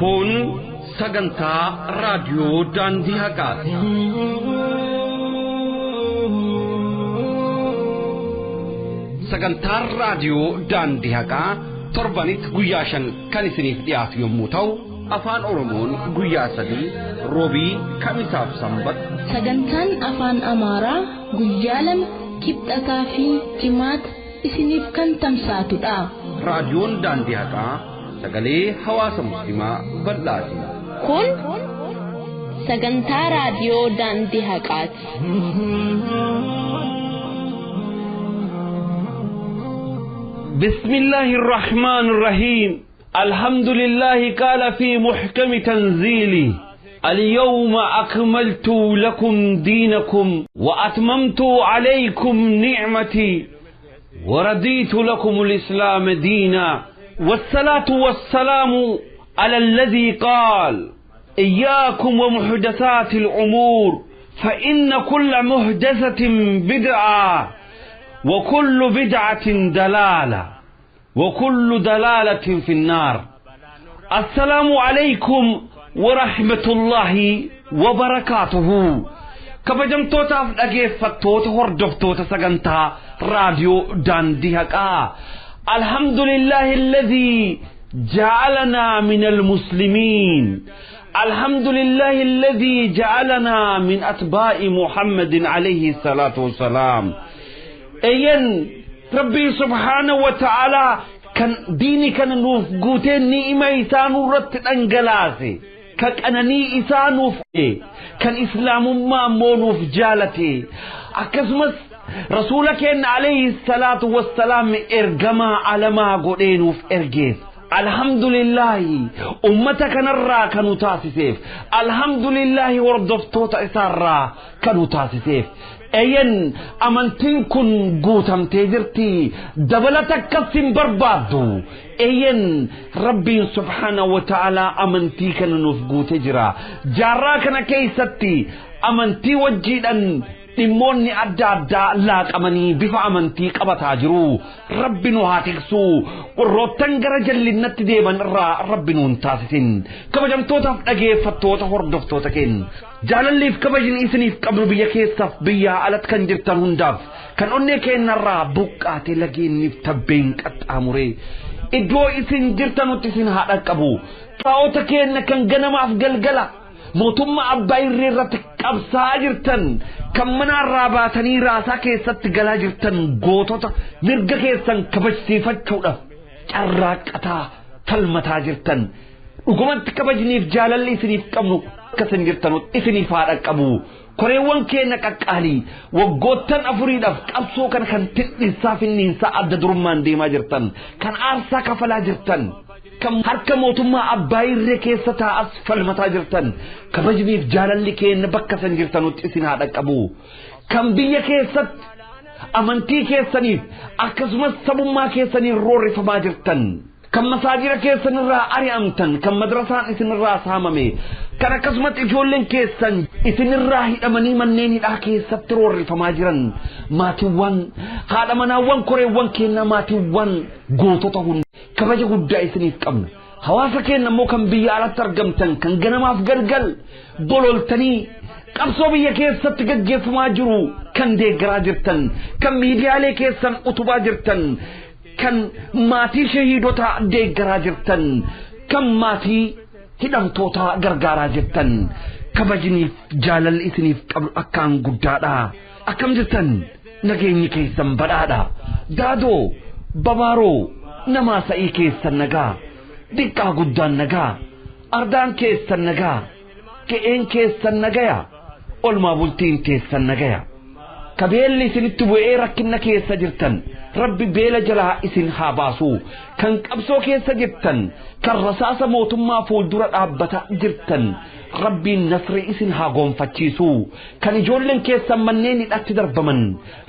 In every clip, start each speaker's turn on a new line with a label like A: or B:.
A: Kun sagantaa raadiyoo Daandii Haqaati. Sagantaan raadiyoo Daandii Haqaa torbanitti guyyaa 5 kan isiniif dhiyaatu yommuu ta'u, afaan Oromoon guyyaa 3 roobii, kamisaaf sanbata.
B: Sagantaan afaan Amaaraa guyyaa 2 kibxataa fi jimaata isiniif kan tamsaatudha.
A: Raadiyoon Daandii Haqaa sagalee hawaasa musliimaa bal'aati.
B: Kun sagantaa raadiyoo Daandii Haqaati.
A: بسم الله الرحمن الرحيم. الحمد لله قال في محكم تنزيله: اليوم أكملت لكم دينكم وأتممت عليكم نعمتي ورضيت لكم الإسلام دينا، والصلاة والسلام على الذي قال: إياكم ومحدثات الأمور فإن كل محدثة بدعة وكل بدعة دلالة وكل دلالة في النار. السلام عليكم ورحمة الله وبركاته. kabajamtootaaf dhageeffattoota hordoftoota sagantaa raadiyoo Daandii Haqaa, الحمد لله الذي جعلنا من المسلمين، الحمد لله الذي جعلنا من أتباع محمد عليه الصلاة والسلام. أين ربي سبحانه وتعالى كان ديني كان نوف قوتين نئمة إسانو رت أنجلاسي كأنني إسانو كان إسلام ما مونوف جالتي أكسمس رسولك عليه الصلاة والسلام إرجما على ما قدينوف إرجيس. الحمد لله أمتك نرى كانوا تاسسيف، الحمد لله وردفتوت إسارة كانوا تاسسيف. أين أمنتين كن قوتم تجرتي دبلتك كسم بربادو. أين ربي سبحانه وتعالى أمنتي كان نفقو تجرا جاراكنا كيستي أمنتي وجيدا dhimmoonni adda addaa laaqamanii bifa amantii qabataa jiru. Rabbi nu haa tiksu. Warroottan gara jallinnatti deeman irraa rabbi nu hin taasisin. Kabajamtootaaf dhageeffattoota hordoftoota keenya, jaalalliif kabajni isiniif qabnu biyya keessaaf biyya alatti kan jirtan hundaaf kan onnee keenyarraa buqqaatee lageenniif tabbeen qaxxaamuree iddoo isin jirtanutti isin haa dhaqqabu. Qaa'ota keenya kan ganamaaf galgala mootummaa abbaa irree irratti qabsaa jirtan, kan manaarraa baatanii raasaa keessatti galaa jirtan, gootota mirga keessan kabajsiifachuudhaaf carraaqqataa falmataa jirtan, dhugumatti kabajniif jaalalli isiniif qabnu akka isin jirtanutti isiniif haa dhaqqabu. Koreewwan keenya qaqqaalii waggoottan 4dhaaf qabsoo kana kan tidhinsaa finniinsaa adda durummaan deemaa jirtan, kan aarsaa kafalaa jirtan, kan harka mootummaa abbaa irree keessa taa'as falmataa jirtan, kabajniif jaalalli keenya bakka isin jirtanutti isin haa dhaqqabu. Kan biyya keessatti amantii keessaniif akkasumas sabummaa keessaniin roorrifamaa jirtan, kan masaajira keessanirraa ari'amtan, kan madrasaan isinirraa saamame, kan akkasumas ijoolleen keessan isinirraa hidhamanii manneen hidhaa keessatti roorrifamaa jiran, maatiiwwan haadha manaawwan koreewwan keenya maatiiwwan gootota hunda kabaja guddaa isiniif qabna. Hawaasa keenya immoo kan biyya alatti argamtan, kan ganamaaf galgal bololtanii qabsoo biyya keessatti gaggeeffamaa jiru kan deeggaraa jirtan, kan miidiyaalee keessan utubaa jirtan, kan maatii shahiidota deeggaraa jirtan, kan maatii hidhamtoota gargaaraa jirtan, kabajniif jaalalli isiniif qabnu akkaan guddaadha. Akkam jirtan? Nageenyi keessan badhaadha. Daadoo babaaroo namaa sa'ii keessan nagaa, diqqaa guddaan nagaa, ardaan keessan nagaa, qe'een keessan nagaya, olmaa bultiin keessan nagaya. Kabeelli isinitti bu'ee rakkinna keessa jirtan, rabbi beela jalaa isin haa baasu. Kan qabsoo keessa jirtan, kan rasaasa mootummaa fuuldura dhaabbata jirtan, rabbiin nasri isin haa gonfachiisu. Kan ijoolleen keessan manneen hidhatti darbaman,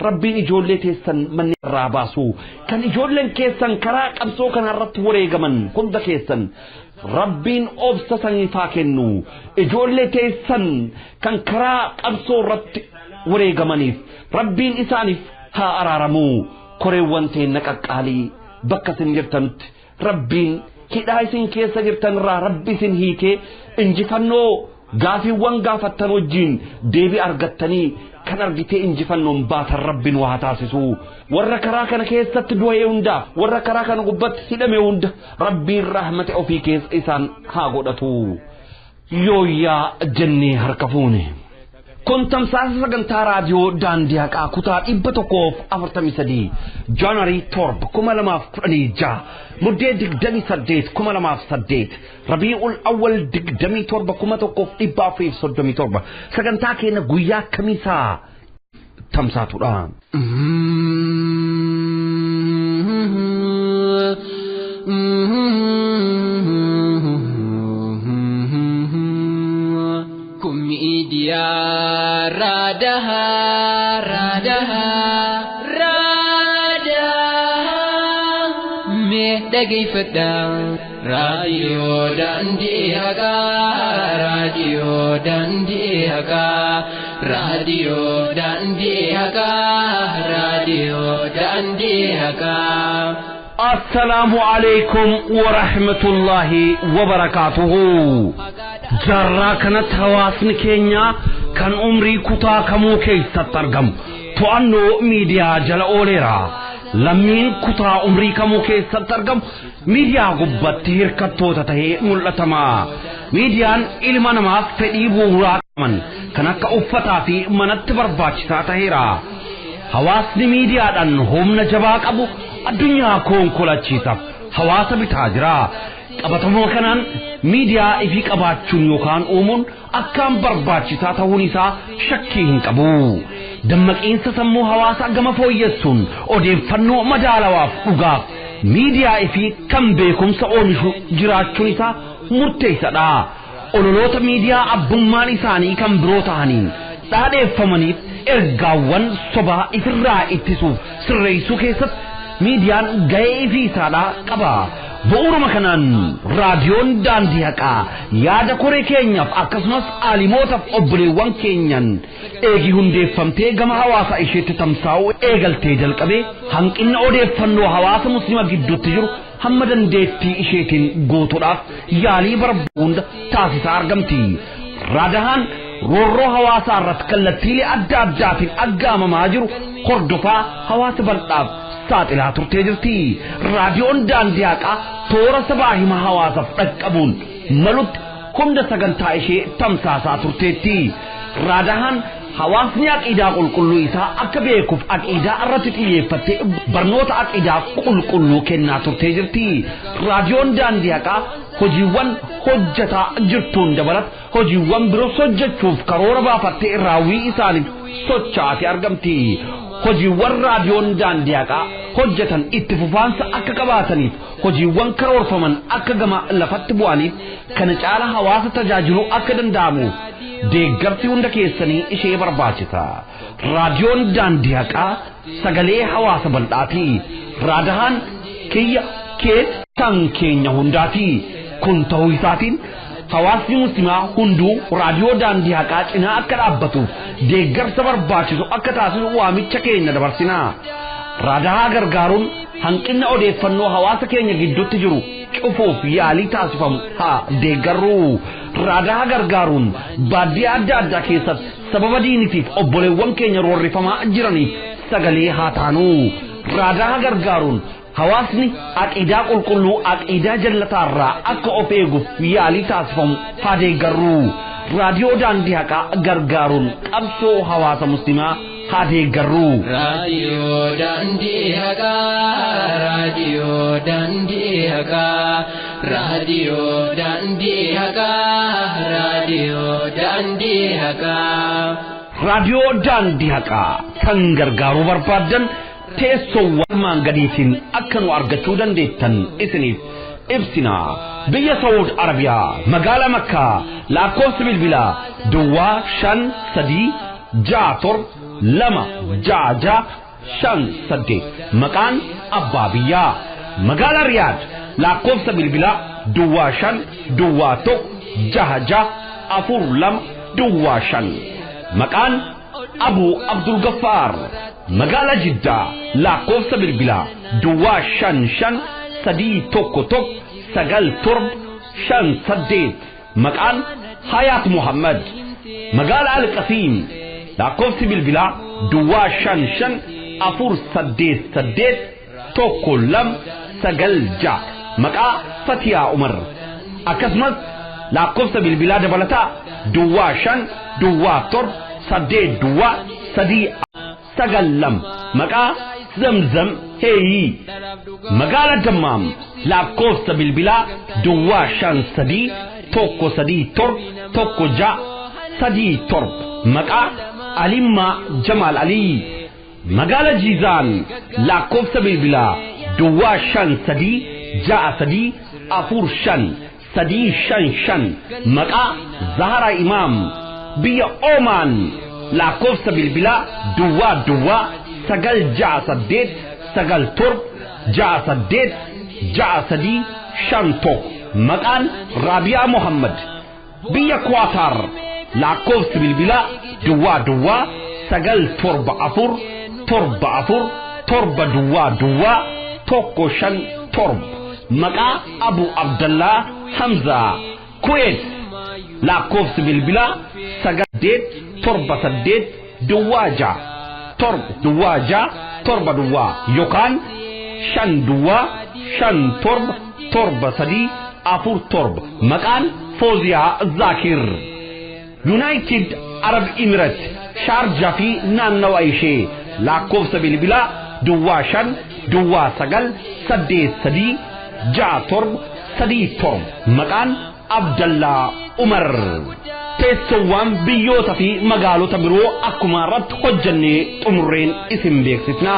A: rabbiin ijoollee teessan manneen irraa baasu. Kan ijoolleen keessan karaa qabsoo kanarratti wareegaman hunda keessan rabbiin obsa saniif haa kennu. Ijoollee teessan kan karaa qabsoo irratti wareegamaniif rabbiin isaaniif haa araaramu. Koreewwan teenna qaqqaalii bakka isin jirtanitti rabbiin Hidhaa isin keessa jirtan irraa Rabbi isin hiikee injifannoo gaafiiwwan gaafattan wajjin deebii argattanii kan argitee injifannoon baatan Rabbi nu haa taasisu. Warra karaa kana keessatti du'e hundaaf, warra karaa kana gubbatti hidhame hunda Rabbiin rahmata ofii keessa isaan haa godhatu. Yooyyaa jennee harka fuune. Kun tamsaasa sagantaa raadiyoo Daandii Haqaa kutaa 143 Jaanuwarii 7 2016 Muddee 28 2008 Rabii'ul Awwal 27 1437 sagantaa keenya guyyaa kamiisaa tamsaatudha.
C: Miidiyaa raadahaa raadahaa raadahaa mee dhageeffadhaa raadiyoo Daandii Haqaa raadiyoo Daandii Haqaa raadiyoo Daandii Haqaa raadiyoo Daandii Haqaa.
A: Assalaamu alaikum wa rahmatullahi wa barakaatuhu. Jaarraa kanatti hawaasni keenya kan umrii kutaa kamuu keessatti argamu to'annoo miidiyaa jala ooleera. Lammiin kutaa umrii kamuu keessatti argamu miidiyaa gubbatti hirkattoota tahee mul'atama. Miidiyaan ilma namaaf fedhii bu'uuraa qaban kan akka uffataa fi manatti barbaachisaa taheera. Hawaasni miidiyaadhaan humna jabaa qabu addunyaa konkolachiisaaf hawaasa bitaa jira. Qabatama kanaan miidiyaa ifii qabaachuun yookaan uumuun akkaan barbaachisaa ta'uun isaa shakkii hin qabu. Dammaqiinsa sammuu hawaasaa gama fooyyessuun odeeffannoo madaalawaaf dhugaaf miidiyaa ifii kan beekumsa oomishu jiraachuun isaa murteessaadha. Ololoota miidiyaa abbummaan isaanii kan biroo ta'aniin dhaadheeffamaniif ergaawwan sobaa ifirraa ittisuuf sirreessuu keessatti miidiyaan ga'ee ifii isaadhaa qaba. Bu'uuruma kanaan raadiyoon Daandii Haqaa yaada koree keenyaaf akkasumas aalimootaaf obboleewwan keenyan eegi hundeeffamtee gama hawaasa isheetti tamsaa'uu eegaltee jalqabee hanqina odeeffannoo hawaasa musliima gidduutti jiru hamma dandeettii isheetiin guutuudhaaf yaalii barbaadu hunda taasisaa argamti. Raadahaan roorroo hawaasaa irratti kallattiilee adda addaatiin aggaamamaa jiru hordofaa hawaasa bal'aaf saaxilaa turtee jirti. Raadiyoon Daandii Haqaa toora sabaa hima hawaasaaf dhaqqabuun malutti hunda sagantaa ishee tamsaasaa turteetti. Raadahaan hawaasni aqiidaa qulqulluu isaa akka beekuuf aqiidaa irratti xiyyeeffattee barnoota aqiidaa qulqulluu kennaa turtee jirti. Raadiyoon Daandii Haqaa hojiiwwan hojjetaa jirtuun dabalata hojiiwwan biroos hojjechuuf karoora baafattee raawwii isaaniif socho'aatee argamti. Hojiiwwan raadiyoon Daandii Haqaa hojjetan itti fufaansa akka qabaataniif hojiiwwan karoorfaman akka gama lafatti bu'aniif kana caala hawaasa tajaajiluu akka danda'amu deeggarsi hunda keessanii ishee barbaachisa. Raadiyoon Daandii Haqaa sagalee hawaasa bal'aati. Raadahaan kiyya kee kan keenya hundaati. Kun ta'uu isaatiin hawaasni musliimaa hunduu raadiyoo Daandii Haqaa cinaa akka dhaabbatuuf deeggarsa barbaachisu akka taasisu waamicha keenya dabarsina. Raadahaa gargaaruun hanqina odeeffannoo hawaasa keenya gidduutti jiru cufuuf yaalii taasifamu haa deeggarru. Raadahaa gargaaruun baadiyyaa adda addaa keessatti sababa diinitiif obboleewwan keenya roorrifamaa jiraniif sagalee haa taanu. Raadahaa gargaaruun hawaasni aqiidaa qulqulluu aqiidaa jallataarraa akka of eeguuf yaalii taasifamu haa deeggarru. Raadiyoo Daandii Haqaa gargaaruun qabsoo hawaasa musliimaa haa deeggarru.
C: Raadiyoo Daandii Haqaa raadiyoo Daandii Haqaa raadiyoo Daandii Haqaa raadiyoo Daandii Haqaa.
A: Raadiyoo Daandii Haqaa kan gargaaruu barbaaddan teessoowwan armaan gadiitiin akka nu argachuu dandeettan isiniif ibsina. Biyya Saawud Arabiyaa magaalaa Makkaa lakkoofsi bilbilaa Duwwaa 5 3 6 7 2 6 6 5 8 maqaan abbaa biyyaa. Magaalaa Riyaad lakkoofsa bilbilaa Duwwaa 5 Duwwaa 1 6 6 4 2 Duwwaa 5 maqaan Abu Abdul Gaffaar. Magaalaa Jiddaa lakkoofsa bilbilaa Duwwaa 5 5 3 1 1 9 7 5 8 maqaan Hayaat Muhammad magaalaa Alqasiim lakkoofsi bilbilaa duwwaa 5 5 4 8 8 1 2 9 6 maqaa Fatiyaa Umar akkasumas lakkoofsa bilbilaa dabalataa duwwaa 5 duwwaa 7 8 duwwaa 3 9 2 maqaa Zamzam Heeyi magaalaa Dammaam lakkoofsa bilbilaa duwwaa 5 3 1 3 7 1 6 3 7 maqaa Alimmaa Jamaal Alii magaalaa Jiizaan lakkoofsa bilbilaa duwwaa 5 3 6 3 4 5 3 5 5 maqaa Zahara Imaam biyya Oomaan lakkoofsa bilbilaa duwwaa duwwaa 9 6 8 9 7 6 8 6 3 5 1 maqaan Raabiyaa Muhammad biyya Kuwaatar lakkoofsi bilbilaa duwwaa duwwaa 9 7 4 7 4 7 duwwaa duwwaa 1 5 7 maqaa Abu Abdallaa Hamzaa Kuwait lakkoofsi bilbilaa 9 8 7 8 duwwaa 6 7 duwwaa 6 7 duwwaa yookaan 5 duwwaa 5 7 7 3 4 7 maqaan Fooziyaa Zaakir United Arab Emirates Sharjah fi naannawa ishee lakkoofsa bilbilaa duwwaa 5 duwwaa 9 8 3 6 7 3 7 maqaan Abdallaa Umar teessoowwan biyyoota fi magaalota biroo akkuma irratti hojjannee xumurreen isin beeksifna.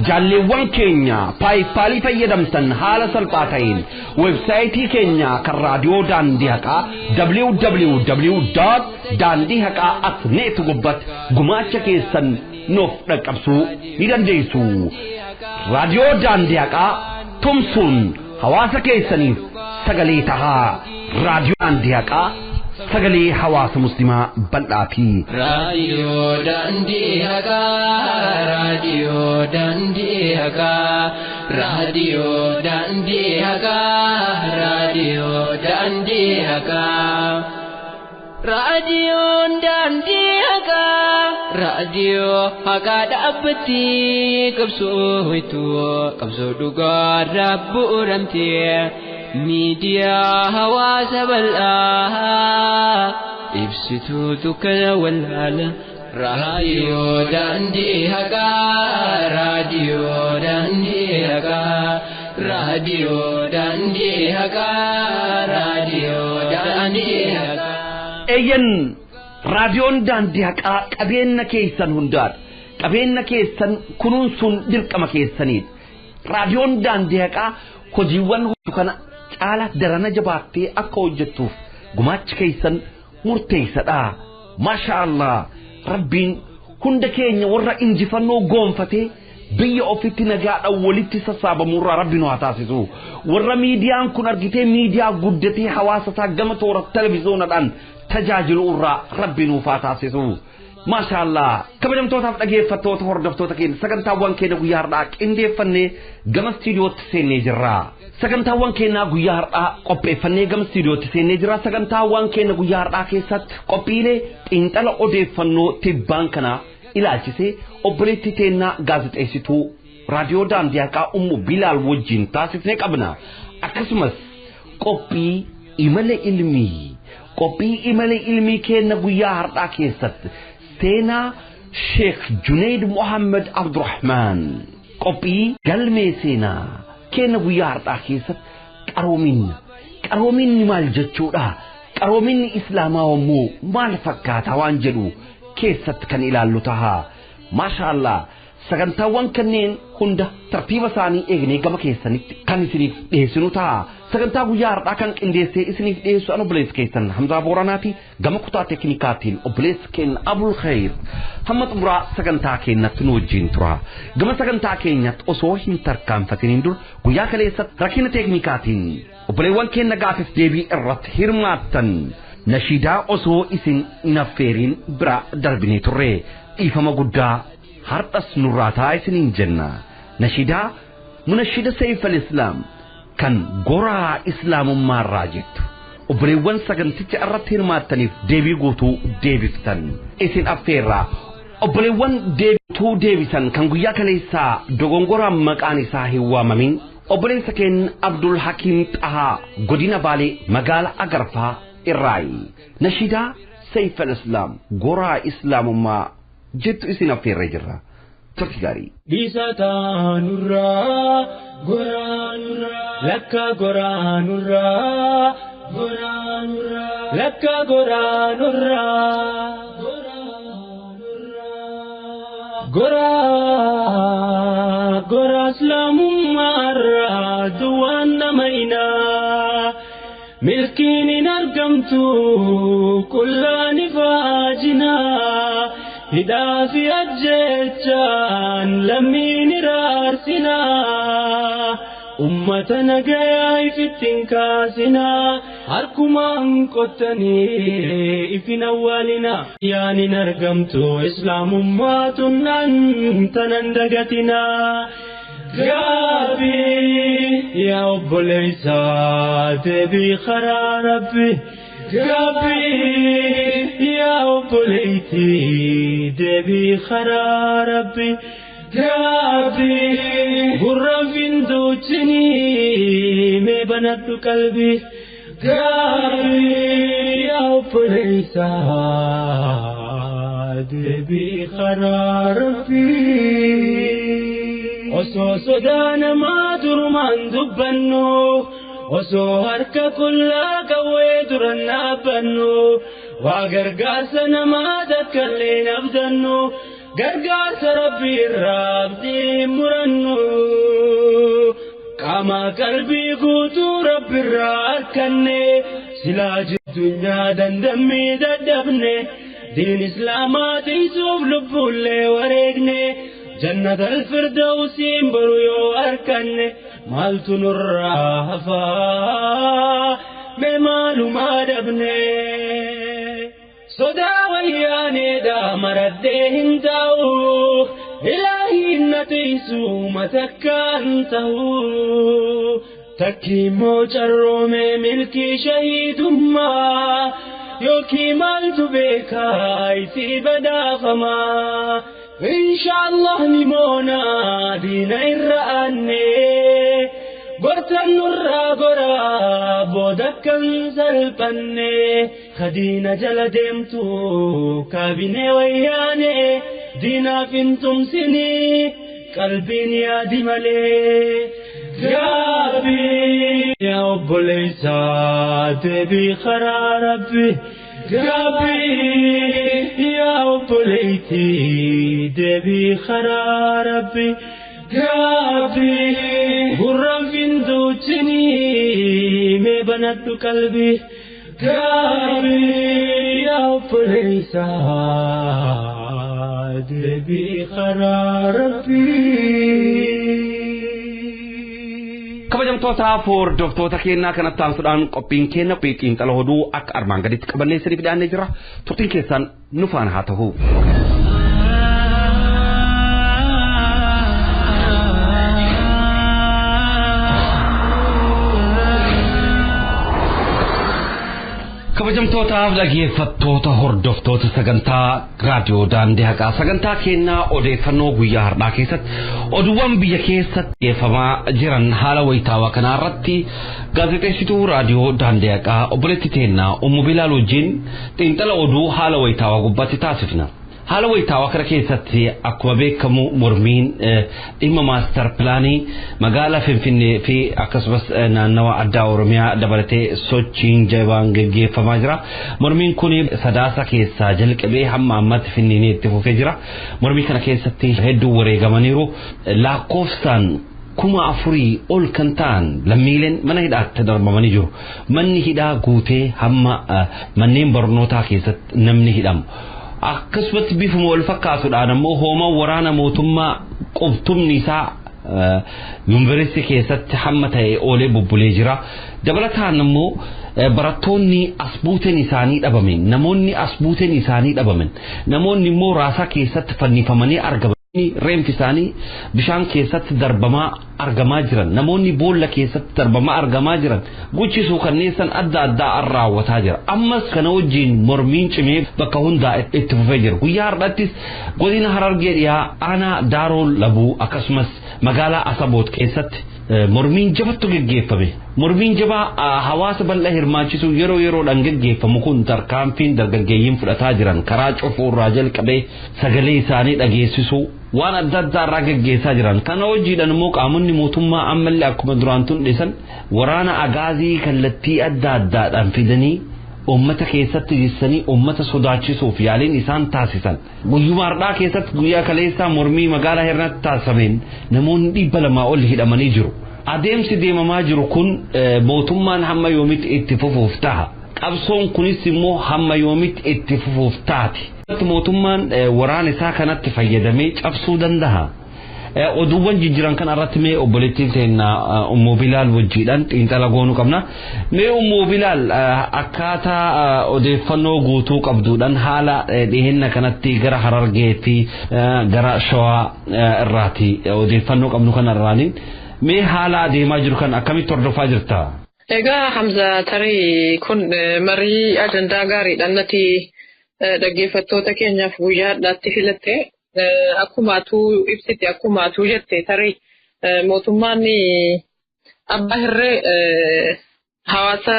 A: Jaalleewwan keenya PayPal fayyadamtan haala salphaa ta'een weebsaayitii keenya kan raadiyoo daandii haqaa www.daandihaqaa.net gubbatti gumaacha keessan nuuf dhaqqabsuu ni dandeessu. Raadiyoo daandii haqaa tumsuun hawaasa keessaniif sagalee tahaa. Raadiyoo daandii haqaa sagalee hawaasa muslimaa bal'aati.
C: Raadiyoo daandii haqaa, raadiyoo daandii haqaa, raadiyoo daandii haqaa, raadiyoo daandii haqaa. Raadiyoon daandii haqaa, raadiyoo haqaa dhaabbatti qabsoo hituu, qabsoo dhugaa bu'uuramtee. Miidiyaa hawaasa bal'aa ibsituu dukkana wallaala. Raadiyoo daandii haqaa, raadiyoo daandii haqaa, raadiyoo daandii haqaa, raadiyoo daandii haqaa.
A: Eeyyan raadiyoon daandii haqaa qabeenya keessan hundaadha. Qabeenya keessan kunuunsuun dirqama keessaniidha. Raadiyoon daandii haqaa hojiiwwan kana caala darana jabaattee akka hojjettuuf gumaachi keessan murteessadha. Maasha Allah Rabbiin hunda keenya warra injifannoo goonfatee biyya ofitti nagaadhaan walitti sassaabamurraa Rabbi nu haa taasisu. Warra miidiyaan kun argitee miidiyaa guddatee hawaasa isaa gama toora televiziyoonadhaan tajaajilu irraa Rabbi nuuf haa taasisu. Maasha Allah kabajamtootaaf dhageeffattoota hordoftoota keenya sagantaawwan keenya guyyaa har'aa qindeeffannee gama istiidiyootti seennee jirra. Sagantaawwan keenya guyyaa har'aa qopheeffannee gama istiidiyootti seennee jirra. Sagantaawwan keenya guyyaa har'aa keessatti qophiilee xiinxala odeeffannoo tibbaan kanaa ilaalchisee obboleettii teennaa gaazexeessituu raadiyoo daandii haqaa Ummu Bilaal wajjin taasifnee qabna. Akkasumas qophii imala ilmii qophii imala ilmii keenya guyyaa har'aa keessatti seenaa Sheekh Junaid Muhammad Abdurrahman qophii galmee seenaa keenya guyyaa har'aa keessatti qaroominni qaroominni maal jechuudha qaroominni islaamaa immoo maal fakkaata waan jedhu keessatti kan ilaallu taha. Maasha Allah sagantaawwan kanneen hunda tartiiba isaanii eegnee gama keessanitti kan isiniif dhiyeessinu ta'a. Sagantaa guyyaa har'aa kan qindeessee isiniif dhiyeessu an obboleessa keessan Hamzaa Booranaati. Gama kutaa teeknikaatiin obboleessa keenya Abul Khayr hamma xumuraa sagantaa keenyatti nu wajjin tura. Gama sagantaa keenyatti osoo hin tarkaanfatiniin dur guyyaa kaleessatti rakkina teeknikaatiin obboleewwan keenya gaafif deebii irratti hirmaattan nashiidaa osoo isin hin affeeriin bira darbinee turre dhiifama guddaa har'as nurraa ta'a isiniin jenna. Nashiidaa munashida Seif al-Islaam Kan goraa islaamummaarraa jettu. Obboleewwan saganticha irratti hirmaattaniif deebii guutuu deebiftan. Isin affeerraa obboleewwan deebituu deebisan kan guyyaa kaleessaa dogongoraan maqaan isaa hin waamamin obboleessa keenya Abdul Hakiim Xahaa godina Baalee magaalaa Agarfaa irraayi. Nashiidaa Seif al-Islaam goraa islaamummaa jettu isin affeerree jirra. Turtii gaarii.
D: Dhiisa taanurraa goraanurraa lakka goraanurraa goraanurraa lakka goraanurraa goraa goraa islaamummaarraa duwwaan nama inaa milkiin hin argamtu qullaan ifaajinaa hidhaa fi ajjechaan lammiin iraarsinaa ummata nagayaa ifittiin kaasinaa harkumaan qottanii ifin awwaalinaa yaanin argamtu islaamummaa tunnaan tanan dagatinaa. Gaabii yaa obboleessaa deebii karaa rabbi. Gaabii yaa obboleettii deebii karaa rabbi. Gaabii gurra finduuchinii mee banadhu qalbii. Gaabii yaa obboleessaa deebii karaa rabbi. Osoo sodaa namaa durumaan dubbannu osoo harka qullaa qawwee duran dhaabbannu waa gargaarsa namaa takkallee abdannu gargaarsa rabbii irraa abdii murannu qaama qalbii guutuu rabbi irraa harkanne silaa jiddunyaa dandammii dadhabne diin islaamaa tiisuuf lubbuullee wareegne. جنة الفردوس بريو أركن مالت نرافا بمال ما دبني صدا وياني دا مردهن تاو إلهي نتيسو متكانتو تكيمو جرومي ملكي شهيد ما يوكي مالت بكاي سي بدافما إن شاء الله نمونا دينا إرأني قرتن نرى قرى بودكا سلبني خدينا جل ديمتو كابيني وياني دينا فنتم سني قلبي يا دملي قابي يا أبو ليسا دبي خرا ربي Gaabii yaa obboleettii deebii karaa rabbi. Gaabii gurraan finduuchinii mee banadhu qalbii. Gaabii yaa obboleessaa deebii karaa rabbi.
A: Kabajamtootaaf hordoftoota keenyaa kanatti aansuudhaan qophiin keenya qophii xiinxala oduu akka armaan gaditti qabannee isiniif dhiyaannee jira. Turtiin keessan nu faana haa ta'u. Kabajamtootaaf dhaggeeffattoota hordoftoota sagantaa raadiyoo daandii haqaa sagantaa keenyaa odeeffannoo guyyaa har'aa keessatti oduuwwan biyya keessatti dhiyeeffamaa jiran haala wayitaawaa kanaa irratti gaazexeessituu raadiyoo daandii haqaa obboleetti teennaa Ummu Bilaal wajjin xiinxala oduu haala wayitaawaa gubbaatti taasifna. Haala wayitaawaa kana keessatti akkuma beekamu mormiin dhimma maastar pilaanii magaalaa Finfinnee fi akkasumas naannawa addaa Oromiyaa dabalatee sochiin jabaan gaggeeffamaa jira. Mormiin kun sadaasa keessaa jalqabee hamma ammaatti Finfinnee itti fufee jira. Mormii kana keessatti hedduu wareegamaniiru. Lakkoofsaan 4,000 ol kan ta'an lammiileen mana hidhaatti darbamanii jiru. Manni hidhaa guutee hamma manneen barnootaa keessatti namni hidhamu. Akkasumatti bifuma wal fakkaatuudhaan ammoo hoomaan waraana mootummaa qubtumni isaa yuunivarsiitii keessatti hamma ta'e oolee bubbulee jira. Dabalataan ammoo barattoonni as buuteen isaanii dhabame namoonni as buuteen isaanii dhabaman namoonni immoo raasaa keessatti fannifamanii argaman. Reenfi isaanii bishaan keessatti darbamaa argamaa jiran, namoonni boolla keessatti darbamaa argamaa jiran, guchisuu kanneen adda addaa raawwataa jira. Ammas kana wajjiin mormiin cimee bakka hundaa itti fufee jira. Guyyaa har'aattis godina Harargee Dhiyaa, aanaa Daaroo Labuu, akkasumas magaalaa Asaboot keessatti mormiin jabattu geggeeffame. Mormiin jabaa hawaasa bal'aa hirmaachisu yeroo yeroodhaan geggeeffamu kun, tarkaanfiin dargaggeeyyiin fudhataa jiran karaa cufuurraa jalqabee sagalee isaanii dhageessisuu waan adda addaa irraa geggeessaa jiran. Kana hojiidhaan immoo qaamonni mootummaa ammallee akkuma duraan tundhisan waraana agaazii kallattii adda addaadhaan fidanii uummata keessatti jissanii uummata sodaachisuuf yaaliin isaan taasisan. Guyyuma har'aa keessatti, guyyaa kaleessaa, mormii magaalaa Hirnaatti taasifameen namoonni 200 ol hidhamanii jiru. Adeemsi deemamaa jiru kun mootummaan hamma yoomitti itti fufuuf taha? Qabsoon kunis immoo hamma yoomitti itti fufuuf taati? Mootummaan waraana isaa kanatti fayyadamee cabsuu danda'a? Oduuwwan jijjiiran kana irratti mee obboleettiin teenya Ummu Bilaal wajjiidhaan xiinxala goonuu qabna. Mee Ummu Bilaal, akkaataa odeeffannoo guutuu qabduudhaan haala dhiheenya kanatti gara Harargee fi gara Shawaa irraati odeeffannoo qabnu kana irraaniin mee haala adeemaa jiru kan akkamitti hordofaa jirta?
E: Egaa Hamza, tarii kun marii ajandaa gaariidhaan nati dhaggeeffattoota keenyaaf guyyaa har'aatti filatte. Akkuma atuu ibsite, akkuma atuu jette, tarii mootummaan abbaa hirree hawaasa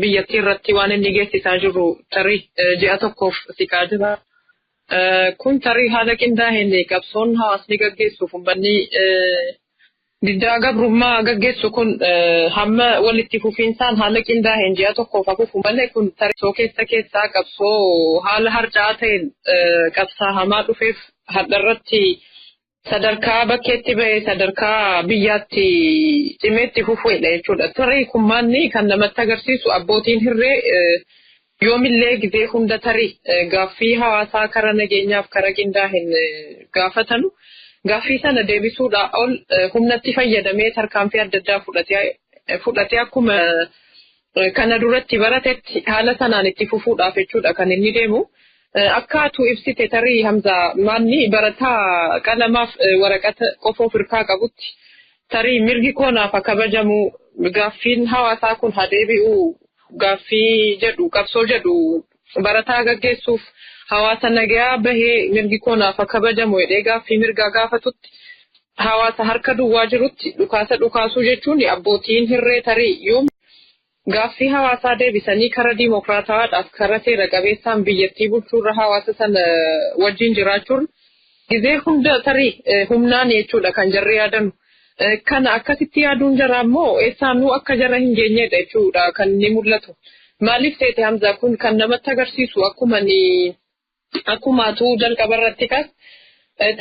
E: biyyattii irratti waan inni geessisaa jiru tarii ji'a tokkoof siqaa jira. Kun tarii haala qindaa'een qabsoon hawaasni gaggeessuuf uummanni diddaa gabrummaa gaggeessu kun hamma walitti fufiinsaan haala qindaa'een ji'a tokkoof hafuufu malee, kun tarii keessa keessaa qabsoo haala harca'aa ta'een qabsaahamaa dhufeef har'arratti sadarkaa bakkeetti ba'ee sadarkaa biyyaatti cimeetti fufuudha jechuudha. Tarii kun maanni kan namatti agarsiisu, abbootiin hirree yoomillee gizee hunda tarii gaaffii hawaasaa kara nageenyaaf kara qindaa'een gaafatanu, gaaffii sana deebisuudhaa ol humnatti fayyadamee tarkaanfii adda addaa fudhatee akkuma kana duratti baratetti haala sanaan itti fufuudhaaf jechuudha kan inni deemu. Akka atu ibsite, tarii Hamza, maanni barataa qalamaaf waraqata qofa of hirkaa qabutti tarii mirgi koonaaf kabajamu, gaaffiin hawaasaa kun haa deebi'u gaaffii jedhu, qabsoo jedhu barataa gaggeessuuf hawaasa nagayaa bahee mirgi koonaaf kabajamu jedhee gaaffii mirgaa gaafatutti, hawaasa harka duwwaa jirutti dhukaasa dhukaasuu jechuun, abbootiin hirree tarii yoom gaaffii hawaasaa deebisanii kara diimokiraatawaadhaaf kara seera qabeessaan biyyattii bulchuurra, hawaasa sana wajjin jiraachuun gizee hunda tarii humnaan jechuudha kan jarri yaadanu. Kana akkasitti yaaduun jara immoo eessaanuu akka jara hin geenyedha jechuudha kan inni mul'atu. Maaliif seete Hamza, kun kan namatti agarsiisu akkuma ni akkuma atuu jalqaba irratti kaas,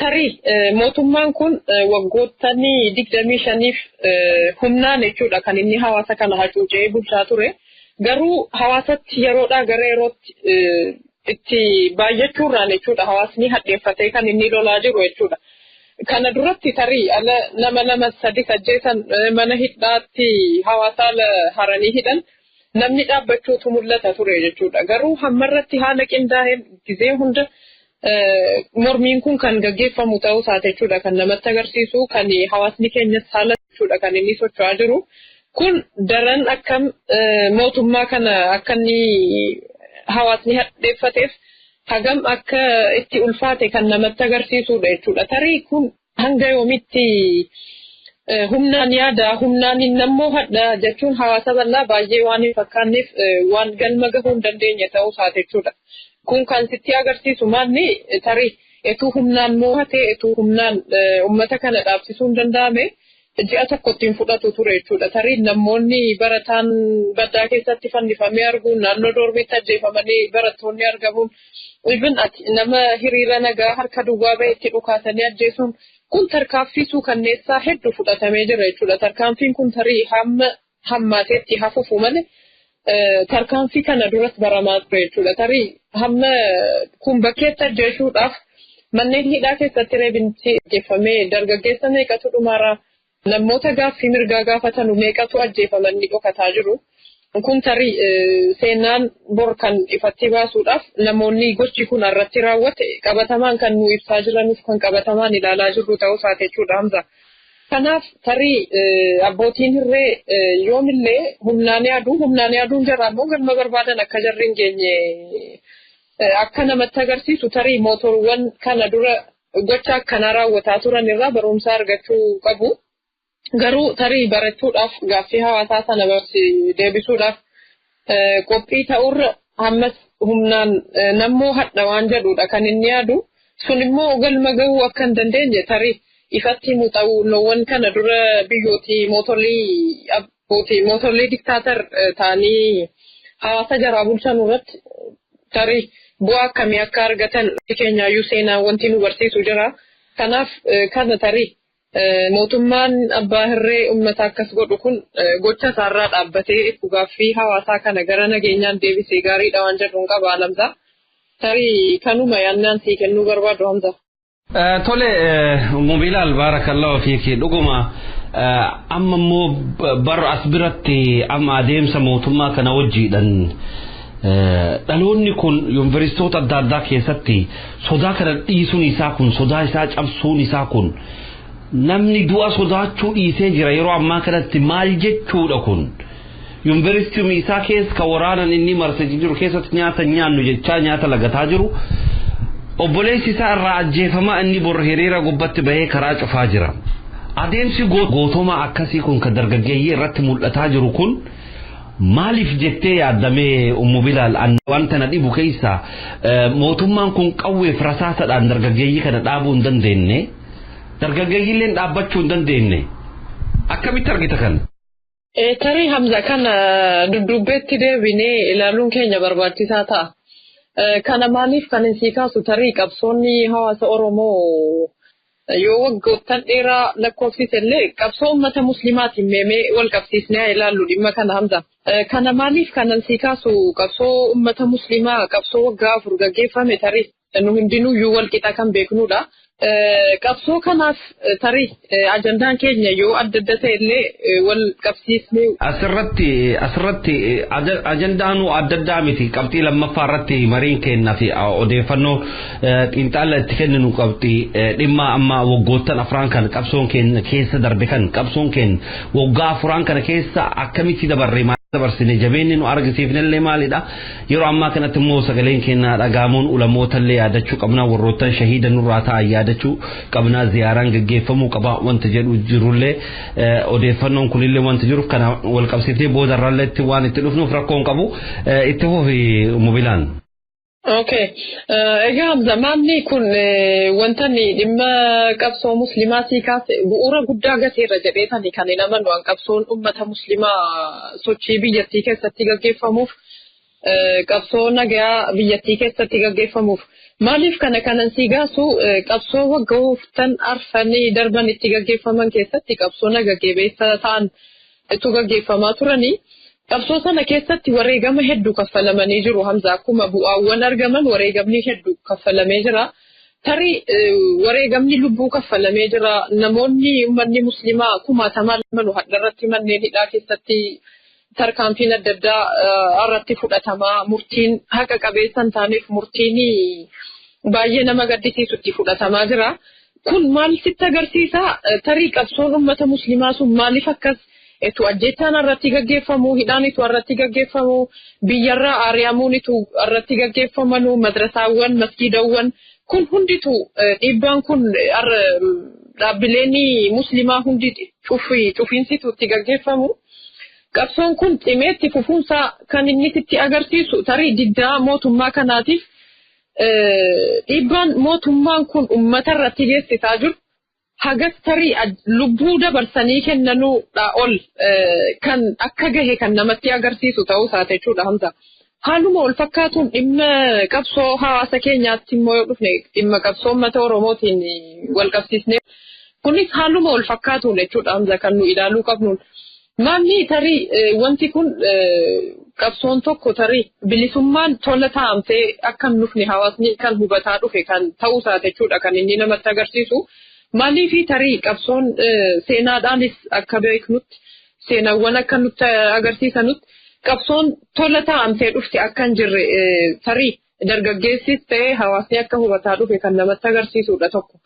E: tarii mootummaan kun waggootanii 25f humnaan jechuudha kan inni hawaasa kana hacuucee bulchaa ture. Garuu hawaasatti yeroodhaa gara yerootti itti baay'achuurraan jechuudha hawaasni hadheeffatee kan inni lolaa jiru jechuudha. Kana duratti tarii ala nama lama sadi ajjeesan, mana hidhaatti hawaasa haranii hidhan, namni dhaabbachuutu mul'ata ture jechuudha. Garuu hammarratti haala qindaa'een gizee hunda mormiin kun kan gaggeeffamu ta'uu isaati jechuudha kan namatti agarsiisu, kan hawaasni keenyas haala jechuudha kan inni socho'aa jiru. Kun daran akkam mootummaa kana akka inni hawaasni hadheeffateef hagam akka itti ulfaate kan namatti agarsiisudha jechuudha. Tarii kun hanga yoomitti humnaan yaada, humnaan nammoo hadha jechuun hawaasa bal'aa baay'ee waan hin fakkaanneef waan galma gahuu hin dandeenye ta'uu isaati jechuudha. Kun kan sitti agarsiisu maalni, tarii etuu humnaan mo'atee, etuu humnaan uummata kana dhaabsisuu hin danda'ame, ji'a tokkotti hin fudhatu ture jechuudha. Tarii namoonni barataan baddaa keessatti fannifamee arguun, naannoo doormiitti ajjeefamanii barattoonni argamuun, even nama hiriira nagaa harka duwwaa bahetti dhukaasanii ajjeesuun kun tarkaanfii suukanneessaa hedduu fudhatamee jira jechuudha. Tarkaanfiin kun tarii hamma hammaateetti hafuufu malee tarkaanfii kana duras baramaa ture jechuudha. Tarii hamma kun bakkeetti ajjeesuudhaaf manneen hidhaa keessatti reebinsi ajjeefamee dargaggeessa meeqatu dhumaaraa, namoota gaaffii mirgaa gaafatanu meeqatu ajjeefamanii dhokataa jiru. Kun tarii seenaan bor kan ifatti baasuudhaaf namoonni gochi kun irratti raawwate qabatamaan kan nu ibsaa jiranuuf kan qabatamaan ilaalaa jirru ta'uu isaati jechuudha Hamza. Kanaaf tarii abbootiin hirree yoomillee humnaan yaaduu humnaan yaaduun jara immoo galma barbaadan akka jarri hin geenye akka namatti agarsiisu tarii mootorwwan kana dura gocha akkanaa raawwataa turan irraa barumsa argachuu qabu. Garuu tarii barachuudhaaf gaaffii hawaasaa sana deebisuudhaaf qophii ta'urra ammas humnaan nammoo hadha waan jedhudha kan inni yaadu. Sun immoo galma gahuu akka hin dandeenye tarii ifatti muuxannoowwan kana dura biyyootii mootolii abbootii mootolii diktaatar ta'anii hawaasa jaraa bulchan irratti tarii bu'aa akkamii akka argatan keenyaayyuu seenaa wanti nu barsiisu jira. Kanaaf kana tarii mootummaan abbaa hirree uummata akkas godhu kun gocha isaarraa dhaabbatee gaaffii hawaasaa kana gara nageenyaan deebisee gaariidha waan jedhuun qaba Hamza. Tarii kanuma yaannaan sii kennuu barbaadu Hamza.
A: Tole Mobilaal baarakallahu fiiki dhuguma amma immoo bara as biratti amma adeemsa mootummaa kana wajjiidhan dhaloonni kun yuunivarsiitota adda addaa keessatti sodaa kana dhiisuun isaa kun sodaa isaa cabsuun isaa kun namni du'a sodaachuu dhiisee jira yeroo ammaa kanatti maal jechuudha kun yuunivarsiitii isaa keessa ka waraanan inni marsee jiru keessatti nyaata nyaannu jechaa nyaata lagataa jiru. Obboleessi isaa irraa ajjeefamaa inni bor hiriira gubbatti bahee karaa cufaa jira. Adeemsi gootomaa akkasii kun kan dargaggeeyyii irratti mul'ataa jiru kun maaliif jettee yaaddamee Ummu Bilaal wanta na dhibu keessa mootummaan kun qawweef rasaasadhaan dargaggeeyyii kana dhaabuu hin dandeenye dargaggeeyyiilleen dhaabbachuu hin dandeenye akkamitti argita kana?
E: Tarii Hamza kana dudduubbeetti deebinee ilaaluun keenya barbaachisaa ta'a. Kana maaliif kan hin kaasu tarii qabsoonni hawaasa Oromoo yoo waggoottan dheeraa lakkoofsise illee qabsoo uummata muslimaatiin meemee wal qabsiisnee haa ilaallu dhimma kana Hamza. Kana maaliif kan hin kaasu qabsoo uummata muslimaa qabsoo waggaa 4 gaggeeffame tarii nu hundinuyyuu wal qixa kan beeknudha. Qabsoo kanaaf tarii ajandaan keenya yoo adda adda ta'e illee wal qabsiisnee.
A: Asirratti ajandaanuu adda addaa miti qabxii lammaffaa irratti mariin kennaa fi odeeffannoo xiinxala itti kenninu qabxii dhimma amma waggoottan afran kan qabsoon keenya keessa darbe kan qabsoon keenya waggaa afran kana keessa akkamitti dabarre dabarsine jabeenyi nu argisiifnellee maalidha yeroo ammaa kanatti immoo sagaleen keenya dhagaamuun ulamootallee yaadachuu qabna warroottan shahiida nurraa ta'an yaadachuu qabna ziyaaraan gaggeeffamuu qaba wanta jedhu jirullee odeeffannoon kunillee wanta jiruuf kana wal qabsiifnee boodarralleetti waan itti dhufnuuf rakkoon qabu itti fufi Mobilaan.
E: Okay. Egaa zamaanni kun wanta dhimma qabsoo muslimaa sii kaase bu'uura guddaa gateerra jedheetani kan hin amanu waan qabsoon uummata muslimaa sochii biyyattii keessatti gaggeeffamuuf qabsoo nagaa biyyattii keessatti gaggeeffamuuf maaliif kana kanan sii gaasu qabsoo waggoottan arfanii darban itti gaggeeffaman keessatti qabsoo naga qabeessa ta'an itti gaggeeffamaa turanii. Qabsoo sana keessatti wareegama hedduu kaffalamanii jiru Hamza akkuma bu'aawwan argaman wareegamni hedduu kaffalamee jira. Tarii wareegamni lubbuu kaffalamee jira. Namoonni uummanni muslimaa kumaatamaan manu hadharratti manneen hidhaa keessatti tarkaanfiin adda addaa irratti fudhatamaa murtiin haqa qabeessa hin taaneef murtiin baay'ee nama gaddisiisu itti fudhatamaa jira. Kun maal sitti agarsiisa? Tarii qabsoon uummata muslimaa sun maaliif akkas Etu ajjeechaan irratti gaggeeffamu, hidhaan itu irratti gaggeeffamu, biyyarraa ari'amuun itu irratti gaggeeffamanu, madrasaawwan, masgiidawwan kun hunditu dhiibbaan kun dhaabbileen muslimaa hundi cufiinsitu itti gaggeeffamu. Qabsoon kun cimee itti fufuunsaa kan inni sitti agarsiisu tarii diddaa mootummaa kanaatiif dhiibbaan mootummaan kun uummata irratti geessisaa jiru. Hagas tarii lubbuu dabarsanii kennanuudha ol kan akka gahe kan namatti agarsiisu ta'uu isaati jechuudha Hamza. Haaluma wal fakkaatuun dhimma qabsoo hawaasa keenyaatti immoo yoo dhufne dhimma qabsoo uummata Oromootiin wal qabsiisne kunis haaluma wal fakkaatuun jechuudha Hamza kan nu ilaaluu qabnuun. Maamni tarii wanti kun qabsoon tokko tarii bilisummaan tola taa'amtee akka hin dhufne hawaasni kan hubataa dhufe kan ta'uu isaati jechuudha kan inni namatti agarsiisu. Maaliif tarii qabsoon seenaadhaanis akka beeknutti seenaawwan akka nutti agarsiisanutti Qabsoon tola taa'amtee dhufte akka hin jirre tarii dargaggeessis ta'ee hawaasni akka hubataa dhufe kan namatti agarsiisudha tokko.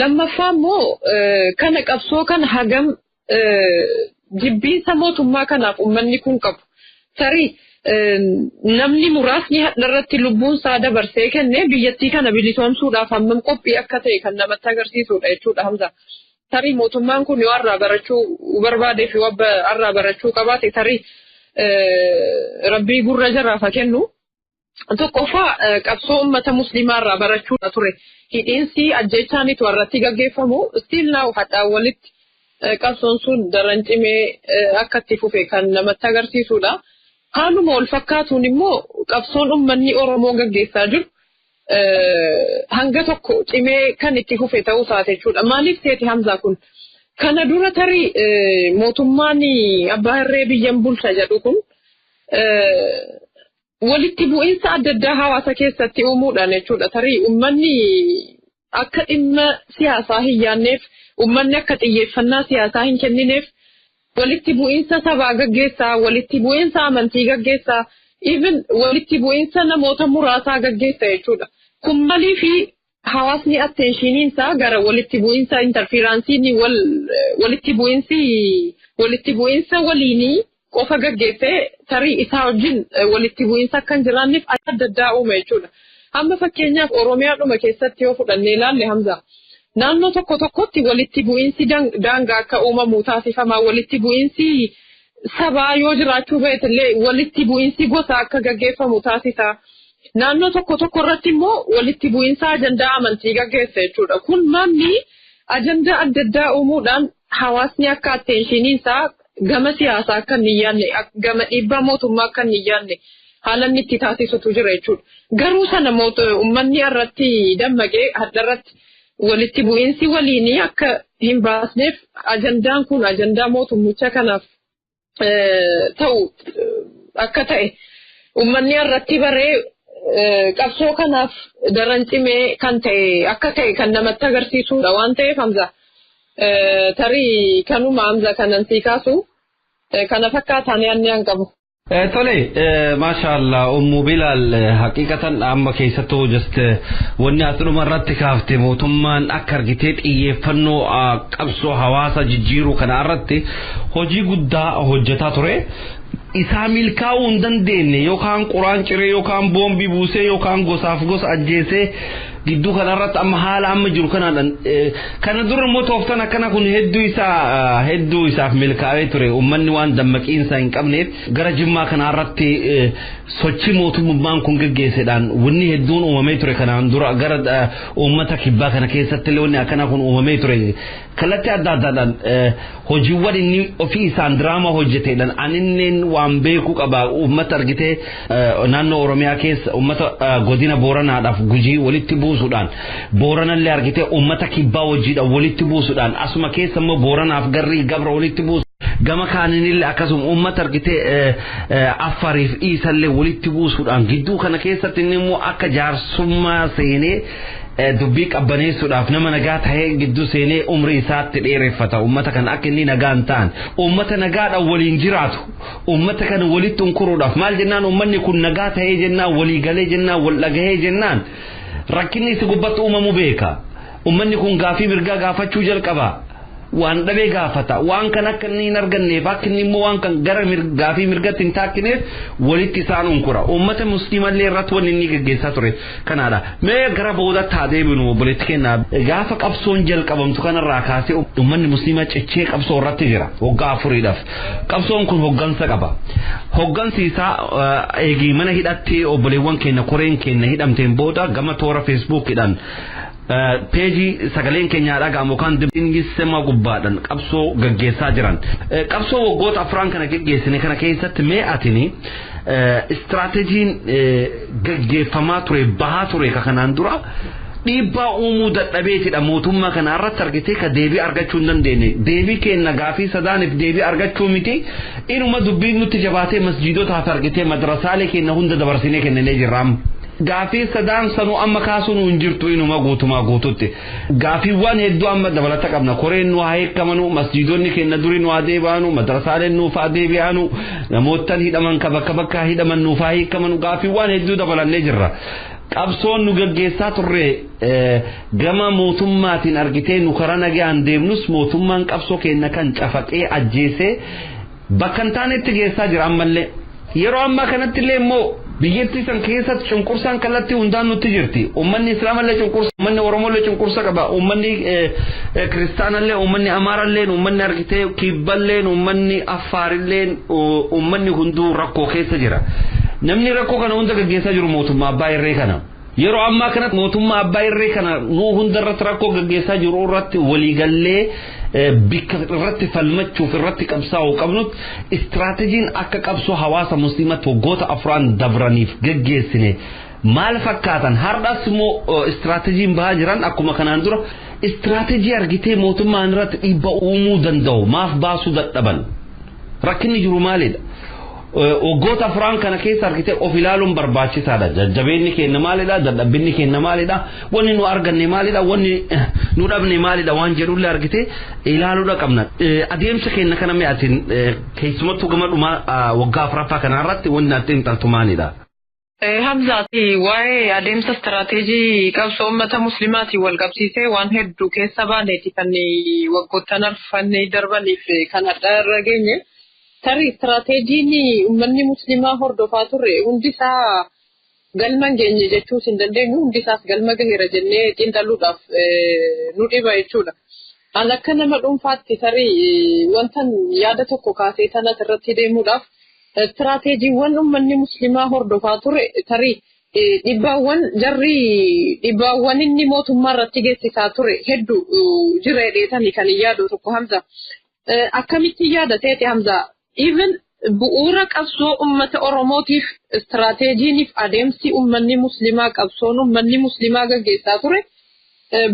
E: Lammaffaa immoo kana qabsoo kana hagam jibbiinsa mootummaa kanaaf uummanni kun qabu. Tarii namni muraasni irratti lubbuun isaa dabarsee kennee biyyattii kana bilisoomsuudhaaf hammam qophii akka ta'e kan namatti agarsiisudha jechuudha Hamza. Tarii mootummaan kun yoo har'aa barachuu barbaadee fi yoo har'aa barachuu qabaate tarii rabbii gurra jaraaf haa kennu. Tokkoffaa qabsoo uummata musliimaa irraa barachuudha ture. Hidhiinsi ajjeechaanitu irratti gaggeeffamu still now hadhaan walitti qabsoon sun daran cimee akka itti fufe kan namatti agarsiisudha. Haaluma wal fakkaatuun immoo qabsoon uummanni Oromoo gaggeessaa jiru hanga tokko cimee kan itti fufe ta'uu isaati jechuudha. Maaliif seeti Hamzaa kun? Kana dura tarii mootummaan abbaa hirree biyyan bulcha jedhu kun walitti bu'iinsa adda addaa hawaasa keessatti uumuudhaan jechuudha. Tarii uummanni akka dhimma siyaasaa hin yaadneef, uummanni akka xiyyeeffannaa siyaasaa hin kennineef walitti bu'iinsa sabaa gaggeessaa, walitti bu'iinsa amantii gaggeessaa, even walitti bu'iinsa namoota muraasaa gaggeessa jechuudha. Kun maliifi hawaasni attentioniin isaa gara walitti bu'iinsa interferenceiin walitti bu'iinsa waliinii qofa gaggeessee tarii isaa wajjin walitti bu'iinsa akka hin jiraanneef adda addaa uume jechuudha. Amma fakkeenyaaf Oromiyaadhuma keessatti yoo fudhannee ilaalle, Hamza, naannoo tokko tokkotti walitti bu'iinsi daangaa akka uumamu taasifama. Walitti bu'iinsi sabaa yoo jiraachuu baatellee walitti bu'iinsi gosa akka gaggeeffamu taasisa. Naannoo tokko tokko irratti immoo walitti bu'iinsa ajandaa amantii gaggeessa jechuudha. Kun manni ajandaa adda addaa uumuudhaan hawaasni akka attentioniin isaa gama siyaasaa akka hin yaadne, gama dhiibbaa mootummaa akka hin yaadne haala inni itti taasisutu jira jechuudha. Garuu sana uummanni irratti dammaqee haddarratti walitti bu'iinsi waliinii akka hin baasneef ajandaan kun ajandaa mootummicha kanaaf ta'u akka ta'e uummanni irratti baree qabsoo kanaaf daran cimee kan ta'e akka ta'e kan namatti agarsiisudha waan ta'eef, Hamza. Tarii kanuma, Hamza, kanan sii kaasu kana fakkaataan yaadni an qabu.
A: Tole, maashaallah, Ummu Bilaal, haqiqatan amma keessattuu just wanni asiruma irratti kaafte mootummaan akka argitee xiyyeeffannoo qabsoo hawaasa jijjiiruu kana irratti hojii guddaa hojjetaa ture. Isaa milkaa'uu hin dandeenye yookaan quraan ciree yookaan boombii buusee yookaan gosaaf gosa ajjeesee gidduu kanarratti amma haala amma jiru kanaadhaan kana dura immoo tooftan akkana kun hedduu isaaf milkaa'ee ture. Uummanni waan dammaqiinsa hin qabneef gara Jimmaa kanarratti sochii mootummaan kun geggeessedhaan wanni hedduun uumamee ture. Kanaan dura gara uummata kibbaa kana keessatti illee wanni akkana kun uumamee ture. Kallattii adda addaadhaan hojiiwwan inni ofii isaan diraamaa hojjeteedhaan aninneen waan beekuu qaba. Uummata argitee naannoo Oromiyaa keessa uummata godina Booranaadhaaf Gujii walitti buusuudhaan, Booranallee argitee uummata kibbaa wajjiidhaan walitti buusuudhaan, asuma keessa immoo Booranaaf garrii gabra walitti buusu, gama kaaninillee akkasuma uummata argitee Affariif Iisallee walitti buusuudhaan, gidduu kana keessatti inni immoo akka jaarsummaa seenee dubbii qabbaneessuudhaaf nama nagaa tahee gidduu seenee umrii isaatti dheereffata. Uummata kana akka inni nagaan ta'an, uummata nagaadhaan waliin jiraatu, uummata kana walitti unkuruudhaaf. Maal jennaan, uummanni kun nagaa tahee jennaan, walii galee jennaan, wal dhagahee jennaan, rakkinni isi gubbatti uumamu beeka. Uummanni kun gaafii mirgaa gaafachuu jalqaba, waan dhabee gaafata. Waan kan akka inni hin arganneef, akka inni immoo waan kan gara gaafii mirgatti hin taakkineef walitti isaan unkura. Uummata musliimallee irratti wanni inni gaggeessaa ture kanaadha. Mee gara boodatti haa deebinu, obboleetti kennaa. Gaafa qabsoon jalqabamtu kanarraa kaasee uummanni musliimaa cichee qabsoo irratti jira waggaa 4dhaaf. Qabsoon kun hoggansa qaba. Hoggansi isaa eegii mana hidhatti obboleewwan keenya koreen keenya hidhamteen booda gama toora Feesbuukidhaan peejii sagaleen keenyaa dhaga'amu kan sema gubbaadhaan qabsoo gaggeessaa jiran. Qabsoo waggoota 4 kana gaggeessine kana keessatti mee atini istiraateejiin gaggeeffamaa ture bahaa ture ka kanaan dura dhiibbaa uumuu dadhabeetidha mootummaa kana irratti argitee ka deebii argachuu hin dandeenye? Deebii kenna gaafii sadaaniif deebii argachuu miti, inuma dubbiin nutti jabaatee masjiidotaaf argitee madrasaalee keenya hunda dabarsinee kenninee jirraam. Gaafii sadaan sanuu amma kaasuun hin jirtu inuma guutumaa guututti. Gaafiiwwan hedduu amma dabalata qabna. Koreen nu haa hiikamanu, masjiidonni keenya durii nu haa deebi'anu, madrasaaleen nuuf haa deebi'anu, namootan hidhaman ka bakka bakkaa hidhaman nuuf haa hiikamanu. Gaafiiwwan hedduu dabalannee jirra. Qabsoon nu gaggeessaa turre gama mootummaatiin argitee nu karaa nagaan deemnus mootummaan qabsoo keenya kan cafaqee ajjeesee bakka hin taanetti geessaa jira ammallee. Yeroo ammaa kanatti illee immoo biyyattii san keessatti cunqursaan kallattii hundaan nutti jirti. Uummanni Islaamallee cunqursa, uummanni Oromollee cunqursa qaba, uummanni Kiristaanallee, uummanni Amaarallee, uummanni argitee Kibballee, uummanni Affaarillee, uummanni hunduu rakkoo keessa jira. Namni rakkoo kana hunda gaggeessaa jiru mootummaa abbaa irree kana. Yeroo ammaa kanatti mootummaa abbaa irree kana nuu hunda irratti rakkoo gaggeessaa jiru irratti waliigallee bikka irratti falmachuuf irratti qabsaa'uu qabnutti istiraatejiin akka qabsoo hawaasa musliimatti waggoota afran dabraniif gaggeessine maal fakkaatan har'as immoo istiraatejiin bahaa jiran akkuma kanaan dura istiraateejii argitee mootummaan irratti dhiibba uumuu danda'u maaf baasuu dadhaban rakkinni jiru maalidha? Waggoota afran kana keessa argitee of ilaaluun barbaachisaadha. Jajjabeenni keenya maalidha? Dadhabbinni keenya maalidha? Wanni nu arganne maalidha? Wanni nu dhabne maalidha? Waan jedhullee argitee ilaaluudha qabna. Adeemsa keenya kana mi'aatiin keessumattuu gama dhumaa waggaa afuraffaa kanarratti wanni ati xiinxaltu maalidha?
E: Hamzaati waa'ee adeemsa istiraateejii qabsoo uummata muslimaatiin wal qabsiisee waan hedduu keessa baaneeti kan waggoottan arfan darbaniif kan adda irra geenye. Tarii istiraateejiin uummanni muslimaa hordofaa turre hundi isaa galma hin geenye jechuus hin dandeenyu hundi isaas galma gaheera jennee xiinxaluudhaaf nu dhiba jechuudha. An akka nama dhuunfaatti tarii wantan yaada tokko kaasee tanas irratti deemuudhaaf istiraateejiiwwan uummanni muslimaa hordofaa ture tarii dhibbaawwan jarri dhibbaawwan inni mootummaa irratti geessisaa ture hedduu jira jedheetanii kan hin yaadu tokko Hamza. Akkamitti yaada ta'e Hamza? Even bu'uura qabsoo uummata Oromootiif istiraateejiiniif adeemsi uummanni muslimaa qabsoon uummanni muslimaa gaggeessaa ture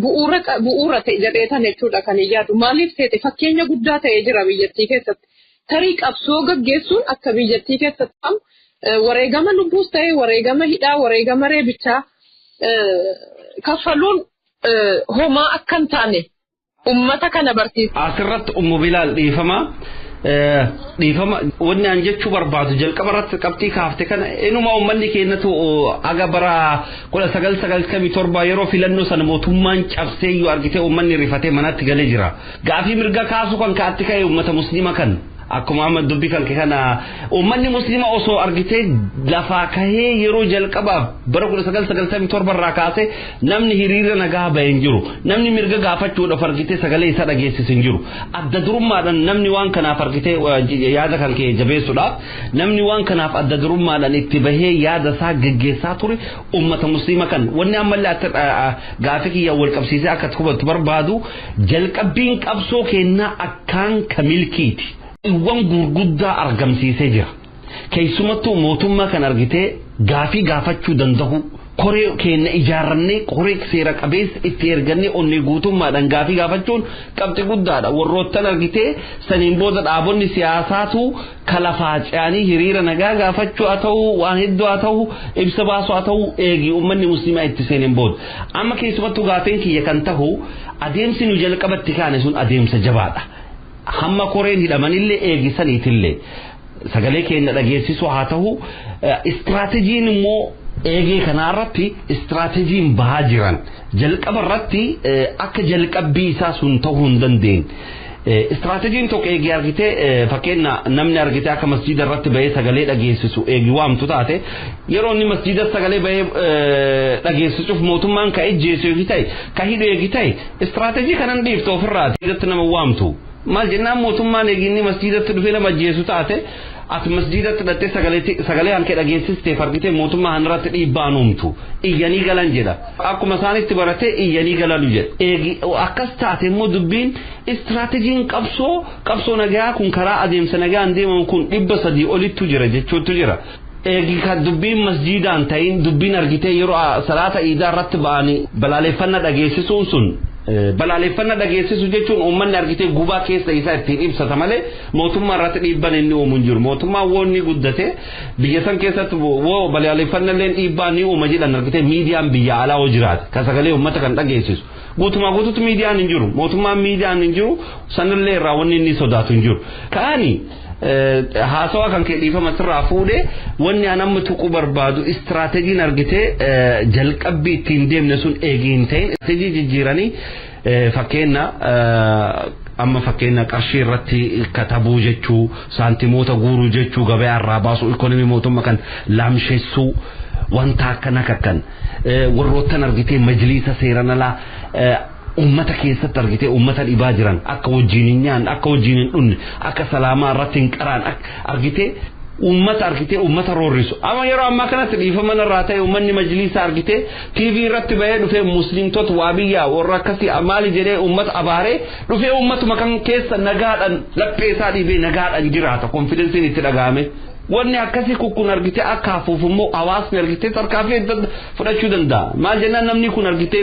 E: bu'uura ta'e jedheetan jechuudha kan hin yaadu. Maaliif ta'e fakkeenya guddaa ta'ee jira biyyattii keessatti. Tarii qabsoo gaggeessuun akka biyyattii keessatti ta'u wareegama lubbuus ta'e wareegama hidhaa wareegama reebichaa kaffaluun homaa akka hin taane uummata kana barsiisa.
A: Asirratti Ummu Bilaal dhiifama. Dhiifama wanni an jechuu barbaadu jalqaba irratti qabxii kaafte kana inuma uummanni keenyatu aga bara 1997 yeroo filannoo sana mootummaan cabsee iyyuu argitee uummanni rifatee manatti galee jira. Gaafii mirga kaasuu kan ka'atti ka'e uummata musliima kan akkuma amma dubbii kan kana uummanni musliima osoo argitee lafaa kahee yeroo jalqabaaf bara 1997 irraa kaasee namni hiriira nagaa bahee hin jiru. Namni mirga gaafachuudhaaf argitee sagalee isaa dhageessisu hin jiru. Adda durummaadhaan namni waan kanaaf argitee yaada kan kee jabeessuudhaaf namni waan kanaaf adda durummaadhaan itti bahee yaada isaa geggeessaa ture uummata musliima kan wanni ammallee gaafii kiyya wal qabsiisee akka hubattu barbaadu jalqabbiin qabsoo kennaa akkaan kamilkiiti. Iwwan gurguddaa argamsiisee jira. Keessumattuu mootummaa kan argitee gaafii gaafachuu danda'u koree keenya ijaarrannee koree seera qabeessa itti ergannee onnee guutummaadhaan gaafii gaafachuun qabxii guddaadha. Warroottan argitee saniin booda dhaabonni siyaasaatu kalafaa ce'anii hiriira nagaa gaafachuu haa ta'u waan hedduu haa ta'u ibsa baasuu haa ta'u eegi uummanni musliimaa itti seeneen booda. Amma keessumattuu gaafiin kiyya kan ta'u adeemsi nu jalqabatti kaane sun adeemsa jabaadha. Hamma koreen hidhamanillee eegisaniitillee sagalee keenya dhageessisuu haa ta'u istiraatejiin immoo eegee kanarratti istiraatejiin bahaa jiran jalqaba irratti akka jalqabbii isaa sun ta'uu hin dandeenye. Istiraatejiin tokko eegee argitee fakkeenya namni argitee akka masjiida irratti bahee sagalee dhageessisu eegi waamtu taate yeroo inni masjiida sagalee bahee dhageessisuuf mootummaan ka ejjeesu eegi ta'e ka hidhu eegi ta'e istiraateejii kanan dhiiftu ofirraa nama waamtu. Maal jennaan mootummaan eeginni masjiidatti dhufee nama ajjeesu taate ati masjiidatti dhattee sagalee hankee dhageessisteef argitee mootummaa hanirratti dhiibbaa uumtu iyyanii galan jedha. Akkuma isaanitti baratee iyyanii galanu jedha. Eegi akkas taate immoo dubbiin istiraatejiin qabsoo nagaa kun karaa adeemsa nagaan deemamu kun 300 olittu jira jechuutu jira. Eegi kan dubbiin masjiidaan ta'in dubbiin argitee yeroo salaata iidaa irratti ba'anii balaaleffannaa dhageessisuun sun Balaaleffannaa dhageessisu jechuun uummanni argitee gubaa keessa isaa ittiin ibsata malee mootummaa irratti dhiibban inni uumu hin jiru. Mootummaan woo inni guddate biyya san keessatti woo balaaleffannaa illee dhiibbaa ni uuma jedhan argitee miidiyaan biyya alaa hoo jiraate kan sagalee uummata kan dhageessisu. Guutumaa guututti miidiyaan hin jiru. Mootummaan miidiyaan hin jiru sanillee irraa wanni inni sodaatu hin jiru. Kaani haasawaa kan kee dhiifama sirraa fuudhee wanni an amma tuquu barbaadu istiraateejiin argitee jalqabbii ittiin deemne sun eegii hin ta'in istiraateejii jijjiiranii fakkeenya amma fakkeenya qarshii irratti katabuu jechuu saantimoota guuruu jechuu gabayaa irraa baasuu ikonomii mootummaa kan laamshessuu wanta akkana kakkan warroottan argitee majliisa seeran alaa ummata keessatti argitee ummata dhibaa jiran akka wajjin hin nyaanne akka wajjin hin dhunne akka salaamaa irratti hin qaraan argitee ummata argitee ummata roorrisu amma yeroo ammaa kanatti dhiifama irraa ta'e ummanni majliisa argitee TV irratti bahee dhufee muslimtoota waa biyyaa warra akkasii maali jedhee ummata abaaree dhufee ummatuma kan keessa nagaadhaan laphee isaa dhiibee nagaadhaan jiraata konfidensiin itti dhaga'ame. Wanni akkasii kun argitee akka hafuuf immoo hawaasni argitee tarkaanfii fudhachuu danda'a. Maal jennaan namni kun argitee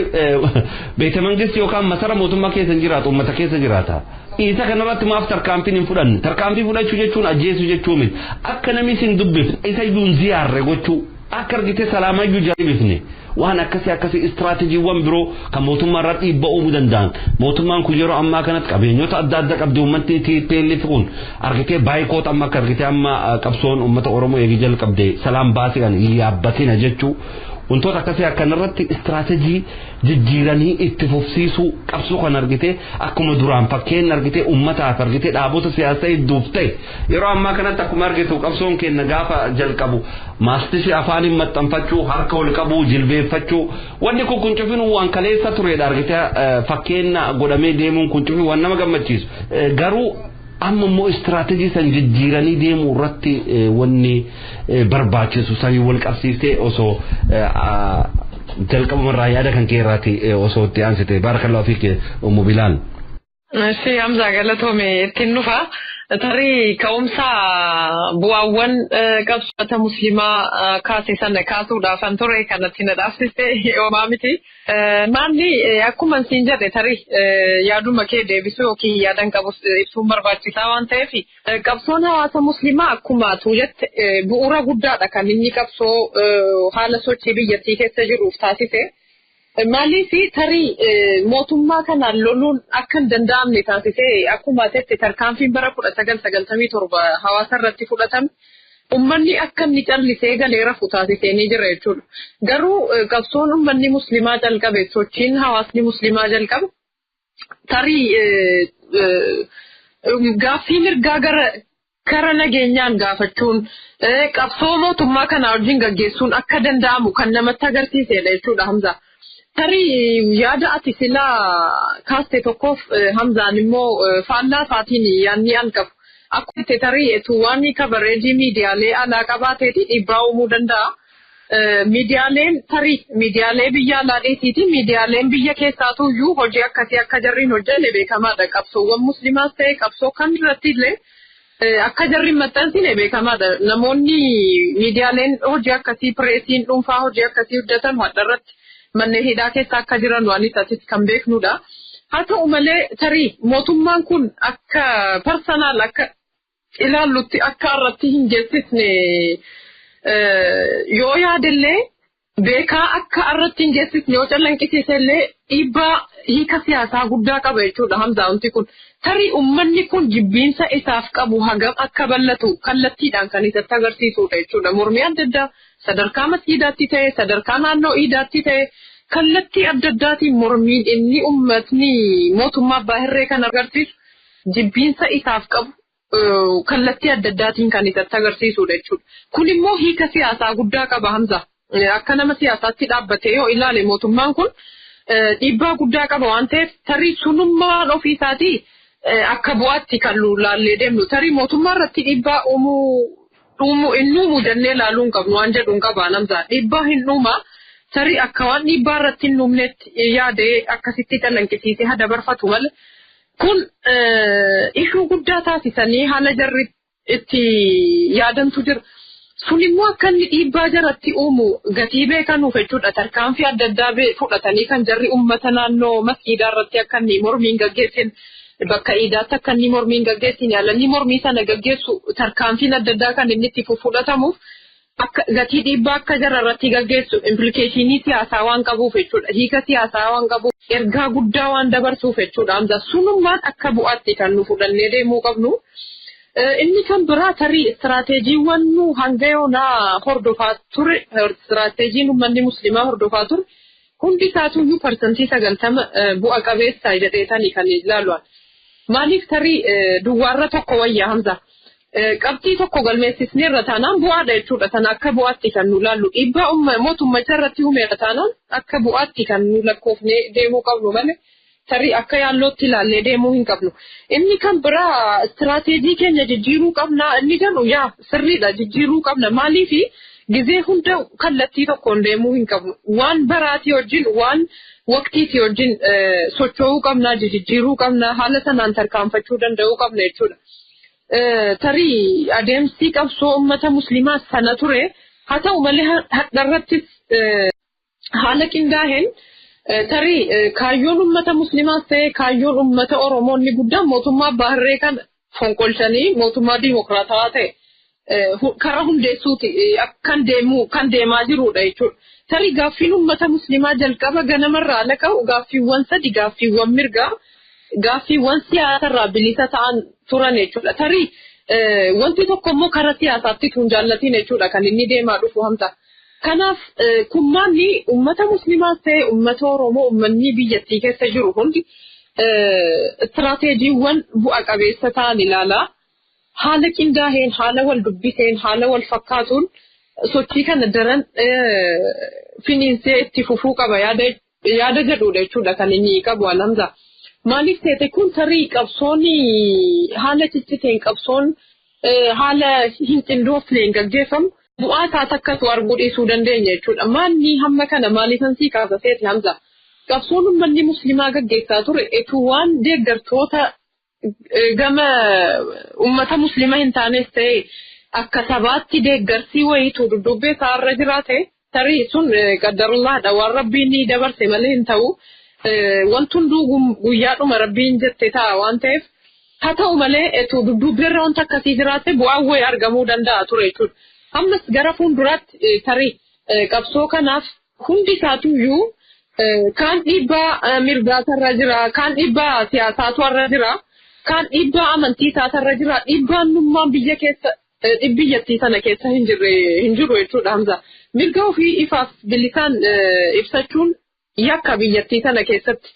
A: beekte mangisti yookaan masara mootummaa keessa hin jiraatu uummata keessa jiraata. Isa kanarratti maaf tarkaanfiin hin fudhanne? Tarkaanfii fudhachuu jechuun ajjeesuu jechuu miti. Akka namni isin dubbifne isa iyyuu hin ziyaarre gochuu akka argitee salaamayyuu jaalibifne waan akkasii akkasii istiraateejiiwwan biroo kan mootummaa irratti dhiibbaa uumuu danda'an mootummaan kun yeroo ammaa kanatti qabeenyota adda addaa qabdi uummatni TPLF kun argitee baayikoot amma akka argitee amma qabsoon uummata Oromoo eegii jalqabde salaam baasii kan yaabbatina jechuu wantoota akkasii akkanarratti istiraateejii jijjiiranii itti fufsiisuu qabsoo kan argitee akkuma duraan fakkeenya argitee uummataaf argitee dhaabota siyaasaa hedduuf ta'e yeroo ammaa kanatti akkuma argitu qabsoon keenya gaafa jalqabu maastishii afaaniin maxxanfachuu harka ol qabuu jilbeeffachuu wanni kun kun cufin waan kaleessa turedha argitee fakkeenya godhamee deemuun kun cufin waan nama gammachiisu garuu amma immoo istiraateejii san jijjiiranii deemuu irratti wanni barbaachisu sanii wal qabsiistee osoo jalqabumarraa yaada kan kee irraati osoo itti aansite baarakallahu fiik ummu Bilaal.
E: Si Hamza galatoome ittiin dhufa. Tarii ka'umsa bu'aawwan qabsoota musliimaa kaase sana kaasuudhaaf an ture kanatti na dhaabsiste homaa miti. Maalli akkuma siin jedhe tarii yaaduma kee deebisuu yookiin yaadan qabus ibsuun barbaachisaa waan ta'eef qabsoon hawaasa musliimaa akkuma atuu jette bu'uura guddaadha kan inni qabsoo haala sochii biyyattii keessa jiruuf taasise. Maaliif tarii mootummaa kanaan loluun akka hin danda'amne taasisee akkuma jette tarkaanfiin bara 1997 hawaasa irratti fudhatame uummanni akka inni callisee galee rafu taasisee ni jira jechuudha. Garuu qabsoon uummanni musliimaa jalqabe sochiin hawaasni musliimaa jalqabe tarii gaaffii mirgaa gara kara nageenyaan gaafachuun qabsoo mootummaa kanaa wajjin gaggeessuun akka danda'amu kan namatti agarsiisedha jechuudha Hamza. Tarii yaada ati silaa kaaste tokkoof Hamzaan immoo faallaa isaatiin yaadni an qabu. Akkuma itti tarii waan kabareejii miidiyaalee alaa qabaateeti dhiibbaa uumuu danda'a. Miidiyaaleen tarii miidiyaalee biyya alaa dhiisiiti miidiyaaleen biyya keessaatu iyyuu hojii akkasii akka jarriin hojjenne beekamaadha. Qabsoowwan musliimaas ta'e qabsoo kan irratti illee akka jarriin maxxansine beekamaadha. Namoonni miidiyaaleen hojii akkasii pireesiin dhuunfaa hojii akkasii hojjetan hadha irratti manneen hidhaa keessa akka jiran waan isaatis kan beeknudha. Haa ta'u malee tarii mootummaan kun akka personal akka ilaallutti akka irratti hin geessisne yoo yaadillee beekaa akka irratti hin geessisne yoo callanqisiise illee dhiibbaa hiika siyaasaa guddaa qaba jechuudha Hamza wanti kun. Tarii uummanni kun jibbiinsa isaaf qabu hagam akka bal'atu kallattiidhaan kan isatti agarsiisudha jechuudha. Mormii adda addaa sadarkaa masjiidaatti ta'e sadarkaa naannoo iidaatti ta'e kallattii adda addaatiin mormiin inni uummatni mootummaa abbaa hirree kan agarsiisu jibbiinsa isaaf qabu kallattii adda addaatiin kan isatti agarsiisudha jechuudha. Kun immoo hiika siyaasaa guddaa qaba Hamza. Akka nama siyaasaatti dhaabbatee yoo ilaale mootummaan kun dhiibbaa guddaa qaba waan ta'eef tarii sunummaan ofii isaatii akka bu'aatti kan laallee deemnu tarii mootummaa irratti dhiibbaa uumuu hin uumu jennee laaluu hin qabnu waan jedhu hin qaba Hamza. Dhiibbaa hin uuma tarii akka waan dhiibbaa irratti hin uumnetti yaadee akkasitti calanqisiisee hada barfatu malee kun ishuu guddaa taasisanii haala jarri itti yaadantu jira. Sun immoo akka inni dhiibbaa jaratti uumu gatii beekanuuf jechuudha. Tarkaanfii adda addaa fudhatanii kan jarri uummata naannoo masgiidaa irratti akka inni mormiin gaggeessin, bakka iidaatti akka inni mormiin gaggeessin, yaalanni mormii sana gaggeessu tarkaanfiin adda addaa kan inni itti fudhatamuuf akka gatii dhiibbaa akka jara irratti gaggeessu implikeeshinii siyaasaa waan qabuuf jechuudha. Hiika siyaasaa waan qabuuf, ergaa guddaa waan dabarsuuf jechuudha. Hamza, sunummaan akka bu'aatti kan nu fudhannee deemuu qabnu. Inni kan biraa tarii istiraateejiiwwan nu hanga yoonaa hordofaa ture, istiraateejiin uummanni musliimaa hordofaa ture hundi isaatuyyuu 90% bu'a qabeessa jedheetanii kan ilaalu. Maaliif tarii duwwaarra tokko wayyaa, Hamza? Qabxii tokko galmeessisneerra taanaan bu'aadha jechuudha. Sana akka bu'aatti kan nu ilaallu. Dhiibbaa mootummacha irratti uumeera taanaan akka bu'aatti kan nu lakkoofnee deemuu qabnu malee tarii akka yaallootti ilaallee deemuu hin qabnu. Inni kan biraa istiraateejii keenya jijjiiruu qabna. Inni jedhu yaa sirriidha, jijjiiruu qabna. Maaliifi gizee hunda kallattii tokkoon deemuu hin qabnu. Waan baraatii wajjin, waan waqtiitii wajjin socho'uu qabna, jijjiiruu qabna, haala sanaan tarkaanfachuu danda'uu qabna jechuudha. Tarii adeemsi qabsoo uummata musliimaa sana ture, haa ta'u malee hadharrattis haala qindaa'een tarii kaayyoon uummata musliimaas ta'e kaayyoon uummata Oromoo inni guddaan mootummaa abbaa hirree kana fonqolchanii mootummaa diimokiraatawaa ta'e karaa hundeessuuti kan deemu kan deemaa jirudha jechuudha. Tarii gaaffiin uummata musliimaa jalqaba ganamarraa ala ka'u gaaffiiwwan sadi, gaaffiiwwan mirgaa, gaaffiiwwan siyaasarraa bilisa ta'an turan jechuudha. Tarii wanti tokko immoo karaa siyaasaatti tun jaallatiin jechuudha kan inni deemaa dhufu, Hamza. Kanaaf kummaanni uummata musliimaas ta'e uummata Oromoo, uummanni biyyattii keessa jiru hundi istiraateejiiwwan bu'a qabeessa ta'an ilaalaa haala qindaa'een, haala wal dubbiseen, haala wal fakkaatuun sochii kana daran finiinsee itti fufuu qaba yaada jedhudha jechuudha kan inni qabu, Hamza. Maaliif seete, kun tarii qabsoon haala cicciteen, qabsoon haala hin qindoofneen gaggeeffamu bu'aa isaa takkatu arguu dhiisuu dandeenya jechuudha. Maanni hamma kana maaliifan sii kaasa seeti, Hamza? Qabsoon uummanni musliimaa gaggeessaa ture etuu waan deeggartoota gama uummata musliima hin taanes ta'e akka sabaatti deeggarsii wayiitu duddubbee isaarra jiraate, tarii sun qaddarullaadha, waan rabbiin ni dabarse malee hin ta'u. Wanti hunduu guyyaadhuma rabbiin jette ta'a waan ta'eef, haa ta'u malee etuu dudduubbeerra wanta akkasii jiraate bu'aan wayii argamuu danda'a ture jechuudha. Ammas gara fuulduraatti tarii qabsoo kanaaf hundi isaatuyyuu kaan dhiibbaa mirgaatarra jira, kaan dhiibbaa siyaasaatu irra jira, kaan dhiibbaa amantii isaatarra jira, dhiibbaan nummaan biyya keessa biyyattii sana keessa hin jirre hin jiru jechuudha, Hamza. Mirga ofii ifaaf bilisaan ibsachuun yakka biyyattii sana keessatti.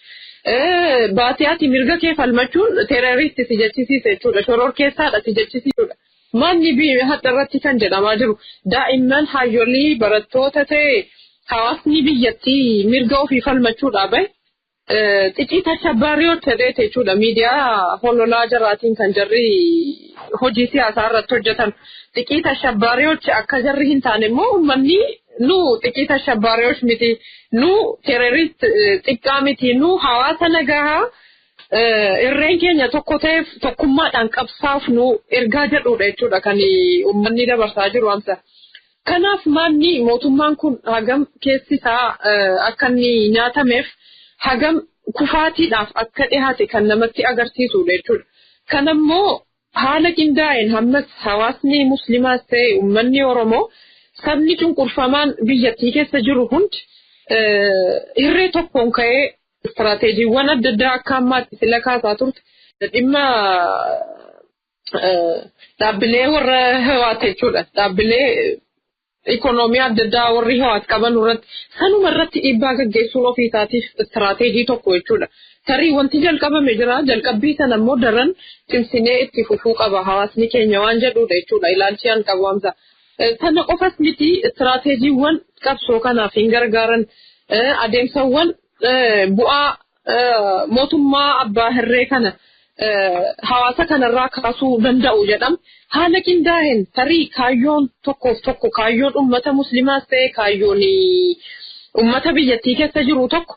E: Baatee ati mirga kee falmachuun terrorist si jechisiisa jechuudha. Shororkeessaadha si jechisiisudha. Manni hadha irratti kan jedhamaa jiru daa'imman, hayyolii, barattoota ta'e hawaasni biyyattii mirga ofii falmachuudhaa bahe ጥቂት አሸባሪዎች jedheeti jechuudha. Miidiyaa hololaa jaraatiin kan jarri hojii siyaasaa irratti hojjetan. ጥቂት አሸባሪዎች akka jarri hin taane immoo uummanni nu ጥቂት አሸባሪዎች miti, nu terrorist xiqqaa miti, nu hawaasa nagaa irreen keenya tokko ta'eef tokkummaadhaan qabsaaf nu ergaa jedhudha jechuudha kan uummanni dabarsaa jiru, Hamza. Kanaaf maanni mootummaan kun hagam keessi isaa akka inni nyaatameef, hagam kufaatiidhaaf akka dhihaate kan namatti agarsiisudha jechuudha. Kanammoo haala qindaa'een ammas hawaasni musliimaas ta'e uummanni Oromoo, sabni cunqurfamaan biyyattii keessa jiru hundi irree tokkoon ka'ee istiraateejiiwwan adda addaa akka ammaatti sila kaasaa turte dhimma dhaabbilee warra hawaasa jechuudha. Dhaabbilee ikonoomii adda addaa warri hawaasa qaban irratti, sanuma irratti dhiibbaa gaggeessuun ofii isaatiif istiraateejii tokko jechuudha. Tarii wanti jalqabame jira, jalqabbii sana immoo daran cimsinee itti fufuu qaba hawaasni keenya waan jedhudha jechuudha ilaalchi an qabu, Hamza. Sana qofas miti, istiraateejiiwwan qabsoo kanaaf hin gargaaran, adeemsawwan bu'aa mootummaa abbaa hirree kana hawaasa kanarraa kaasuu danda'u jedham. Haala qindaa'een tarii kaayyoon tokkoof tokko, kaayyoon uummata musliimaas ta'e kaayyoon uummata biyyattii keessa jiru tokko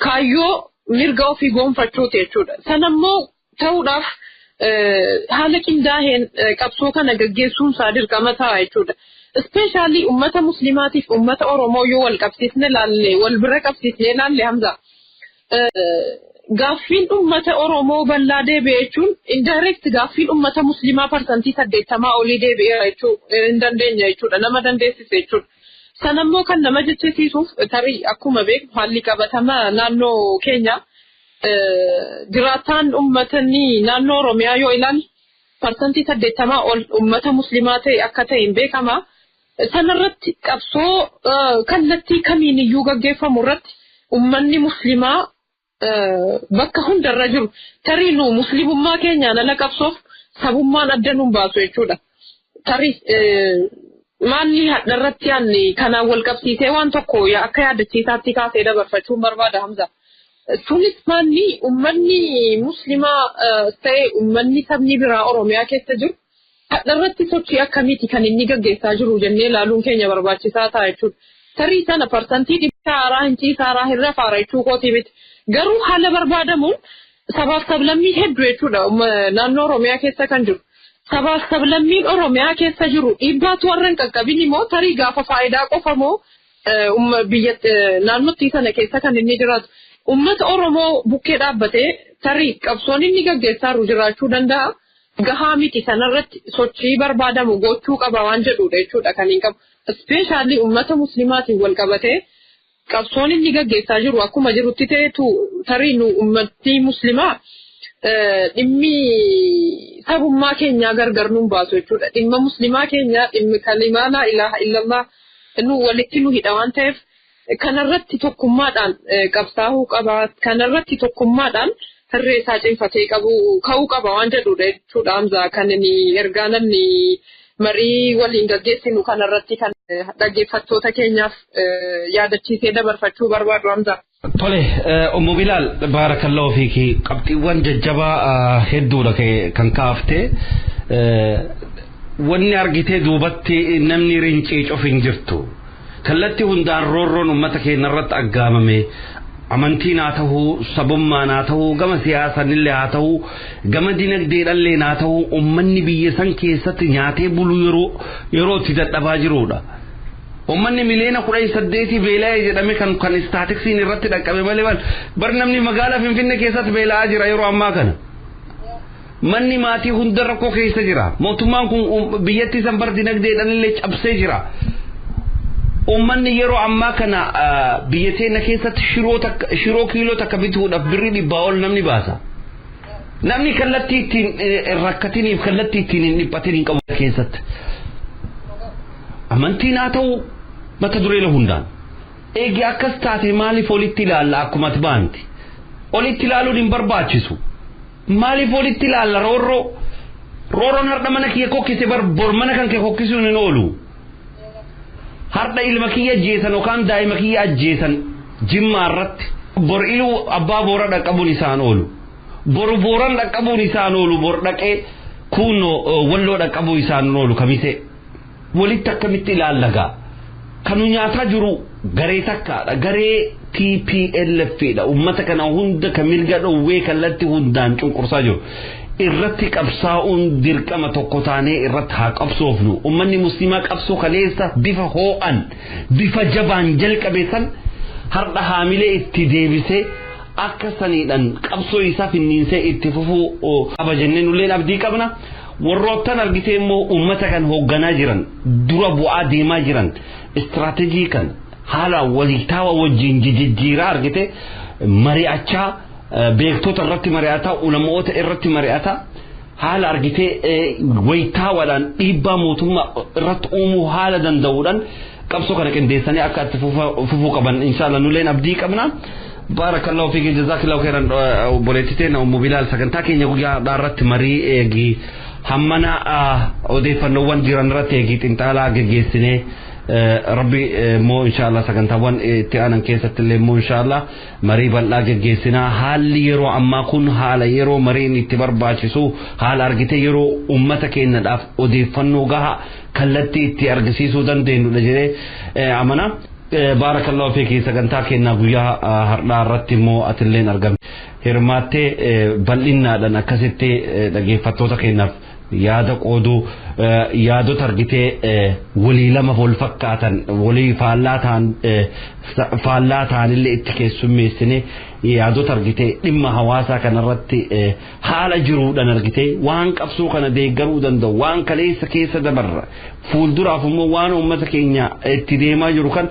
E: kaayyoo mirga ofii goonfachuuti jechuudha. Sanammoo ta'uudhaaf haala qindaa'een qabsoo kana gaggeessuun isaa dirqama ta'a jechuudha. Ispeeshaalii uummata musliimaatiif uummata Oromoo yoo wal qabsiisne laalle wal bira qabsiisne laalle Hamza. Gaaffiin uummata Oromoo bal'aa deebi'e jechuun indirect gaaffiin uummata musliimaa 80% olii deebi'eera jechuu hin dandeenya jechuudha. Nama dandeessise jechuudha. Sanammoo kan nama jechisiisuuf tarii akkuma beeknu haalli qabatamaa naannoo keenya jiraataan uummatni naannoo Oromiyaa yoo ilaalle 80% ol uummata musliimaa ta'e akka ta'e hin beekama. Sanarratti qabsoo kallattii kamiiniyyuu gaggeeffamu irratti uummanni musliimaa bakka hundarra jiru tarii nu muslimummaa keenyaan ala qabsoof sabummaan adda nuun baasu jechuudha. Tarii maalli hadharratti yaanni kanaan wal qabsiisee waan tokko akka yaadachiisaatti kaasee dabarfachuun barbaada Hamza. Sunis maalli uummanni muslimaa ta'e uummanni sabni biraa Oromiyaa keessa jiru hadharratti sochii akkamiiti kan inni gaggeessaa jiru jennee ilaaluun keenya barbaachisaa ta'a jechuudha. Tarii sana 100% haaraa hin ciisaaraa hin rafaara jechuu kootii miti. Garuu haala barbaadamuun sabaaf sablammii hedduu jechuudha naannoo Oromiyaa keessa kan jiru. Sabaaf sablammiin Oromiyaa keessa jiru dhiibbaatu warra hin qaqqabin immoo tarii gaafa faayidaa qofa moo biyya naannootti sana keessa kan inni jiraatu. Uummata Oromoo bukkee dhaabbatee tarii qabsoon inni gaggeessaa jiru jiraachuu danda'a. Gahaa miti sanarratti sochii barbaadamu gochuu qaba waan jedhudha jechuudha kan hin qabu. Ispeeshaalii uummata muslimaatiin wal qabatee qabsoon inni gaggeessaa jiru akkuma jirutti ta'etu tarii nu uummatni muslimaa dhimmi sabummaa keenyaa gargar nuun baasu jechuudha. Dhimma muslimaa keenyaa dhimmi kalimaa laa ilaaha illallah nu walitti nu hidha waan ta'eef kanarratti tokkummaadhaan qabsaa'uu qaba. Kanarratti tokkummaadhaan hirree isaa cimfatee qabu ka'uu qaba waan jedhudha jechuudha Hamza kan inni ergaa namni marii waliin gaggeessinu kanarratti kan dhaggeeffattoota keenyaaf yaadachiisee dabarfachuu barbaadu Hamza.
A: Tole, Ummu Bilaal baarakallahu fiiki qabxiiwwan jajjabaa hedduudha kan kaaftee wanni argitee duubatti namni rincee cof hin jirtu. Kallattii hundaan roorroon uummata keenya irratti aggaamame amantiin haa ta'uu sabummaan haa ta'uu gama siyaasanillee haa ta'uu gama dinagdeedhallee haa ta'uu uummanni biyya san keessatti nyaatee bulu yeroo itti dadhabaa jirudha. Uummanni 18 miliyoona beela'ee jedhame kan istaatiksiin irratti dhaqqabe malee bar namni magaalaa Finfinnee keessatti beela'aa jira yeroo ammaa kana. Manni maatii hunda rakkoo keessa jira. Mootummaan kun biyyattii san bar dinagdeedhallee cabsee jira. Uummanni yeroo ammaa kana biyya teenya keessatti shiroo kiiloo takka bituudhaaf birrii 100 ol namni baasa. Namni kallattii ittiin rakkatiniif kallattii ittiin hin dhiphatin hin qabu keessatti. Amantiin haa ta'u mata duree hundaan. Eegi akkas taate maaliif olitti ilaalla akkuma ati baanti? Olitti ilaaluun hin barbaachisu. Maaliif olitti ilaalla roorroo? Roorroon har'a mana kiyya kokkise bar bor mana kan kee kokkisuun hin oolu. Har'a ilma kiyya ajjeesan yookaan daa'ima kiyya ajjeesan jimmaa irratti bor iluu abbaa boora dhaqqabuun isaan oolu. Boru booran dhaqqabuun isaan oolu bor dhaqee kunnoo walloo dhaqqabuu isaan oolu kamisee. Walitti akkamitti ilaallagaa? Kan nu nyaataa jiru garee takkaadha. Garee TPLF dha. Uummata kana hunda kan mirga dhoowwee kallattii hundaan cunqursaa jiru. Irratti qabsaa'uun dirqama tokko taanee irratti haa qabsoofnu. Uummanni musliimaa qabsoo kaleessa bifa hoo'an bifa jabaan jalqabe san har'a haamilee itti deebisee akka saniidhaan qabsoo isaa finniinsee itti fufuu qaba jennee nulleen abdii qabna. Warroottan argitee immoo uummata kan hoogganaa jiran dura bu'aa deemaa jiran istiraatejii kan haala walittaawa wajjin jijjiiraa argite mari'achaa beektota irratti mari'ataa ulamoota irratti mari'ataa haala argitee wayitaawaadhaan dhiibbaa mootummaa irratti uumuu haala danda'uudhaan qabsoo kana qindeessanii akka itti fufuu qaban inshaalla nulleen abdii qabna. Baarakallahu fiiki jazaakillahu khairan obboleettii teenya Ummu Bilaal sagantaa keenya guyyaa irratti marii eegi hammana odeeffannoowwan jiran irratti eegi xinxaalaa geggeessinee rabbi immoo inshaalla sagantaawwan itti aanan keessatti illee immoo inshaalla marii bal'aa geggeessinaa haalli yeroo ammaa kun haala yeroo mariin itti barbaachisu haala argite yeroo uummata keenyadhaaf odeeffannoo gahaa kallattii itti argisiisuu dandeenyudha jedhee amana. Baarakallahu fiiki sagantaa keenyaa guyyaa har'aa irratti immoo atilleen argamte hirmaattee bal'innaadhaan akkasitti dhaggeeffattoota keenyaaf Yaada qooduu, yaadota argitee walii lama wal fakkaatan, walii faallaa ta'an, faallaa ta'anillee itti keessummeessine, yaadota argitee dhimma hawaasaa kanarratti haala jiruudhaan argitee waan qabsoo kana deeggaruu danda'u, waan kaleessa keessa dabarra, fuulduraaf immoo waan uummata keenya itti deemaa jiru kan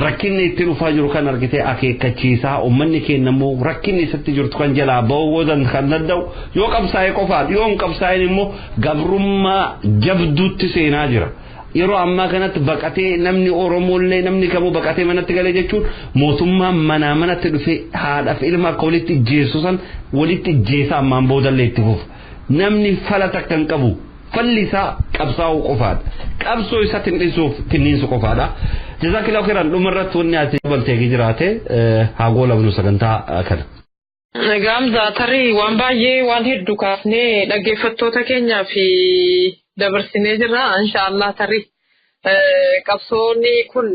A: rakkinni itti dhufaa jiru kan argitee akeekkachiisaa, uummanni keenya immoo rakkinni isatti jirtu kan jalaa ba'uu kan danda'u yoo qabsaa'e qofaadha. Yoo hin qabsaa'in immoo gabrummaa jabduutti seenaa jira. Yeroo ammaa kanatti baqatee namni Oromollee namni kamuu baqatee manatti galee jechuun mootummaan manaa manatti dhufee haadhaaf ilma akka walitti ijjeessu san walitti ijjeessa ammaan boodallee itti fufa. Namni fala takka hin qabu. Falli isaa qabsaa'uu qofaadha. Qabsoo isaa tin'isuuf tinniinsu qofaadha. Jazaakillahu khairan, dhumarratti wanni ati baltee jiraate haa goolabnu sagantaa kana.
E: Egaa Hamzaa, tarii waan baay'ee waan hedduu kaafnee dhaggeeffattoota keenyaa fi dabarsinee jirra. Inshaallah tarii qabsoonni kun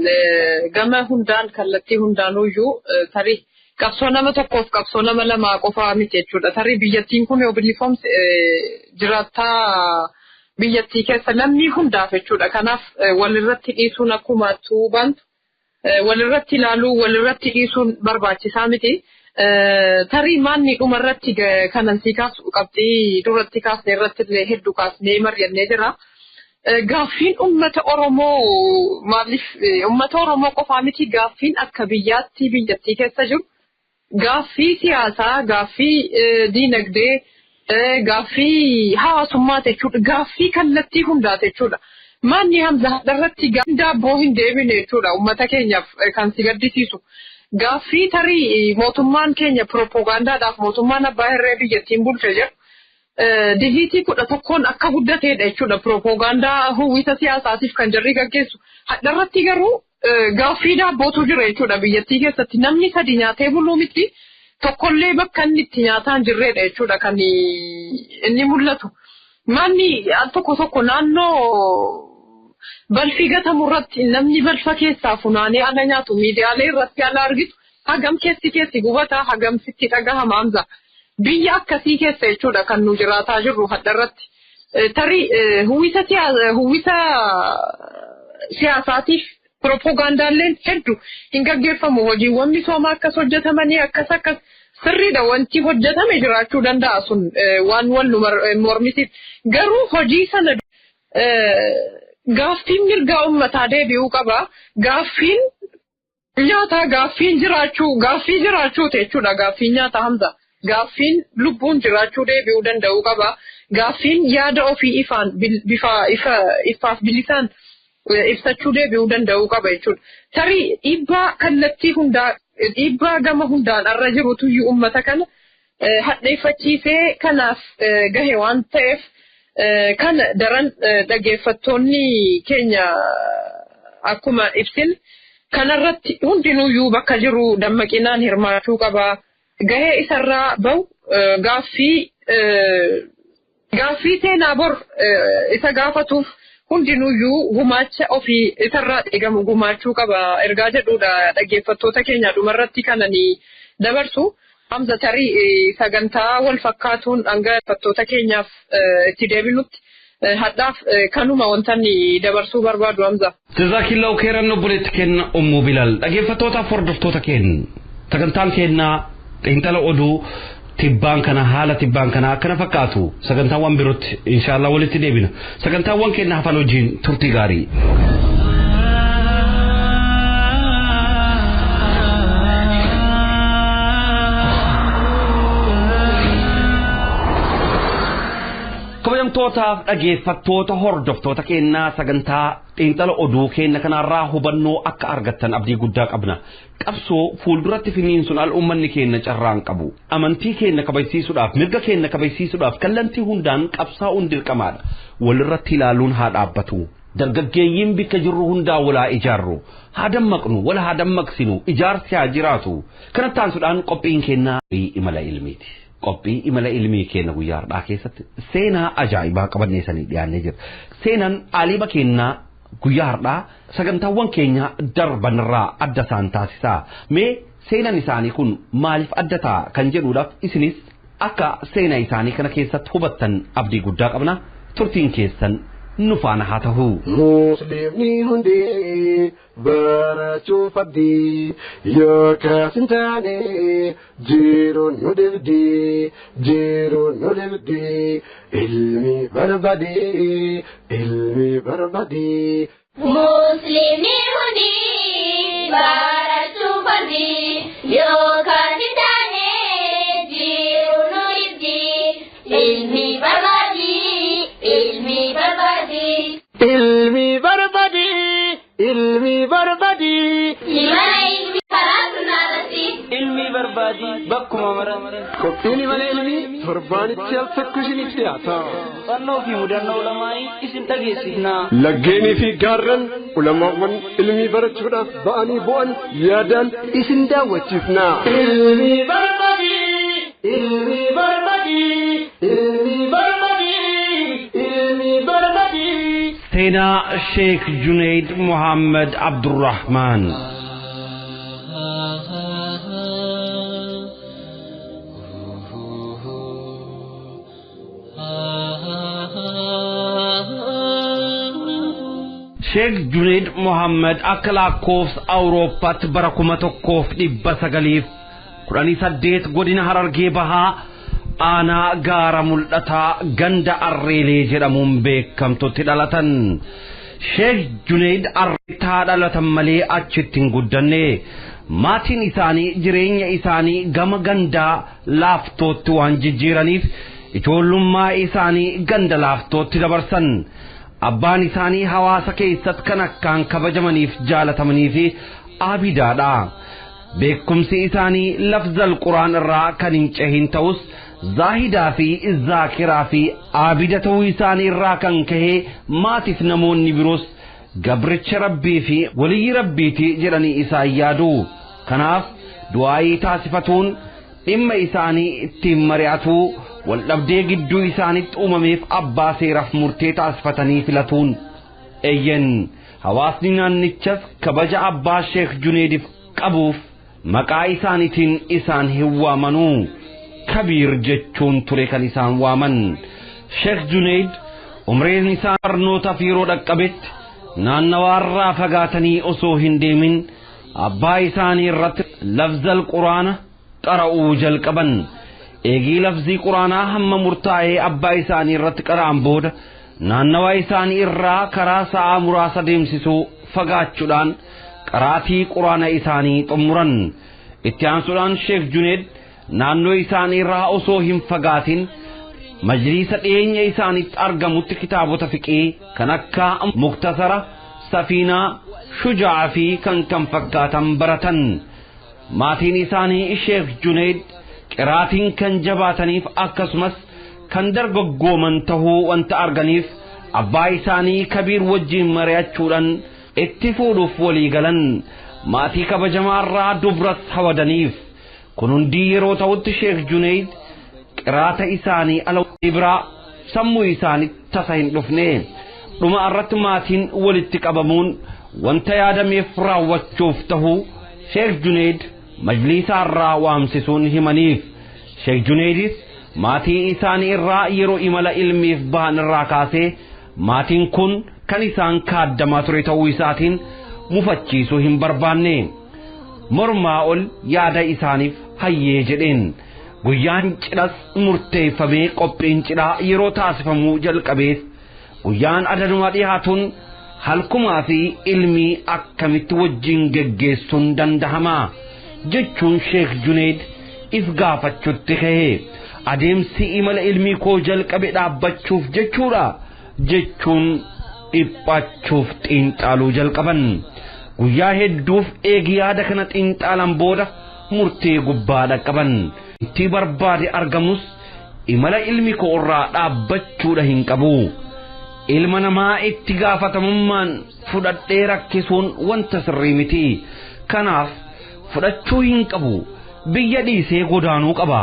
E: gama hundaan kallattii hundaanuyyuu tarii qabsoo nama tokkoof qabsoo nama lamaa qofaa miti jechuudha. Tarii biyyattiin kun yoo bilisoomte jiraattaa biyyattii keessa lammii hundaaf jechuudha. Kanaaf walirratti dhiisuun akkuma tuubantu walirratti ilaaluu, walirratti dhiisuun barbaachisaa miti. Tarii maanni dhumarratti kanan sii kaasu, qabxii duratti kaasne irratti illee hedduu kaasnee mari'annee jira. Gaaffiin uummata Oromoo maaliif uummata Oromoo qofaa miti, gaaffiin akka biyyaatti biyyattii keessa jiru gaaffii siyaasaa, gaaffii diinagdee, gaaffii hawaasummaa jechuudha. Gaaffii kallattii hundaati jechuudha. Manni Hamza irratti daabboo hin deebine jechuudha uummata keenyaaf kan si gaddisiisu. Gaaffii tarii mootummaan keenya piroopoogaandaadhaaf mootummaan abbaa hirree biyyattiin bulche jedhu dijiitii 11n akka guddateedha jechuudha. Piroopoogaandaa uwwisa siyaasaatiif kan jarri gaggeessu. Hadharratti garuu gaaffii daabbootu jira jechuudha biyyattii keessatti. Namni sadi nyaatee buluu miti, tokkollee bakka inni itti nyaataan jirredha jechuudha kan inni mul'atu. Manni al tokko tokko naannoo balfi gatamu irratti namni balfa keessaa funaanee ala nyaatu miidiyaalee irratti ala argitu, hagam keessi keessi gubataa, hagam sitti dhagahama Hamza. Biyya akkasii keessa jechuudha kan nu jiraataa jirru hadharratti. Tarii uwwisa siyaasaatiif piroopoogaandaaleen hedduu hin gaggeeffamu. Hojiiwwan misoomaa akkas hojjetamanii akkas akkas sirriidha, wanti hojjetame jiraachuu danda'a, sun waan wal nu mormisiif. Garuu hojii sana gaaffiin mirgaa uummataa deebi'uu qaba. Gaaffiin nyaataa gaaffiin jiraachuu gaaffii jiraachuuti jechuudha gaaffiin nyaataa Hamza. Gaaffiin lubbuun jiraachuu deebi'uu danda'uu qaba. Gaaffiin yaada ofii ifaan bifa ifa ifaaf bilisaan ibsachuu deebi'uu danda'uu qaba jechuudha. Tarii dhiibbaa kallattii hundaa, dhiibbaa gama hundaan irra jirutu uummata kana hadheeffachiisee kanaaf gahe waan ta'eef, kana daran dhaggeeffattoonni keenya akkuma ibsin kanarratti hundinuyyuu bakka jiru dammaqinaan hirmaachuu qaba. Gahee isarraa bahu gaaffii seenaa bor isa gaafatuuf hundinuyyuu gumaacha ofii isarraa eegamu gumaachuu qaba ergaa jedhudha dhaggeeffattoota keenya dhumarratti kanani dabarsu. Hamza, tarii sagantaa wal fakkaatuun hanga dhaggeeffattoota keenyaaf itti deebinutti hadhaaf kanuma wanta inni dabarsuu barbaadu, Hamza.
A: Jazaakillahu khairan, obboleetti kenna Ummu Bilal. Dhaggeeffattootaaf hordoftoota keenya, sagantaan keenyaa xiinxala oduu tibbaan kana haala tibbaan kana akkana fakkaatu. Sagantaawwan birootti inshaallah walitti deebina. Sagantaawwan keenya hafan wajjin turtii gaarii. Kabajamtootaaf dhaggeeffattoota hordoftoota keenyaa, sagantaa xiinxala oduu keenya kanarraa hubannoo akka argattan abdii guddaa qabna. Qabsoo fuulduratti finiinsuun al uummanni keenya carraan qabu. Amantii keenya kabajsiisuudhaaf, mirga keenya kabajsiisuudhaaf kallattii hundaan qabsaa'uun dirqamaadha. Walirratti ilaaluun haa dhaabbatu. Dargaggeeyyiin bikka jirru hundaa walaa ijaarru. Haa dammaqnu, wal haa dammaqsinu, ijaarsi haa jiraatu. Kanatti aansuudhaan qophiin keenyaa imala ilmiiti. Qophii imala ilmii keenya guyyaa har'aa keessatti seenaa ajaa'ibaa qabannee sanii dhiyaannee jira. Seenaan aliba keenyaa guyyaa har'aa sagantaawwan keenya darbanirraa adda isaan taasisaa. Mee seenaan isaanii kun maaliif adda ta'a kan jedhuudhaaf isinis Akka seenaa isaanii kana keessatti hubattan abdii guddaa qabna. Turtiin keessan nu faana haa ta'u.
F: Muslimni hundi barachuu faddi yookaas hin taane jiruun nu dibdi jiruun nu dibdi ilmi barbaadi ilmi barbaadi.
G: Muslimni hundi barachuu faddi yookaas hin taane jiruun nu dibdi ilmi barbaadi. Ilmi barbaadi.
F: Ilmi barbaadi. Ilmi barbaadi.
G: Imala ilmi karaa sunnaarratti.
C: Ilmi barbaadi bakkuma mara.
F: Qophiin imala ilmi torbaanitti al tokko isiniif dhiyaata.
C: Fannoo fi mudannoo ulamaa'ii isin dhageessifna.
F: Laggeenii fi gaarran ulamaawwan ilmii barachuudhaaf ba'anii bu'an yaadaan isin daawwachiifna. Ilmi barbaadi. Ilmi barbaadi. Ilmi barbaadi. Ilmi barbaadi.
A: Seenaa Sheek Junaid Muhammad Abdurrahmaan. Sheek Junaid Muhammad akka lakkoofsa Awurooppaatti bara 1918 godina Harargee Bahaa aanaa gaara mul'ataa ganda Arreelee jedhamuun beekamtutti dhalatan. Sheek Junaid Arreetaa dhalatan malee achitti hin guddanne. Maatiin isaanii jireenya isaanii gama gandaa laaftootti waan jijjiiraniif ijoollummaa isaanii ganda laaftootti dabarsan. Abbaan isaanii hawaasa keessatti kan akkaan kabajamaniif jaalatamanii fi abidaadha. Beekumsi isaanii lafzal quraan irraa kan hin cehin ta'us zaahidaa fi zaakiraa fi abida ta'uu isaanii irraa kan ka'e maatiif namoonni biroos gabricha rabbii fi waliyyi rabbiiti jedhanii isaan yaadu. Kanaaf du'aayii taasifatuun dhimma isaanii ittiin mari'atu waldhabdee gidduu isaanitti uumameef abbaa seeraaf murtee taasifatanii filatuun. Eyyen hawaasni naannichas kabaja abbaa Sheek Juneediif qabuuf maqaa isaaniitiin isaan hin waamanuu. Kabiir jechuun ture kan isaan waaman. Sheek Juneed umriin isaan barnootaaf yeroo dhaqqabetti naannawaarraa fagaatanii osoo hin deemin abbaa isaanii irratti lafzal quraana qara'uu jalqaban. Eegii lafzii quraanaa hamma murtaa'ee abbaa isaanii irratti qara'an booda naannawaa isaanii irraa karaa sa'aa muraasa deemsisuu fagaachuudhaan qaraatii quraana isaanii xumuran. Itti aansuudhaan Sheek Juneed naannoo isaanii irraa osoo hin fagaatin majliisa dhiyeenya isaanitti argamutti kitaabota fiqii kan akka muktasara, safiinaa, shujaa fi kan kan fakkaatan baratan. Maatiin isaanii Sheek Juneed qiraatiin kan jabaataniif akkasumas kan dargaggooman tahuu wanta arganiif abbaa isaanii Kabiir wajjin mari'achuudhaan itti fuudhuuf walii galan. Maatii kabajamaarraa dubras hawadaniif. Kun hundii yeroo ta'utti Sheek Juneed qiraata isaanii ala biraa sammuu isaanii tasa hin dhufne. Dhuma irratti maatiin walitti qabamuun wanta yaadameef raawwachuuf tahu Sheek Juneed majliisaarraa waamsisuun himaniif. Sheek Juneedis maatii isaanii irraa yeroo imala ilmiif bahan irraa kaasee maatiin kun kan isaan kaaddamaa ture ta'uu isaatiin mufachiisuu hin barbaanne. Mormaa ol yaada isaaniif hayyee jedheen. Guyyaan cidhas murteeffamee qophiin cidhaa yeroo taasifamuu jalqabees guyyaan adaduma dhiyaatuun halkumaa fi ilmii akkamitti wajjin geggeessuun danda'ama jechuun Sheek Juneed if gaafachuutti ka'e. Adeemsi imala ilmii koo jalqabe dhaabbachuuf jechuudha jechuun dhiphachuuf xiinxaluu jalqaban. Guyyaa hedduuf eegi yaada kana xiinxalan booda murtee gubbaa dhaqqaban. Itti barbaade argamus imala ilmi koo irraa dhaabbachuudha hin qabu. Ilma namaa itti gaafatamummaan fudhadhee rakkisuun wanta sirrii miti. Kanaaf fudhachuu hin qabu. Biyya dhiisee godaanuu qaba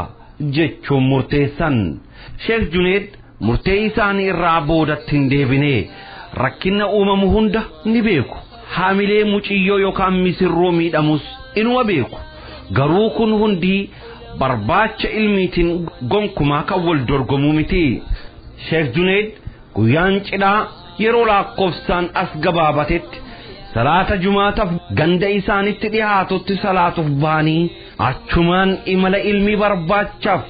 A: jechuun murteessan. Sheek Juneed murtee isaanii irraa boodatti hin deebine. Rakkina uumamu hunda ni beeku. Haamilee muciyyoo yookaan misirroo miidhamus inuma beeku. Garuu kun hundi barbaacha ilmiitiin gonkumaa kan wal dorgomuu miti. Sheekh Junaid guyyaan cidhaa yeroo lakkoofsaan as gabaabatetti salaata jumaataaf ganda isaanitti dhihaatutti salaatuuf ba'anii achumaan imala ilmii barbaachaaf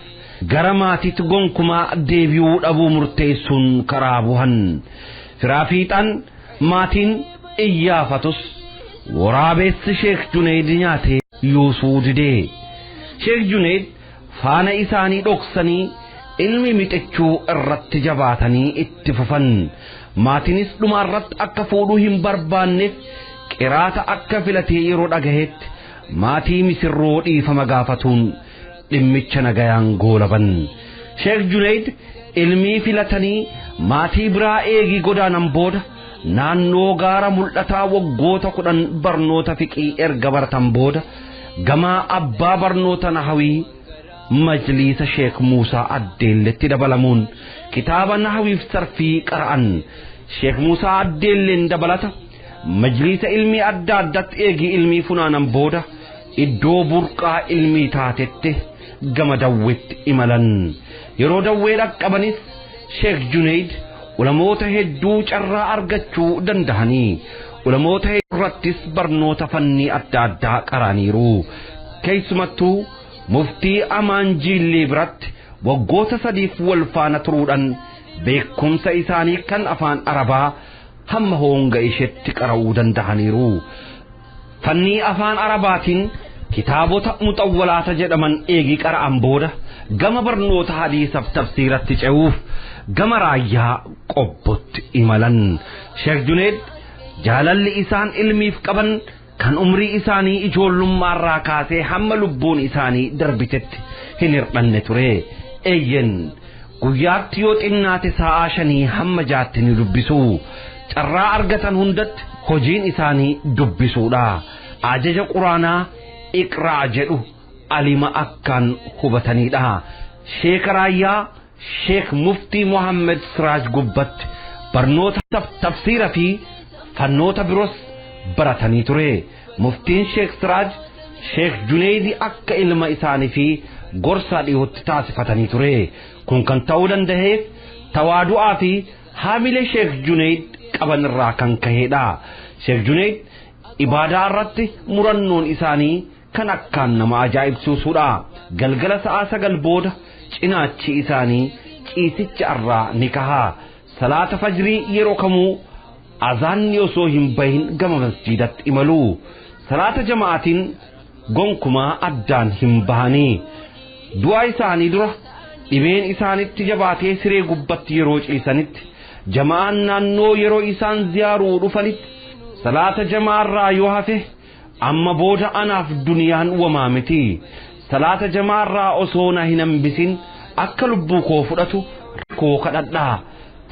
A: gara maatiitti gonkumaa deebi'uu dhabuu murteessuun karaa buhan. Firaa fiixaan maatiin iyyaafatus waraabessi Sheekh Junaid nyaatee yuusuu didee. Sheekh Junaid faana isaanii dhoksanii ilmi mixichuu irratti jabaatanii itti fufan. Maatiinis dhuma irratti akka fuudhuu hin barbaanneef qiraata akka filatee yeroo dhagahetti maatii misirroo dhiifama gaafatuun dhimmicha nagayaan goolaban. Sheekh Junaid ilmii filatanii maatii biraa eegii godaanan booda naannoo gaara mul'ataa waggoota 10 barnoota fiqii erga baratan booda gamaa abbaa barnoota nahawii majliisa Sheekh Muusaa Addeelletti dabalamuun kitaaba nahawiif sarfii qara'an. Sheekh Muusaa Addeelleen dabalata majliisa ilmii adda addatti eegii ilmii funaanan booda iddoo burqaa ilmii taatetti gama dawweetti imalan. Yeroo dawwee dhaqqabanis Sheekh Junaid ulamoota hedduu carraa argachuu dandahanii ulamoota irrattis barnoota fannii adda addaa qaraniiru. Keessumattuu muftii Amaan Jiillee biratti waggoota 3 wal faana turuudhaan beekumsa isaanii kan afaan Arabaa hamma honga isheetti qara'uu dandahaniiru. Fannii afaan Arabaatiin kitaabota muxawwalaata jedhaman eegii qara'an booda gama barnoota hadiisaaf tafsiiratti ce'uuf gama raayyaa qobbotti imalan. Sheekh Junaid jaalalli isaan ilmiif qaban kan umrii isaanii ijoollummaarraa kaasee hamma lubbuun isaanii darbitetti hin hir'anne ture. Eeyyen guyyaatti yoo xinnaate sa'aa 5 hamma 6 ni dubbisu. Carraa argatan hundatti hojiin isaanii dubbisuudha. Ajaja Quraanaa iqraa jedhu alima akkaan hubatanidha. Sheekh Raayyaa Sheekh Muftii Muhammad Siraaj gubbatti barnoota tafsiira fi fannoota biroos baratanii ture. Muftiin Sheekh Siraaj Sheekh Junaidi akka ilma isaanii fi gorsaa dhiyootti taasifatanii ture. Kun kan ta'uu danda'eef tawaadu'aa fi haamilee Sheekh Junaid qaban irraa kan ka'edha. Sheekh Junaid ibaadaa irratti murannoon isaanii kan akkaan nama ajaa'ibsiisudha. Galgala sa'a 9 booda cinaachi isaanii ciisicha irraa ni kaha. Salaata fajrii yeroo kamuu azaanni osoo hin bahin gama masjiidatti imalu. Salaata jama'aatiin gonkumaa addaan hin bahanii. Du'a isaanii dura dhibeen isaanitti jabaatee siree gubbatti yeroo ciisanitti jama'aan naannoo yeroo isaan ziyaaruu dhufanitti salaata jama'aarraa yoo hafe amma booda anaaf duniyaan wamaa miti. Salaata jama'aarraa osoo na hin hambisin akka lubbuu koo fudhatu koo kadhadhaa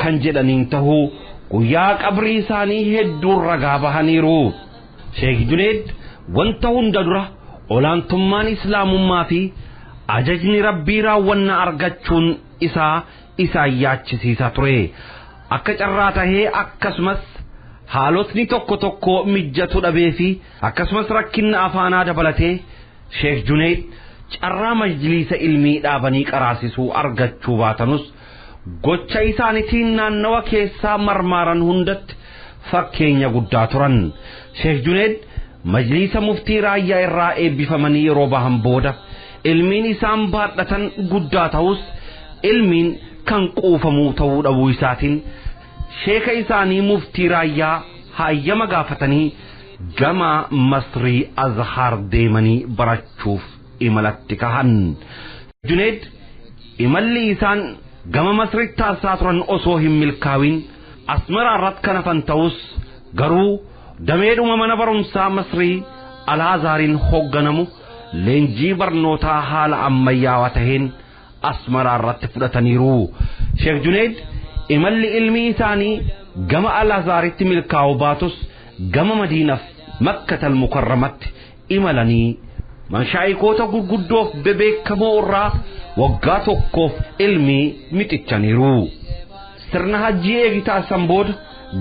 A: kan jedhaniin tahuu guyyaa qabrii isaanii hedduun ragaa bahaniiru. Sheekh Junaid wanta hunda dura olaantummaan islaamummaa fi ajajni rabbii raawwannaa argachuun isaa isaan yaachisiisaa ture. Akka carraa tahee akkasumas haalotni tokko tokko mijjatu dhabee fi akkasumas rakkinna afaanaa dabalatee Sheekh Junaid carraa majliisa ilmii dhaabanii qaraasisuu argachuu baatanus gocha isaaniitiin naannawa keessaa marmaaran hundatti fakkeenya guddaa turan. Sheekh Junaid majliisa muftii raayyaa irraa eebbifamanii yeroo bahan booda ilmiin isaan baadhatan guddaa ta'us ilmiin kan quufamuu ta'uu dhabuu isaatiin sheeka isaanii muftii raayyaa hayyama gaafatanii gama Masrii Azhaar deemanii barachuuf imalatti kahan. Junaid imalli isaan gama Masriitti taasisaa turan osoo hin milkaa'in Asmaraa irratti kan hafan ta'us garuu dameedhuma mana barumsaa Masrii Alaazaariin hoogganamu leenjii barnootaa haala ammayyaawaa taheen Asmaraa irratti fudhataniiru. Sheekh Junaid imalli ilmii isaanii gama Alaazaaritti milkaa'uu baatus gama Madiinaaf Makkatal Mukarramatti imalanii mashaayikoota gurguddoof bebeekamoo irraa waggaa tokkoof ilmii mixichaniiru. Sirna hajjii eegi taasisan booda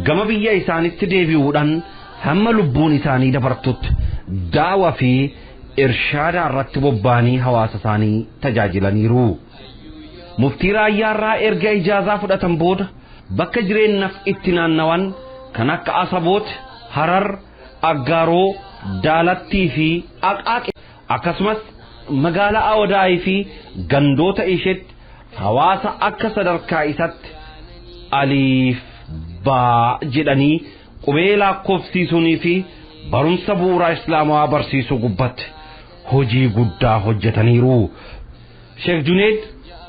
A: gama biyya isaanitti deebi'uudhaan hamma lubbuun isaanii dabartutti daawa fi Irshaadaa irratti bobba'anii hawaasa isaanii tajaajilaniiru. Muftii Raayyaarraa erga ijaazaa fudhatan booda bakka jireenyaaf itti naannawan kan akka Asaboot, Harar, Aggaaroo, Daalattii fi Aqaaqi akkasumas magaalaa Awadaayii fi gandoota isheetti hawaasa akka sadarkaa isaatti aliif baa jedhanii qubee lakkoofsiisuunii fi barumsa bu'uuraa islaamaa barsiisuu gubbatti hojii guddaa hojjetaniiru. Sheekh Juneed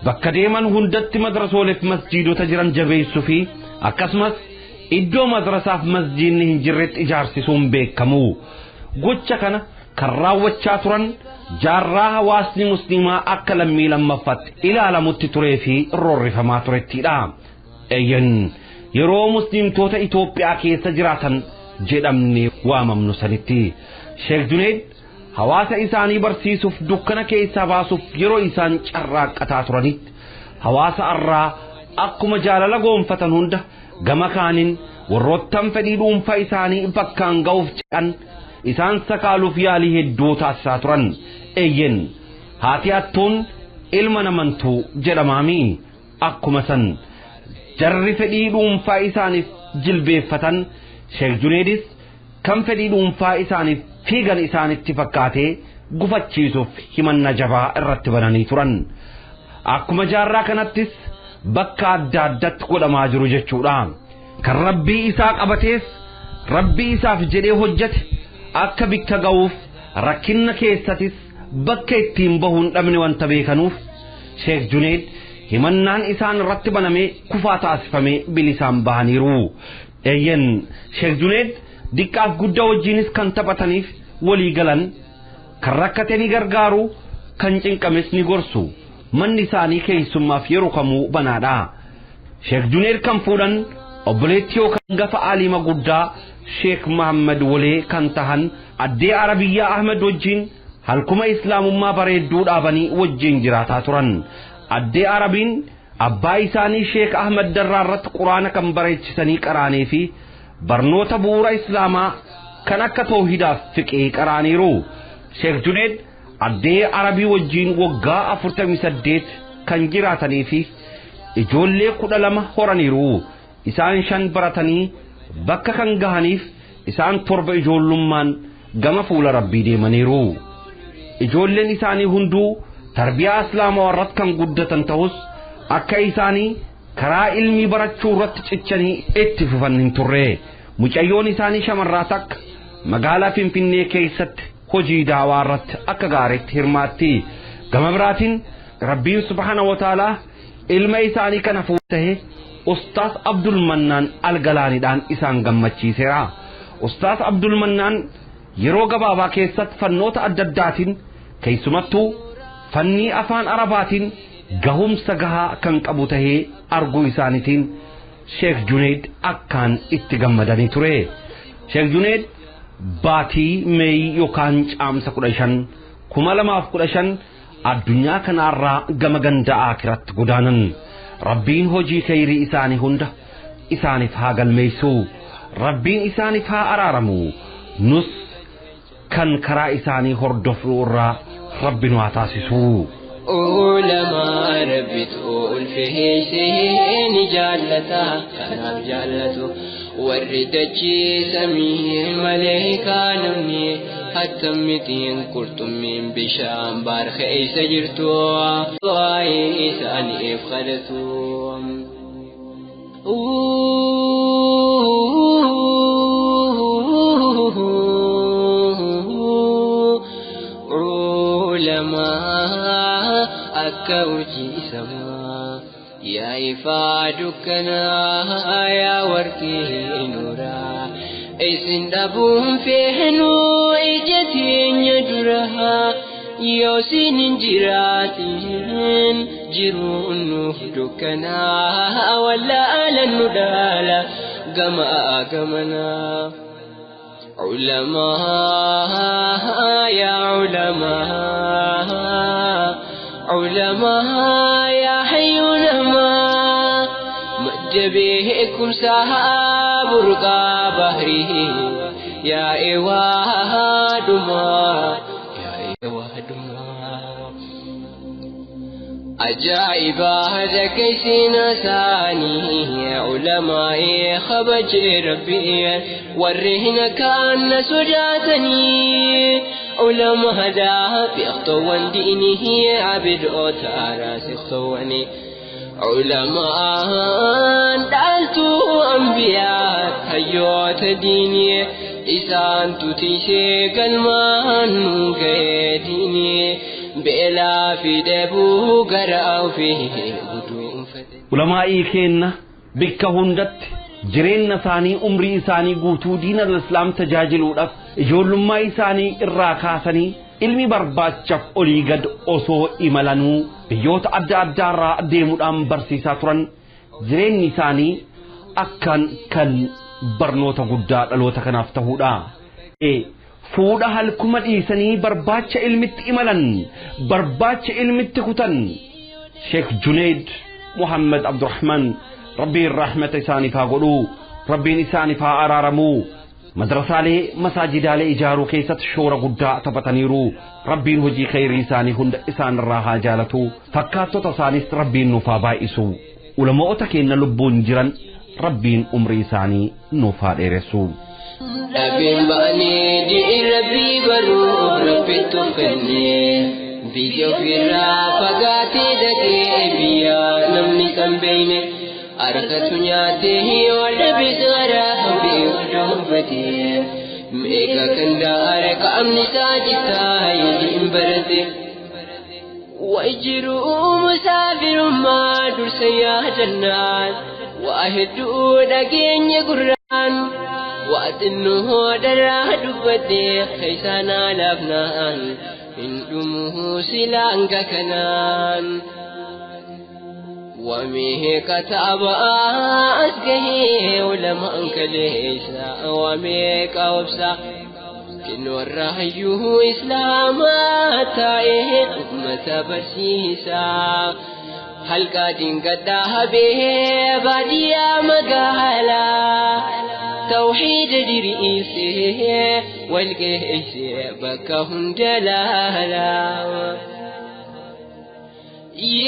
A: bakka deeman hundatti madrasooleef masjiidota jiran jabeessuu fi akkasumas iddoo madrasaaf masjiidni hin jirretti ijaarsisuun beekamu. Gocha kana kan raawwachaa turan jaarraa hawaasni musliimaa akka lammii lammaffaatti ilaalamutti turee fi roorrifamaa turettidha. Eeyyan yeroo musliimtoota Itoophiyaa keessa jiraatan jedhamne waamamnu sanitti. Sheekh Juneed hawaasa isaanii barsiisuuf dukkana keessaa baasuuf yeroo isaan carraaqqataa turanitti hawaasa irraa akkuma jaalala goonfatan hunda gama kaaniin warroottan fedhii dhuunfaa isaanii bakkaan ga'uuf jedhan isaan sakaaluuf yaalii hedduu taasisaa turan. Eeyyen haati hattuun ilma namantuu jedhamaami. Akkuma san jarri fedhii dhuunfaa isaaniif jilbeeffatan Sheekh Juneedis kan fedhii dhuunfaa isaaniif fiigan isaanitti fakkaatee gufachiisuuf himanna jabaa irratti bananii turan. Akkuma jaarraa kanattis bakka adda addatti godhamaa jiru jechuudha. Kan rabbii isaa qabatees rabbii isaaf jedhee hojjete akka bikka ga'uuf rakkinna keessatis bakka ittiin bahuun dhabne wanta beekanuuf Sheekh Juneed himannaan isaan irratti banamee kufaa taasifamee bilisaan bahaniiru. Eeyyen Sheekh Juneed diqqaaf guddaa wajjinis kan taphataniif walii galan kan rakkate ni gargaaru kan cinqames ni gorsu manni isaanii keessummaaf yeroo kamuu banaadha. Sheekh Juneed kan fuudhan obboleettii yookaan gafa aliima guddaa Sheekh Muhammad Walee kan tahan addee Arabiyyaa Ahmed wajjin halkuma islaamummaa bareedduu dhaabanii wajjin jiraataa turan. Addee Arabiin abbaa isaanii Sheekh Ahmed Darraa irratti quraana kan bareechisanii qaraanii fi barnoota bu'uura islaamaa kan akka toohidaaf fiqee qaraaniiru. Sheekh Juneed addee Arabii wajjin waggaa 48 kan jiraatanii fi ijoollee 12 horaniiru. Isaan 5 baratanii bakka kan gahaniif isaan 7 ijoollummaan gama fuula rabbii deemaniiru. Ijoolleen isaanii hunduu tarbiyaa islaamaa irratti kan guddatan ta'us akka isaanii karaa ilmii barachuu irratti cichanii itti fufan hin turre. Mucayyoon isaanii shamarraa takka magaalaa Finfinnee keessatti hojii daawaa irratti akka gaariitti hirmaatti. Gama biraatiin Rabbiin subhaana wa ta'aalaa ilma isaanii kana fuutee Ustaas Abdul Mannaan Algalaaniidhaan isaan gammachiiseera. Ustaas Abdul Mannaan yeroo gabaabaa keessatti fannoota adda addaatiin keessumattuu fannii afaan Arabaatiin gahumsa gahaa kan qabu tahee arguu isaaniitiin Sheekh Juneed akkaan itti gammadanii ture. Sheekh Juneed baatii Meey yookaan caamsa 15 2015 addunyaa kanarraa gama ganda aakiratti godaanan. Rabbiin hojii khayrii isaanii hunda isaaniif haa galmeessu. Rabbiin isaaniif haa araaramu. Nus kan karaa isaanii hordofnu irraa Rabbi nu haa taasisu.
H: Ulamaa Rabbitu ulfeessee ni jaallata kanaaf jaallatu warri dachee samii malee kaanamni hattammitiin qurxummiin bishaan baar keessa jirtu waa'ee isaaniif kadhatu. Ulamaa akka urjii samaa yaa ifaa dukkanaa yaa warqii nuuraa isin dhabuun feenuu ija teenya duraa yoo isin hin jiraatin jiruun nuuf dukkanaa wallaalan nu dhaala gama gamanaa. Ulamaa yaa ulamaa ulamaa yaa hayyunamaa madda beekumsaa burqaa bahrii yaa eewaadumaa yaa Ajaa'iba dhageessina isaanii ulamaa'ee kabajee rabbii warri hin kaanna sodaatanii ulamaadhaa beektoowwan diinii abidoota raasiftowwanii ulamaan dhaaltuu ambiyaa hayyoota diinii isaantu tiishee galmaan nu ga'ee diinii. Beelaa fi dheebuu gara ofii guduunfate.
A: Ulamaa'ii keenna bikka hundatti jireenya isaanii umrii isaanii guutuu diina islaam tajaajiluudhaaf ijoollummaa isaanii irraa kaasanii ilmi barbaachaaf olii gad osoo imalanuu biyyoota adda addaarraa deemuudhaan barsiisaa turan jireenyi isaanii akkaan kan barnoota guddaa dhaloota kanaaf ta'uudha. Fuudha halkuma dhiisanii barbaacha ilmitti imalan barbaacha ilmitti kutan Sheekh Junaid Muhammad Abdurrahman rabbiin rahmata isaaniif haa godhu rabbiin isaaniif haa araaramu madrasaalee masaajidaalee ijaaruu keessatti shoora guddaa taphataniiru rabbiin hojii khayrii isaanii hunda isaanirraa haa jaalatu fakkaattota isaanis rabbiin nuuf haa baay'isu ulamoota keenya lubbuun jiran rabbiin umrii isaanii nuuf haa dheeressu.
H: Dhaabeen ba'anii diin rabbii baruuf rabbitti of kennee biyya ofirraa fagaatee dhaqee biyya namni kan beeyne harkatu nyaatee yoo dhabes garaa beeku meeqa kan daara qaamni isaa jittaa diin barate. Wajjiruu musaafirummaa dursa yaadannaan waa hedduu dhageenya gurraan. Waaxinnu daraa dubbadhee keessaan alaafnaan hin dhumuhu silaan kanaan. Wameeqa taabaa as gahee ulamaan kaleessa wameeqa obsa kennu warra hayyuu islaamaa taa'ee ummata barsiisaa. Halqaa dingadhaa habee baadiyyaa magaalaa. توحيد دريسه والجيش بكهم جلالا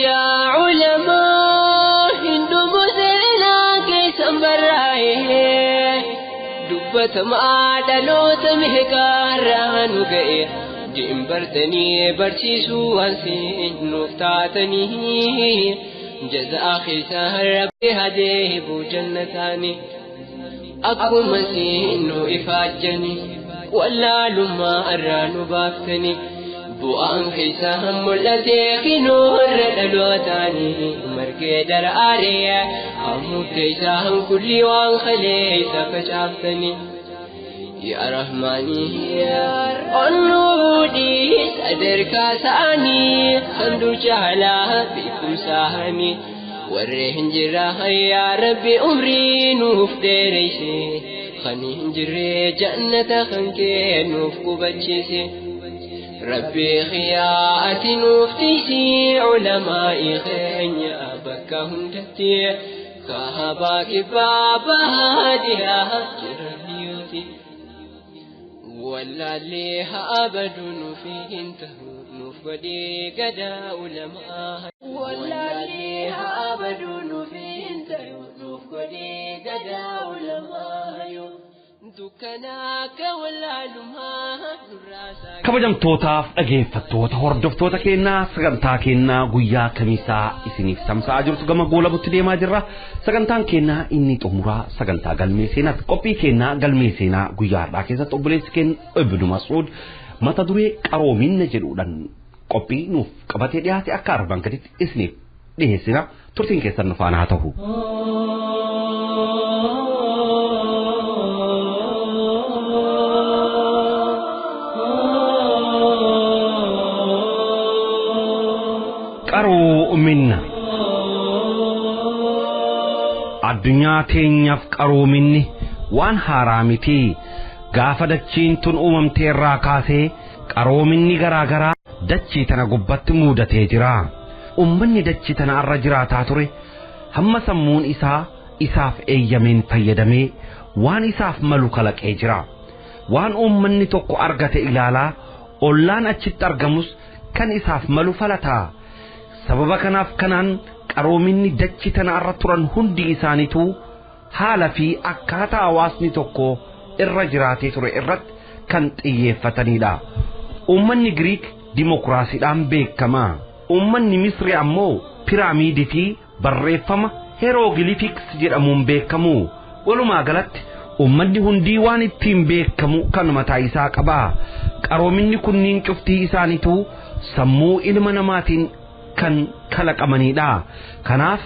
H: يا علماء هندو مسلنا كيسا برايه دبت ما دلوت مهكاران غي جنبرتني برسيسو وانسين نفتاتني جزاء خيسان ربي هديه بو جنتاني Akkuma siinnu ifaajjani wallaalummaa irraa nu baaftani bu'aan keessaa mul'atee kinoorra dhalootaani margee daraaree hammuu keessaa kulli waan kaleessa facaaftani. Yaa Rahmaanii onnuudhii sadarkaa isaanii kan dur jaalaa beekumsaanii. Warri hin jirre yaa Rabbi umrii nuuf dheereyse kan hin jirre jannata kan kee nuuf qubachiise Rabbi xiyaa'ati nuuf tiisi ulamaa'ii keenya bakka hundatti kaabaa kibbaa baadiyaa jiraniiti. Wallaallee haa baduu nuuf hin ta'u nuuf godhee gadaa ulamaa. Wallaallee haa baduu nuuf hin ta'u nuuf godhee gadaa ulamaa.
A: Kabajamtootaaf dhageeffattoota hordoftoota keenyaa sagantaa keenyaa guyyaa kamiisaa isiniif tamsa'aa jirtu gama goolabutti deemaa jirra. Sagantaan keenyaa inni xumuraa sagantaa galmee seenaati. Qophii keenyaa galmee seenaa guyyaa har'aa keessatti obboleessi keenya Ibnu Mas'uud mata duree qaroominna jedhuudhaan qophii nuuf qabatee dhiyaate akka armaan gaditti isiniif dhiyeessina. Turtiin keessan nu faana haa ta'u. Qaroominna addunyaa teenyaaf qaroominni waan haaraa miti. Gaafa dachiin tun uumamtee irraa kaasee qaroominni garaa garaa dachii tana gubbatti muudatee jira. Uummanni dachii tana irra jiraataa ture hamma sammuun isaa isaaf eeyyameen fayyadamee waan isaaf malu kalaqee jira. Waan uummanni tokko argate ilaalaa ollaan achitti argamus kan isaaf malu falataa. Sababa kanaaf kanaan qaroominni dachii tanarra turan hundi isaaniitu haala fi akkaataa hawaasni tokko irra jiraatee ture irratti kan xiyyeeffatanidha. Uummanni Giriik dimokiraasiidhaan beekama. Uummanni Misri ammoo piraamiidii fi barreeffama heeroogilifiks jedhamuun beekamu. Walumaa galatti uummanni hundii waan ittiin beekamu kan mataa isaa qaba. Qaroominni kunniin cuftii isaaniitu sammuu ilma namaatiin kan kalaqamanidha. Kanaaf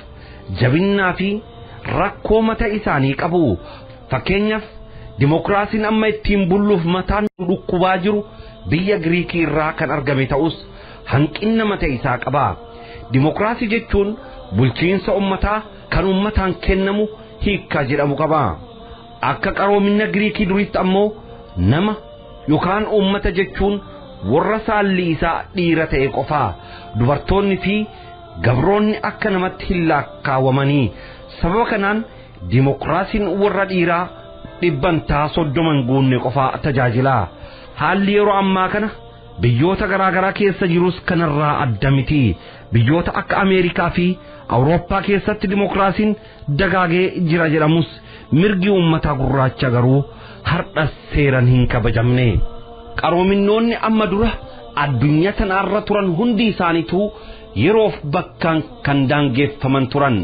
A: jabinnaa fi rakkoo mataa isaanii qabu. Fakkeenyaaf dimokiraasiin amma ittiin bulluuf mataan dhukkubaa jiru biyya Giriikii irraa kan argame ta'us hanqina mataa isaa qaba. Dimokiraasii jechuun bulchiinsa uummataa kan uummataan kennamu hiikkaa jedhamu qaba. Akka qaroomina Giriikii duriitti ammoo nama yookaan uummata jechuun warra saalli isaa dhiira ta'e qofa. Dubartoonni fi gabroonni akka namatti hin lakkaawwamanii. Sababa kanaan dimokiraasiin warra dhiiraa 30% guunne qofa tajaajila. Haalli yeroo ammaa kana biyyoota garaagaraa keessa jirus kanarraa adda miti. Biyyoota akka Ameerikaa fi Awurooppaa keessatti dimokiraasiin dagaagee jira jedhamus mirgi uummataa gurraacha garuu har'a seeran hin kabajamne. Qaroominnoonni amma dura addunyaa tanarra turan hundi isaaniitu yeroof bakkaan kan daangeffaman turan.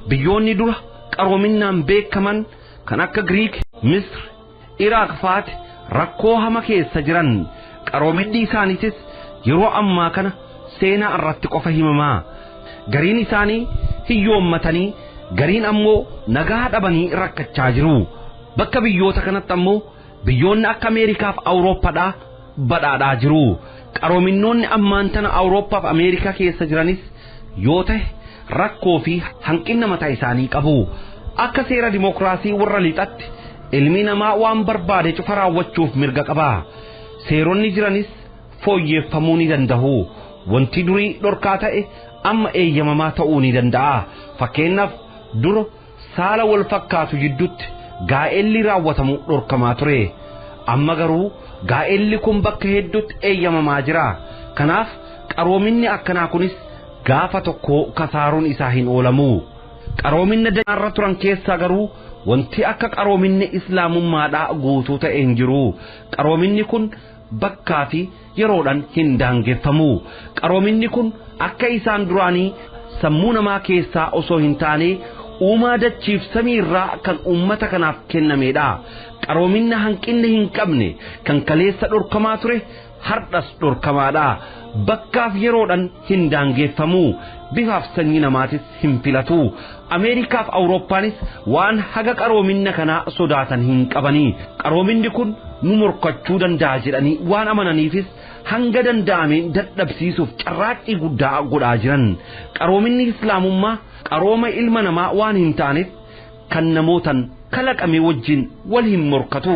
A: Biyyoonni dura qaroominnaan beekaman kan akka Giriik, Misr, Iraaq fa'aati rakkoo hama keessa jiran. Qaroominni isaaniitis yeroo ammaa kana seenaa irratti qofa himamaa. Gariin isaanii hiyyoommatanii, gariin ammoo nagaa dhabanii rakkachaa jiru. Bakka biyyoota kanatti ammoo biyyoonni akka Ameerikaa fi Awurooppaadhaa badhaadhaa jiru. Qaroominnoonni ammaan tana Awurooppaa fi Ameerikaa keessa jiranis yoo ta'e rakkoo fi hanqina mataa isaanii qabu. Akka seera dimokiraasii warra lixatti ilmi namaa waan barbaade cufa raawwachuuf mirga qaba. Seeronni jiranis fooyyeffamuu ni danda'u. Wanti durii dhorkaa ta'e amma eeyyamamaa ta'uu ni danda'a. Fakkeenyaaf dura saala wal fakkaatu jidduutti gaa'elli raawwatamu dhorkamaa ture. Amma garuu gaa'elli kun bakka hedduutti eeyyamamaa jira. Kanaaf qaroominni akkanaa kunis gaafa tokko kasaaruun isaa hin oolamu. Qaroominna dachee turan keessaa garuu wanti akka qaroominni islaamummaadhaa guutuu ta'e hin jiru. Qaroominni kun bakkaa fi yeroodhaan hin daangeffamu. Qaroominni kun akka isaan duraanii sammuu namaa keessaa osoo hin taane uumaa dachiif samii irraa kan uummata kanaaf kennamedha. Qaroominna hanqinni hin qabne kan kaleessa dhorkamaa ture hardhas dhorkamaadha. Bakkaaf yeroodhaan hin daangeffamu. Bifaaf sanyii namaatis hin filatu. Ameerikaaf Awurooppaanis waan haga qaroominna kanaa sodaatan hin qabanii. Qaroominni kun nu morkachuu danda'a jedhanii waan amananiifis hanga danda'ameen dadhabsiisuuf carraaqqii guddaa godhaa jiran. Qaroominni islaamummaa qarooma ilma namaa waan hin taaneef kan namootan kalaqame wajjin wal hin morkatu.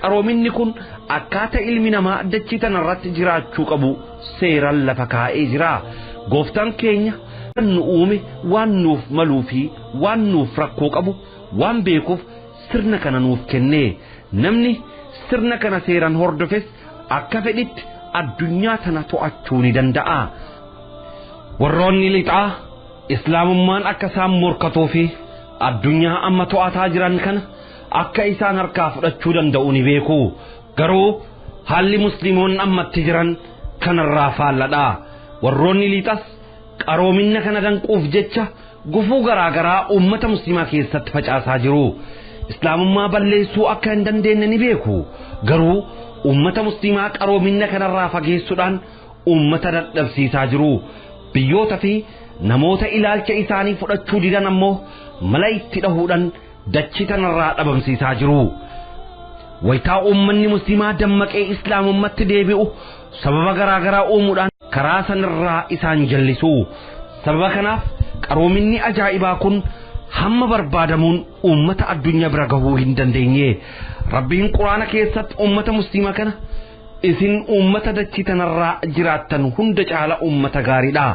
A: Qaroominni kun akkaataa ilmi namaa dachii tanarratti jiraachuu qabu seeraan lafa kaa'ee jira. Gooftaan keenya kan nu uume waan nuuf maluu fi waan nuuf rakkoo qabu waan beekuuf sirna kana nuuf kenne. Namni sirna kana seeraan hordofes akka fedhitti addunyaa tana to'achuu ni danda'a. Warroonni lixaa islaamummaan akka isaan morkatuu fi addunyaa amma to'ataa jiran kana akka isaan harkaa fudhachuu danda'u ni beeku. Garuu haalli musliimoonni ammatti jiran kanarraa faalladha. Warroonni lixas qaroominna kana danquuf jecha gufuu garaagaraa uummata musliimaa keessatti facaasaa jiru. Islaamummaa balleessuu akka hin dandeenye ni beeku. Garuu uummata musliimaa qaroominna kanarraa fageessuudhaan uummata dadhabsiisaa jiru. Biyyoota fi namoota ilaalcha isaanii fudhachuu didan ammoo mala itti dhahuudhaan dachii tanarraa dhabamsiisaa jiru. Wayitaa uummanni musliimaa dammaqee islaamummaatti deebi'u sababa garaagaraa uumuudhaan karaa sanarraa isaan jallisu. Sababa kanaaf qaroominni ajaa'ibaa kun hamma barbaadamuun uummata addunyaa bira gahuu hin dandeenye. Rabbiin quraana keessatti uummata musliimaa kana isin uummata dachii tanarraa jiraattan hunda caala uummata gaariidha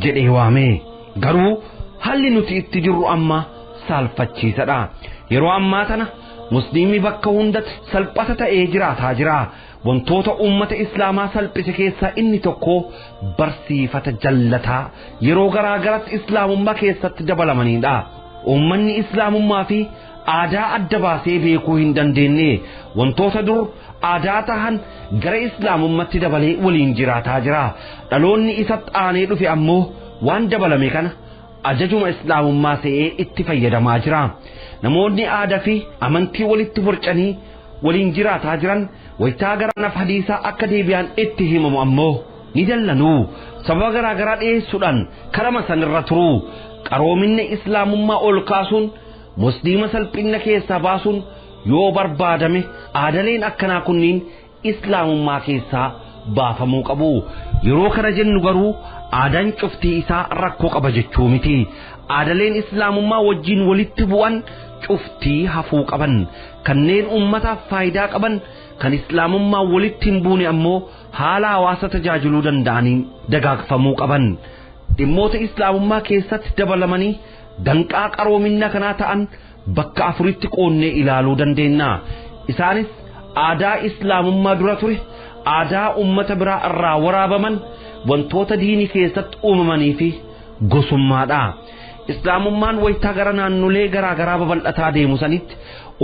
A: jedhee waame. Garuu haalli nuti itti jirru amma saalfachiisadha. Yeroo ammaa tana Musliimni bakka hundatti salphata ta'ee jiraataa jira. Wantoota uummata Islaamaa salphise keessaa inni tokko barsiifata jallataa yeroo garaa garatti Islaamummaa keessatti dabalamanidha. Uummanni Islaamummaa fi aadaa adda baasee beekuu hin dandeenye wantoota dur aadaa tahan gara Islaamummaatti dabalee waliin jiraataa jira. Dhaloonni isatti aanee dhufe ammoo waan dabalame kana ajajuma Islaamummaa se'ee itti fayyadamaa jira. Namoonni aadaa fi amantii walitti borcanii waliin jiraataa jiran wayitaa gara naf hadiisaa akka deebi'an itti himamu ammoo ni dallanuu. Sababa garaa garaa dhiyeessuudhaan karama sanirra turuu. Qaroominni Islaamummaa ol kaasuun musliima salphina keessaa baasuun yoo barbaadame aadaleen akkanaa kunniin Islaamummaa keessaa baafamuu qabu. Yeroo kana jennu garuu aadaan cuftii isaa rakkoo qaba jechuu miti. Aadaleen Islaamummaa wajjin walitti bu'an cuftii hafuu qaban. Kanneen uummataaf faayidaa qaban kan Islaamummaa walitti hin buune ammoo haala hawaasa tajaajiluu danda'aniin dagaagfamuu qaban. Dhimmoota Islaamummaa keessatti dabalamanii danqaa qaroominna kanaa ta'an bakka afuritti qoonnee ilaaluu dandeenya. Isaanis aadaa Islaamummaa dura ture, aadaa uummata biraa irraa waraabaman, wantoota diinii keessatti uumamanii fi gosummaadha. Islaamummaan wayitaa gara naannolee garaa garaa babal'ataa deemu sanitti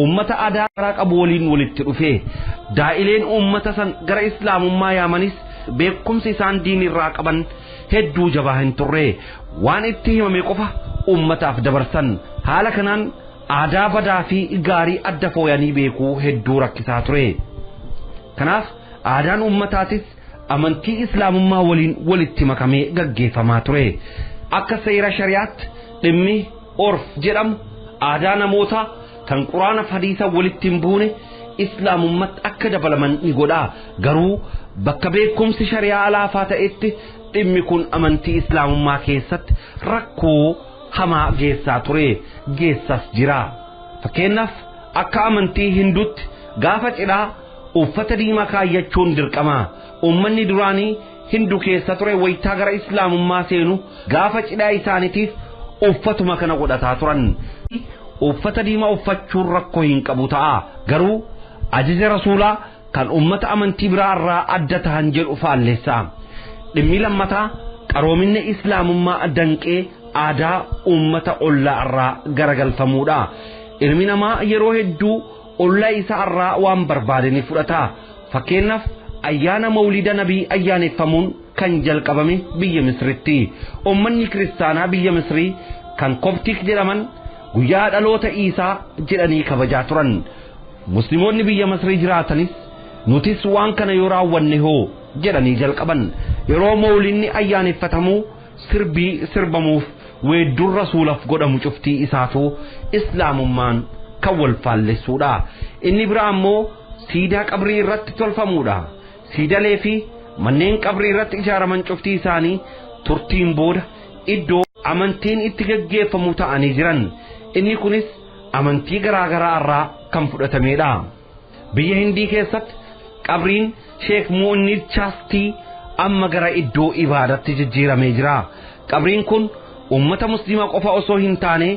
A: uummata aadaa garaa qabu waliin walitti dhufe. Daa'ileen uummata san gara Islaamummaa yaamanis beekumsi isaan diinirraa qaban hedduu jabaa hin turre. Waan itti himame qofa uummataaf dabarsan. Haala kanaan aadaa badaa fi gaarii adda fooyanii beekuu hedduu rakkisaa ture. Kanaaf aadaan uummataatis amantii Islaamummaa waliin walitti makamee gaggeeffamaa ture. Akka seera shari'aatti dhimmi orf jedhamu aadaa namootaa kan quraana hadiisa walitti hin buune Islaamummaatti akka dabalaman ni godha. Garuu bakka beekumsi shari'aa laafaa ta'etti dhimmi kun amantii Islaamummaa keessatti rakkoo hamaa geessaa ture, geessas jira. Fakkeenyaaf akka amantii Hinduutti gaafa cidhaa uffata diimaa kaayyachuun dirqama. Uummanni duraanii Hindu keessa ture wayitaa gara Islaamummaa seenu gaafa cidhaa isaaniitiif uffatuma kana godhataa turan. Uffata diimaa uffachuun rakkoo hin qabu ta'a. Garuu ajaja rasuulaa kan uummata amantii biraa irraa adda tahan jedhu faalleessa. Dhimmi lammataa qaroominni Islaamummaa danqee aadaa uummata ollaa irraa garagalfamuudha. Ilmi namaa yeroo hedduu ollaa isaa irraa waan barbaade ni fudhata. Fakkeenyaaf ayyaana mawlida nabii ayyaaneffamuun kan jalqabame biyya Misritti. Uummanni kiristaanaa biyya Misrii kan Koptik jedhaman guyyaa dhaloota Iisaa jedhanii kabajaa turan. Musliimoonni biyya Misrii jiraatanis nutis waan kana yoo raawwanne hoo jedhanii jalqaban. Yeroo mawlinni ayyaaneffatamuu sirbii sirbamuuf weedduun rasuulaaf godhamu cuftii isaatu Islaamummaan kan wal faallessuudha. Inni biraa ammoo siidaa qabrii irratti tolfamuudha. Siidalee fi manneen qabrii irratti ijaaraman cuftii isaanii turtiin booda iddoo amantiin itti gaggeeffamu ta'anii jiran. Inni kunis amantii garaa garaa irraa kan fudhatamedha. Biyya Hindii keessatti qabriin Sheek Mu'inir Chaastii amma gara iddoo ibaadatti jijjiiramee jira. Qabriin kun uummata musliimaa qofa osoo hin taane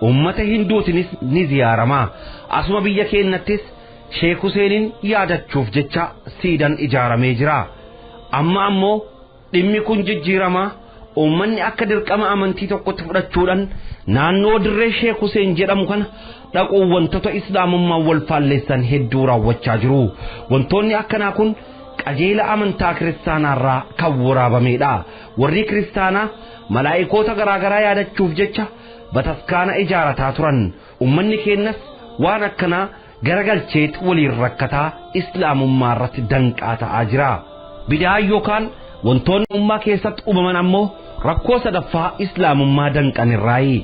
A: uummata Hinduutinis ni ziyaarama. Asuma biyya keenyattis Sheek Huseeniin yaadachuuf jecha siidan ijaaramee jira. Amma ammoo dhimmi kun jijjiirama. Uummanni akka dirqama amantii tokkotti fudhachuudhaan naannoo dirree Sheek Huseen jedhamu kana dhaquun wantoota Islaamummaa wal faalleessan hedduu raawwachaa jiru. Wantoonni akkanaa kun qajeela amantaa kiristaanaarraa kan waraabamedha. Warri kiristaanaa malaa'ikoota garaa garaa yaadachuuf jecha bataskaana ijaarataa turan. Uummanni keenyas waan akkanaa garagalcheet waliin rakkataa Islaamummaa irratti danqaa ta'aa jira. Bidaa yookaan wantoonni ummaa keessatti uumaman ammoo rakkoo sadaffaa Islaamummaa danqanirraayi.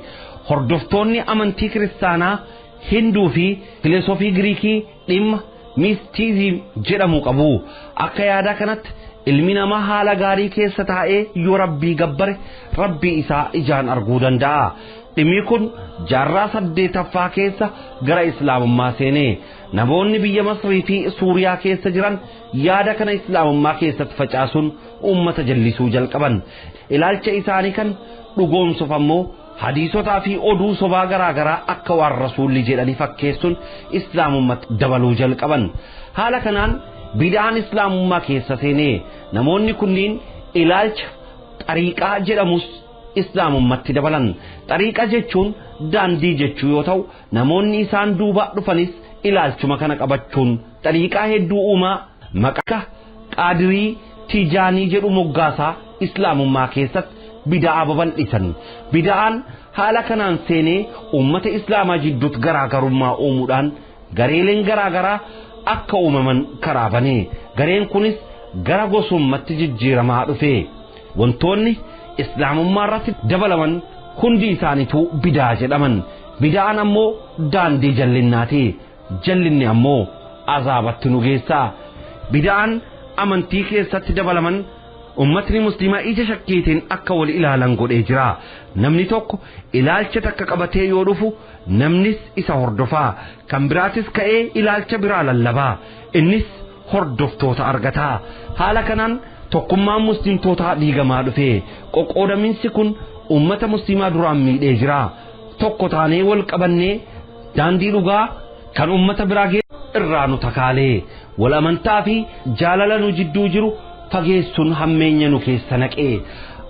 A: Hordoftoonni amantii kiristaanaa Hinduu fi filosoofii Giriikii dhimma mistiizim jedhamu qabu. Akka yaada kanatti ilmi namaa haala gaarii keessa taa'ee yoo rabbii gabbare rabbii isaa ijaan arguu danda'a. Dhimmi kun jaarraa 8ffaa keessa gara Islaamummaa seene. Namoonni biyya Masrii fi Suuriyaa keessa jiran yaada kana Islaamummaa keessatti facaasuun uummata jallisuu jalqaban. Ilaalcha isaanii kan dhugoomsuuf ammoo Hadiisotaa fi oduu sobaa garaagaraa akka waan rasuulli jedhanii fakkeessuun islaamummaatti dabaluu jalqaban. Haala kanaan bid'aan islaamummaa keessa seenee namoonni kunniin ilaalcha xariiqaa jedhamus islaamummatti dabalan. Xariiqa jechuun daandii jechuu yoo ta'u, namoonni isaan duuba dhufanis ilaalchuma kana qabachuun xariiqaa hedduu uumaa maqaa Qaadirii Tijaanii jedhu moggaasaa islaamummaa keessatti bida'aa babal'isan. Bida'aan haala kanaan seenee uummata islaamaa jidduutti garaagarummaa uumuudhaan gareeleen garaagaraa akka uumaman karaa banee, gareen kunis gara gosummatti jijjiiramaa dhufe. Wantoonni islaamummaa irratti dabalaman hundi isaaniituu bidaa jedhaman. Bida'aan ammoo daandii jallinnaati. Jallinni ammoo azaabatti nu geessaa. Bida'aan amantii keessatti dabalaman ummatni musliimaa ija shakkiitiin akka wal ilaalan godhee jira. Namni tokko ilaalcha takka qabatee yoo dhufu namnis isa hordofaa. Kan biraatis ka'ee ilaalcha biraa lallabaa. Innis hordoftoota argataa. Haala kanaan tokkummaan muslimtootaa diigamaa dhufe. Qoqqoodaminsi kun ummata musliimaa duraan miidhee jira. Tokko taanee wal qabannee daandii dhugaa kan ummata biraa irraa nu takaalee, wal amantaa fi jaalala nu jidduu jiru fageessuun hammeenya nu keessa naqee.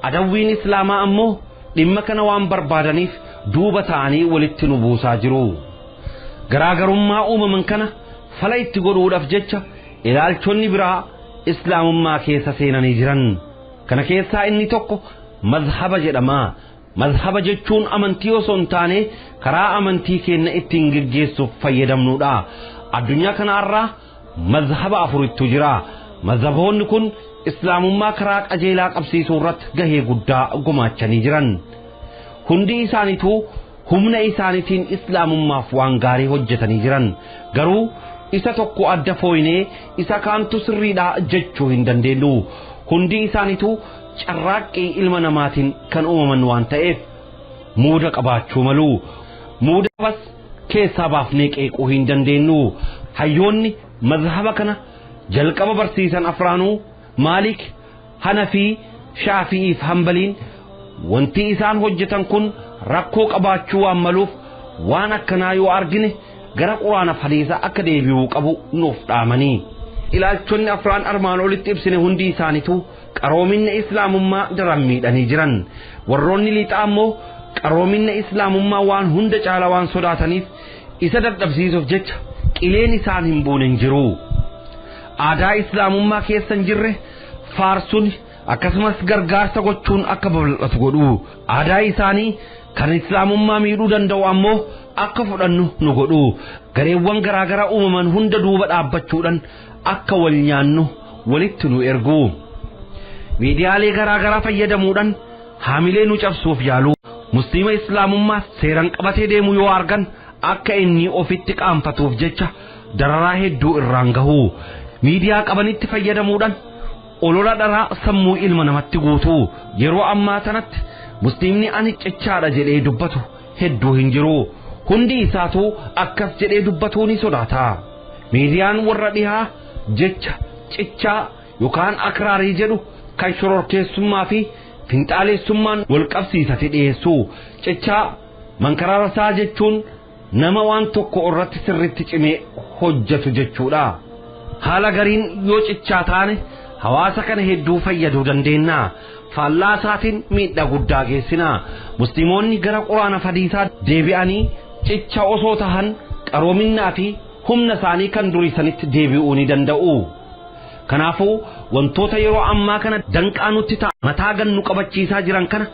A: Adawwiin islaamaa ammoo dhimma kana waan barbaadaniif duuba ta'anii walitti nu buusaa jiru. Garaagarummaa uumaman kana fala itti godhuudhaaf jecha ilaalchonni biraa islaamummaa keessa seenanii jiran. Kana keessaa inni tokko mazhaba jedhama. Mazhaba jechuun amantii osoo hin taane karaa amantii keenya ittiin geggeessuuf fayyadamnudha. Addunyaa kanarraa mazhaba afurittu jira. Mazhaboonni kun islaamummaa karaa qajeelaa qabsiisuu irratti gahee guddaa gumaachanii jiran. Hundi isaaniituu humna isaaniitiin islaamummaaf waan gaarii hojjetanii jiran. Garuu isa tokko adda fooyinee isa kaantu sirriidha jechuu hin dandeenyu. Hundi isaaniituu carraaqqii ilma namaatiin kan uumaman waan ta'eef muuda qabaachuu malu. Muuda bas keessaa baafnee qeequu hin dandeenyu. Hayyoonni mazhaba kana jalqaba barsiisan afraanuu Maalik, Hanafii, Shaafi'ii fi Hambaliin wanti isaan hojjetan kun rakkoo qabaachuu waan maluuf waan akkanaa yoo argine gara quraanaaf hadiisa akka deebi'uu qabu nuuf dhaamanii. Ilaalchonni afraan armaan olitti ibsine hundi isaaniitu qaroominna islaamummaa daran miidhanii jiran. Warroonni lixaa ammoo qaroominna islaamummaa waan hunda caala waan sodaataniif isa dadhabsiisuuf jecha qileen isaan hin buune hin jiru. Aadaa islaamummaa keessa hin jirre faarsuun akkasumas gargaarsa gochuun akka babal'atu godhu. Aadaa isaanii kan islaamummaa miidhuu danda'u ammoo akka fudhannu nu godhu. Gareewwan garaagaraa uumaman hunda duuba dhaabbachuudhaan akka wal nyaannu walitti nu ergu. Miidiyaalee garaagaraa fayyadamuudhaan haamilee nu cabsuuf yaalu. Musliima islaamummaa seeraan qabatee deemu yoo argan akka inni ofitti qaanfatuuf jecha dararaa hedduu irraan gahu. Miidiyaa qabanitti fayyadamuudhaan olola dharaa sammuu ilma namatti guutu. Yeroo ammaa tanatti musliimni ani cichaadha jedhee dubbatu hedduu hin jiru. Hundi isaatu akkas jedhee dubbatuu ni sodaata. Miidiyaan warra dhihaa jecha cichaa yookaan akraarii jedhu kan shororkeessummaa fi finxaaleessummaan wal qabsiisate dhiyeessu. Cichaa mankaraarsaa jechuun nama waan tokko irratti sirritti cimee hojjetu jechuudha. Haala gariin yoo cichaa taane hawaasa kana hedduu fayyaduu dandeenya. Faallaa isaatiin miidhaa guddaa geessina. Musliimoonni gara quraana hadiisaa deebi'anii cicha osoo tahan qaroominnaa fi humna isaanii kan durii sanitti deebi'uu ni danda'u. Kanaafuu wantoota yeroo ammaa kana danqaa nutti ta'a mataa gannu qabachiisaa jiran kana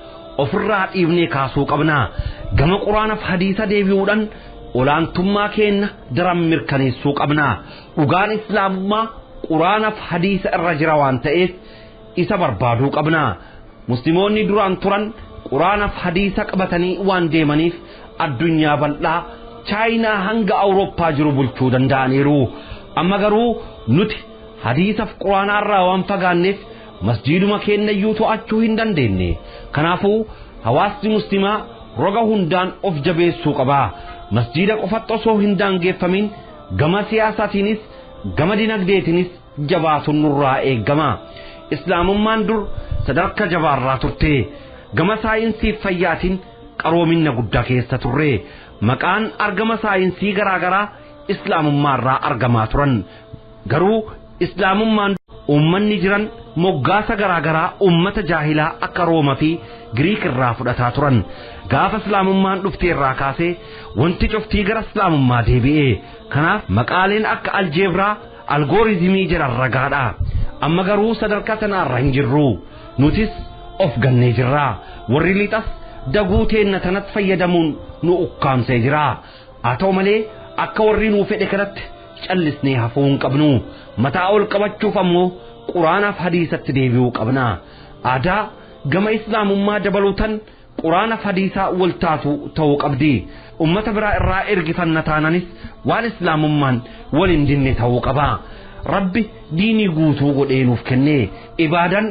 A: ofirraa dhiibnee kaasuu qabna. Gama quraanaaf hadiisa deebi'uudhaan olaantummaa keenya daran mirkaneessuu qabna. Dhugaan islaamummaa quraanaaf hadiisa irra jira waan ta'eef isa barbaaduu qabna. Musliimoonni duraan turan quraanaaf hadiisa qabatanii waan deemaniif addunyaa bal'aa Chaayinaa hanga Awurooppaa jiru bulchuu danda'aniiru. Amma garuu nuti hadiisaaf quraanaarraa waan fagaanneef masjiiduma keenyayyuu to'achuu hin dandeenye. Kanaafuu hawaasni musliimaa roga hundaan of jabeessuu qaba. Masjiida qofatti osoo hin daangeffamin gama siyaasaatiinis gama dinagdeetiinis jabaatuun nurraa eegama. Islaamummaan dur sadarkaa jabaarraa turte. Gama saayinsii fayyaatiin Qaroominna guddaa keessa turre. Maqaan argama saayinsii garaagaraa islaamummaa irraa argamaa turan. Garuu islaamummaan uummanni jiran moggaasa garaagaraa uummata jaahilaa akka Rooma fi Giriik irraa fudhataa turan. Gaafa islaamummaan dhufte irraa kaasee wanti cuftii gara islaamummaa deebi'e. Kanaaf maqaaleen akka aljeebraa, algoorizimii jedhan ragaadha. Amma garuu sadarkaa tanaarra hin jirru. Nutis of gannee jirra. Warri lixas daguu teenna tanatti fayyadamuun nu ukkaamsee jira. Haa ta'u malee akka warri nuu fedhe kanatti callisnee hafuu hin qabnu. Mataa ol qabachuuf ammoo quraanaaf hadiisatti deebi'uu qabna. Aadaa gama islaamummaa dabaluutan quraanaaf hadiisaa wal taatu ta'uu qabdi. Ummata biraa irraa ergifanna taananis waan islaamummaan wal hin dinne ta'uu qaba. Rabbi diinii guutuu godhee nuuf kenne, ibaadan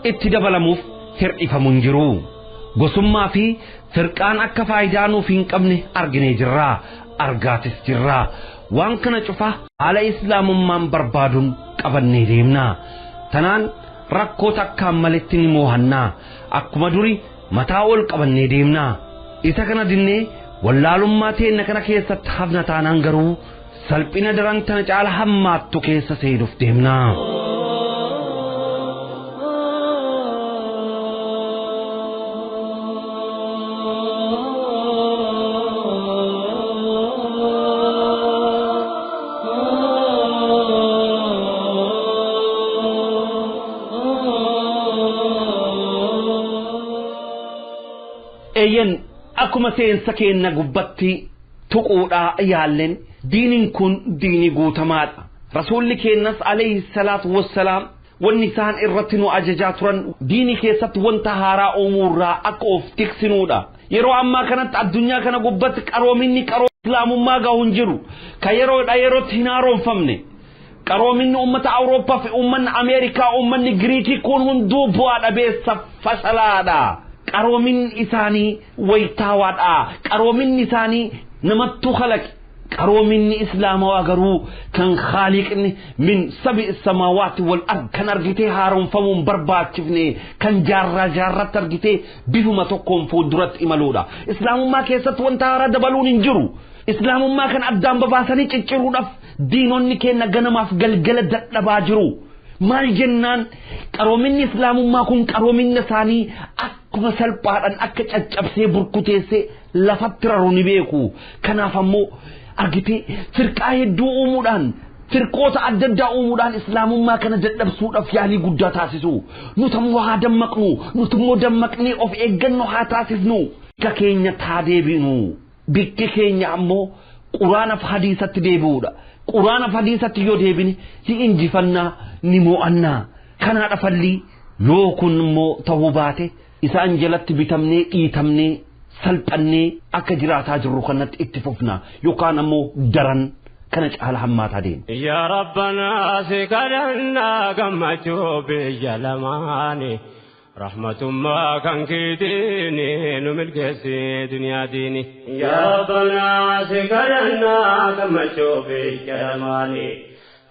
A: itti dabalamuuf hir'ifamu hin jiru. Gosummaa fi firqaan akka faayidaa nuuf hin qabne arginee jirra, argaatis jirra. Waan kana cufa haala islaamummaan barbaaduun qabannee deemna. Tanaan rakkoo takkaan maletti ni moohanna. Akkuma duri mataa ol qabannee deemna. Isa kana dinnee wallaalummaa teenna kana keessatti hafna taanaan garuu salphina daran tana caala hammaattu keessa seenuuf deemna. Eeyyan, akkuma seensa keenna gubbatti tuquudhaa yaalleen, diiniin kun diinii guutamaadha. Rasuulli keennas alayhi salaatu wassalaam wanni isaan irratti nu ajajaa turan diinii keessatti wanta haaraa uumuurraa akka of tiksinuudha. Yeroo ammaa kanatti addunyaa kana gubbatti qaroominni qaroo islaamummaa gahu hin jiru. Ka yeroodha yerootti hin haaromfamne. Qaroominni uummata Awurooppaa fi uummanni Ameerikaa, uummanni Giriikii kun hunduu bu'aa dhabeessa fashalaadha. Qaroominni isaanii waytaawaadha. Qaroominni isaanii namattuu kalaqe. Qaroominni islaamawaa garuu kan khaaliqni min sabi samaawaati wal ard kan argitee haaromfamuun barbaachifne, kan jaarraa jaarratti argitee bifuma tokkoon fuulduratti imaluudha. Islaamummaa keessatti wanta haaraa dabaluun hin jiru. Islaamummaa kan addaan babaasanii cicciruudhaaf diinonni keenya ganamaaf galgala dadhabaa jiru. Maal jennaan, qaroominni islaamummaa kun qaroominni isaanii akkuma salphaadhaan akka caccabsee burkuteessee lafatti raru ni beeku. Kanaaf ammoo argitee firqaa hedduu uumuudhaan, firqoota adda addaa uumuudhaan islaamummaa kana dadhabsuudhaaf yaalii guddaa taasisu. Nuti ammoo haa dammaqnu, nuti immoo dammaqnee of eeggannoo haa taasisnu. Bikka keenya taa deebinu. Bikki keenya ammoo quraanaaf hadiisatti deebi'uudha. Quraanaaf hadiisatti yoo deebine ni injifannaa, ni mo'annaa. Kanaadha fallii. Yoo kun immoo ta'uu baate isaan jalatti bitamnee, dhiitamnee, salphannee akka jiraataa jirru kanatti itti fufna, yookaan ammoo daran kana caala hammaataa deema.
D: Yaa Rabbanaa, si kadhannaa gammachuu biyya lamaani. Rahmatummaa kan keetiini nu milkeessi duniyaa diini. Yaa Rabbanaa, si kadhannaa gammachuu biyya lamaani.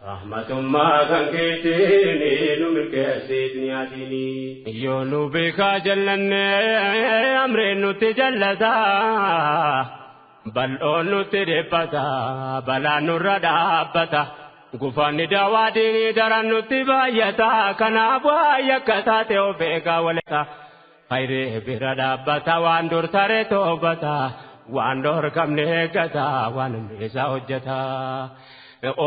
D: Rahmatummaa kan keetiini nu milkeessi duniyaa diini. Yoo nu beekaa jallannee, amreen nutti jallataa. Bal'oon nutti dhiphata, balaan nurra dhaabbata. Gufanni daawaa diinii daran nutti baay'ata. Kanaaf waa yakka taate of eegaa waleta. Hayree bira dhaabbata, waan dur tare toobata. Waan dhorkamne eeggata, waan isaa hojjeta.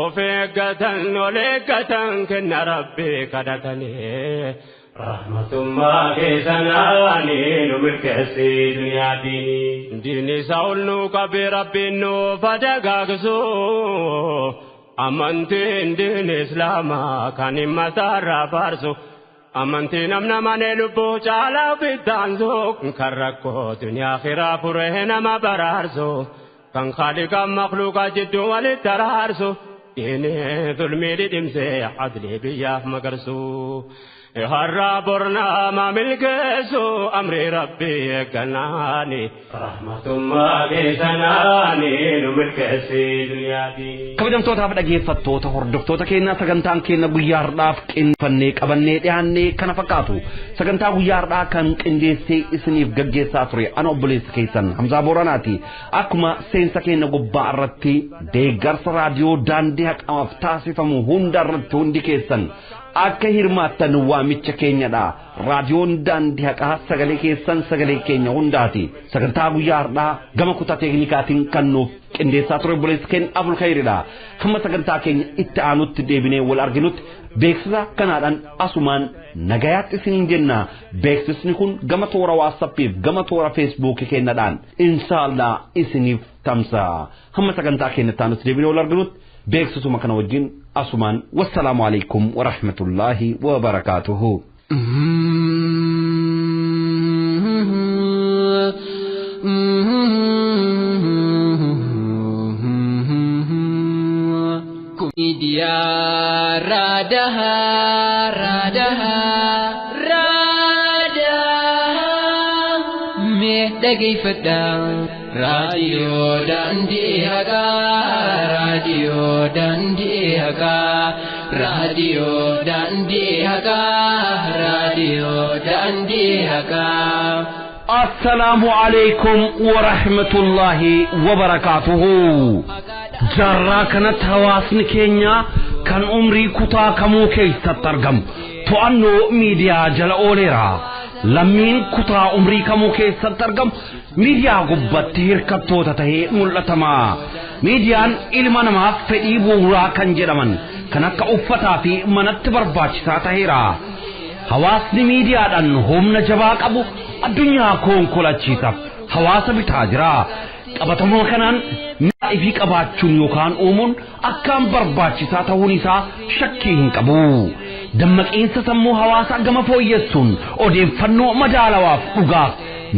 D: Of eeggatan, ol eeggatan, kenna Rabbii kadhatanii. Rahmatummaa keessanaanii nu milkeessi duniyaa diinii. Diinni isaa ol nuu qabee Rabbiin nuuf dagaagsu. Amantiin diin islaamaa kan hin mataarraa faarsu. Amantii namna manee lubbuu caalaa fittaansu. Kan rakkoo duniyaa kiraa furee nama baraarsu. Kan khaaliqa makhluuqa jidduu walitti araarsu. Diini zulmii dhidhimsee adlii biyyaaf magarsu. Har'a bornaa maamilkeessu amri rabbii eegganaani. Rahmatummaa keessanaani nu milkeessi duniyaatii.
A: Kabajamtootaaf dhaggeeffattoota hordoftoota keenyaa, sagantaan keenya guyyaa har'aaf qindeeffannee qabannee dhiyaannee kana fakkaatu. Sagantaa guyyaa har'aa kan qindeessee isiniif gaggeessaa ture ana obboleessa keessan Hamzaa Booranaati. Akkuma seensa keenya gubbaa irratti deeggarsa raadiyoo daandii haqamaaf taasifamu hunda irratti hundi keessan akka hirmaattan waamicha keenyadha. Raadiyoon daandii haqaa sagalee keessan, sagalee keenya hundaati. Sagantaa guyyaa har'aa gama kutaa teeknikaatiin kan nuuf qindeessaa ture obboleessa keenya Abul Khayridha. Hamma sagantaa keenya itti aanutti deebinee wal arginutti beeksisa kanaadhaan asumaan nagayaatti isiniin jenna. Beeksisni kun gama toora waasappiif gama toora feesbuukii keenyadhaan inshaallah isiniif tamsa'a. Hamma sagantaa keenya itti aanutti deebinee wal arginutti beeksisuma kana wajjin asumaan wassalaamu alaikum warahmatullaahi wabarakaatuhu.
H: Miidiyaa Raadahaa Raadahaa Raadahaa mee dhageeffadhaa. Raadiyoo daandii haqaa, raadiyoo daandii haqaa, raadiyoo daandii haqaa, raadiyoo daandii haqaa.
A: Assalaamu alaikum warahmatullaahi wabarakaatuhu. Jaarraa kanatti hawaasni keenya kan umrii kutaa kamuu keessatti argamu to'annoo miidiyaa jala ooleera. Lammiin kutaa umrii kamuu keessatti argamu miidiyaa gubbatti hirkattoota tahee mul'atama. Miidiyaan ilma namaaf fedhii bu'uuraa kan jedhaman kan akka uffataa fi manatti barbaachisaa taheera. Hawaasni miidiyaadhaan humna jabaa qabu addunyaa konkolachiisaaf hawaasa bitaa jira. Qabatama kanaan mi'a ifii qabaachuun yookaan uumuun akkaan barbaachisaa ta'uun isaa shakkii hin qabu. Dammaqiinsa sammuu hawaasaa gama fooyyessuun odeeffannoo madaalawaaf dhugaaf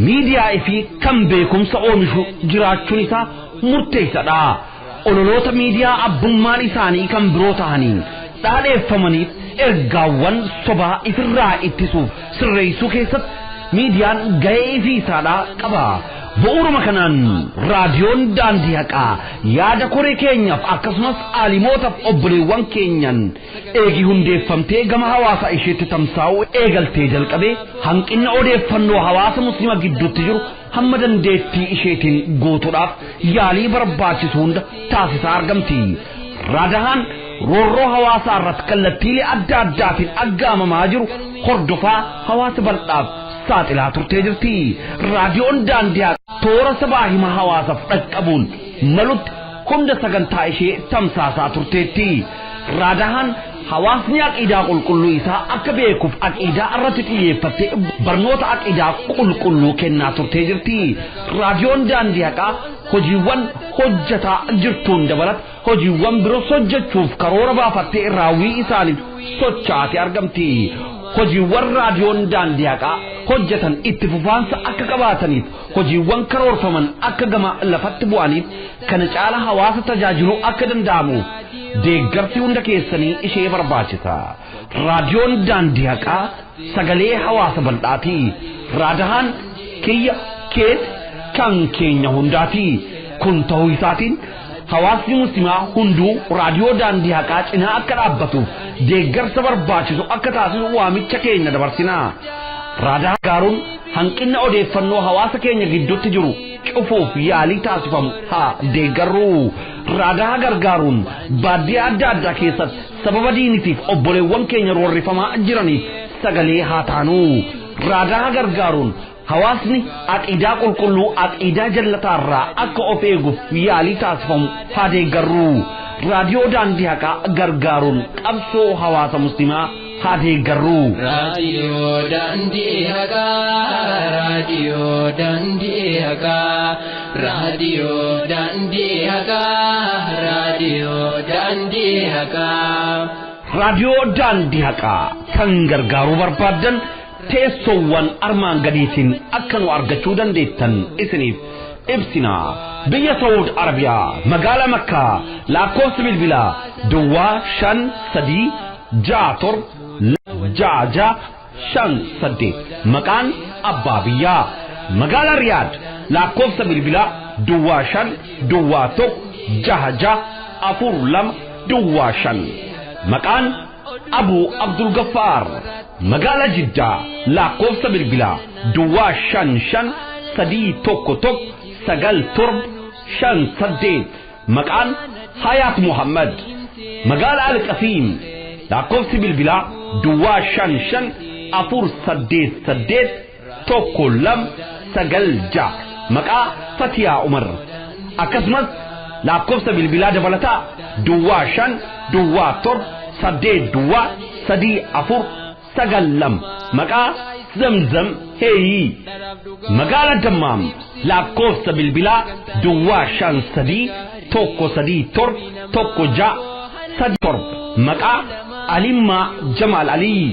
A: miidiyaa ifii kan beekumsa oomishu jiraachuun isaa murteessaadha. Ololoota miidiyaa abbummaan isaanii kan biroo ta'aniin dhaadheeffamaniif ergaawwan sobaa ifirraa ittisuuf sirreessuu keessatti miidiyaan gahee ifii isaadhaa qaba. Bu'uuruma kanaan raadiyoon daandii haqaa yaada koree keenyaaf akkasumas aalimootaaf obboleewwan keenyan eegi hundeeffamtee gama hawaasa isheetti tamsaa'uu eegaltee jalqabee hanqina odeeffannoo hawaasa muslima gidduutti jiru hamma dandeettii isheetiin guutuudhaaf yaalii barbaachisu hunda taasisaa argamti. Raadahaan roorroo hawaasaa irratti kallattiilee adda addaatiin aggaamamaa jiru hordofaa hawaasa bal'aaf saaxilaa turtee jirti. Raadiyoon daandii toora sabaa hima hawaasaaf dhaqqabuun malutti hunda sagantaa ishee tamsaasaa turteetti. Raadahaan hawaasni aqiidaa qulqulluu isaa akka beekuuf aqiidaa irratti xiyyeeffattee barnoota aqiidaa qulqulluu kennaa turtee jirti. Raadiyoon daandii haqaa hojiiwwan hojjetaa jirtuun dabalata hojiiwwan biroos hojjechuuf karoora baafattee raawwii isaaniif sochaatee argamti. Hojiiwwan raadiyoon daandii haqaa hojjetan itti fufaansa akka qabaataniif hojiiwwan karoorfaman akka gama lafatti bu'aniif kana caala hawaasa tajaajiluu akka danda'amu deeggarsi hunda keessanii ishee barbaachisa. Raadiyoon daandii haqaa sagalee hawaasa bal'aati. Raadahaan kiyya keet kan keenya hundaati. Kun ta'uu isaatiin hawaasni muslimaa hunduu raadiyoo daandii haqaa cinaa akka dhaabbatuuf deeggarsa barbaachisu akka taasisu waamicha keenya dabarsina. Raadaa gaaruun hanqina odeeffannoo hawaasa keenya gidduutti jiru cufuuf yaalii taasifamu haa deeggarru. Raadaa gargaaruun baadiyyaa adda addaa keessatti sababa diinitiif obboleewwan keenya roorrifamaa jiraniif sagalee haa taanu. Raadaa gargaaruun hawaasni aqiidaa qulqulluu aqiidaa jallataarraa akka of eeguuf yaalii taasifamu haa deeggarru. Raadiyoo daandii haqaa gargaaruun qabsoo hawaasa muslimaa haa deeggarru.
H: Raadiyoo daandii haqaa, raadiyoo daandii haqaa, raadiyoo daandii haqaa, raadiyoo daandii haqaa.
A: Raadiyoo daandii haqaa kan gargaaruu barbaaddan teessoowwan armaan gadiitiin akka nu argachuu dandeettan isiniif Ibsina. Biyya Saawud Arabiyaa magaalaa Makkaa lakkoofsi bilbilaa Duwwaa 5 3 6 7 6 6 5 8 maqaan Abbaa Biyyaa. Magaalaa Riyaad lakkoofsa bilbilaa Duwwaa 5 Duwwaa 1 6 6 4 2 Duwwaa 5 maqaan Abu Abdul Gaffaar. Magaalaa Jiddaa lakkoofsa bilbilaa Duwwaa 5 5 3 1 1 9 7 5 8 maqaan Hayaat Muhammad. Magaalaa Alqasiim lakkoofsi bilbilaa Duwwaa 5 5 4 8 8 1 2 9 6 maqaa Fatiyaa Umar. Akkasumas lakkoofsa bilbilaa dabalataa Duwwaa 5 Duwwaa 7 8 Duwwaa 3 4 9 2 maqaa Zamzam Heeyi. Magaalaa Dammaam lakkoofsa bilbilaa Duwwaa 5 3 1 3 7 1 6 3 7 maqaa Alimmaa Jamaal Alii.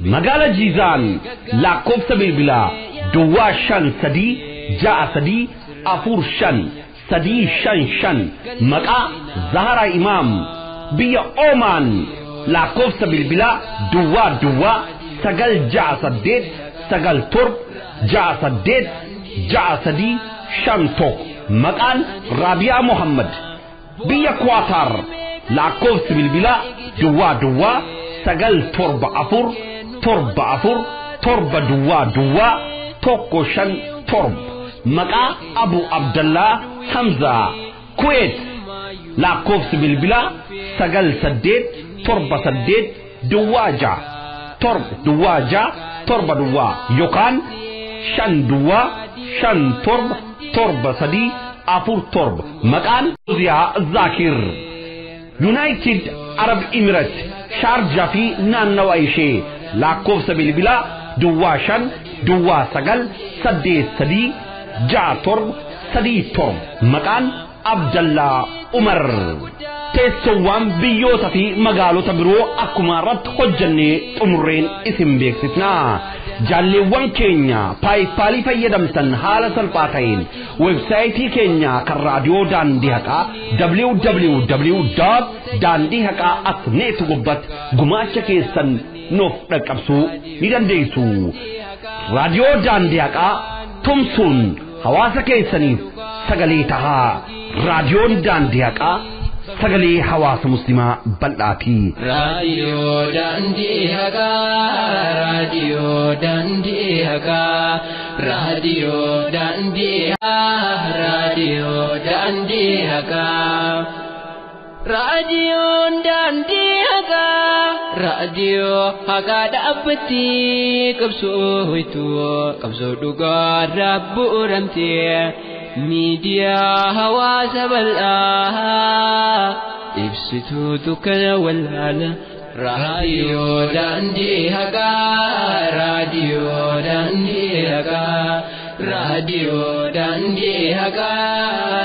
A: Magaalaa Jiizaan lakkoofsa bilbilaa Duwwaa 5 3 6 3 4 5 3 5 5 maqaa Zaharaa Imaam. Biyya Oomaan lakkoofsa bilbilaa Duwwaa Duwwaa 9 6 8 9 7 6 8 6 3 5 1 maqaan Raabiyaa Muhammad. Biyya Kuwaatar lakkoofsi bilbilaa Duwwaa Duwwaa 9 7 4 7 4 7 Duwwaa Duwwaa 1 5 7 maqaa Abu Abdallaa Hamzaa. Kuweet lakkoofsi bilbilaa 9 8 7 8 Duwwaa 6 7 Duwwaa 6 7 Duwwaa yookaan 5 Duwwaa 5 7 7 3 4 7 maqaan Ziyaa Zaakir. United Arab Emirates Sharjah fi naannawa ishee lakkoofsa bilbilaa Duwwaa 5 Duwwaa 9 8 3 6 7 3 7 maqaan Abdallaa Umar. Teessoowwan biyyoota fi magaalota biroo akkuma irratti hojjannee xumurreen isin beeksisna. Jaalleewwan keenya paayipaalii fayyadamtan haala salphaa ta'een weebsaayitii keenya kan raadiyoo Daandii Haqaa www.daandihaqaa.net gubbatti gumaacha keessan nuuf dhaqqabsuu ni dandeessu. Raadiyoo Daandii Haqaa tumsuun hawaasa keessaniif sagalee tahaa. Raadiyoon Daandii Haqaa sagalee hawaasa muslimaa bal'aati.
H: Raadiyoo Daandii Haqaa, Raadiyoo Daandii Haqaa, Raadiyoo Daandii Haqaa, Raadiyoo Daandii Haqaa. Raadiyoon Daandii Haqaa, Raadiyoo haqaa dhaabbatti qabsoo hoytuu, qabsoo dhugaa bu'uuramtee. Miidiyaa hawaasa bal'aa ibsituu dukkana wallaala. Raadiyoo Daandii Haqaa, Raadiyoo Daandii Haqaa, Raadiyoo Daandii Haqaa,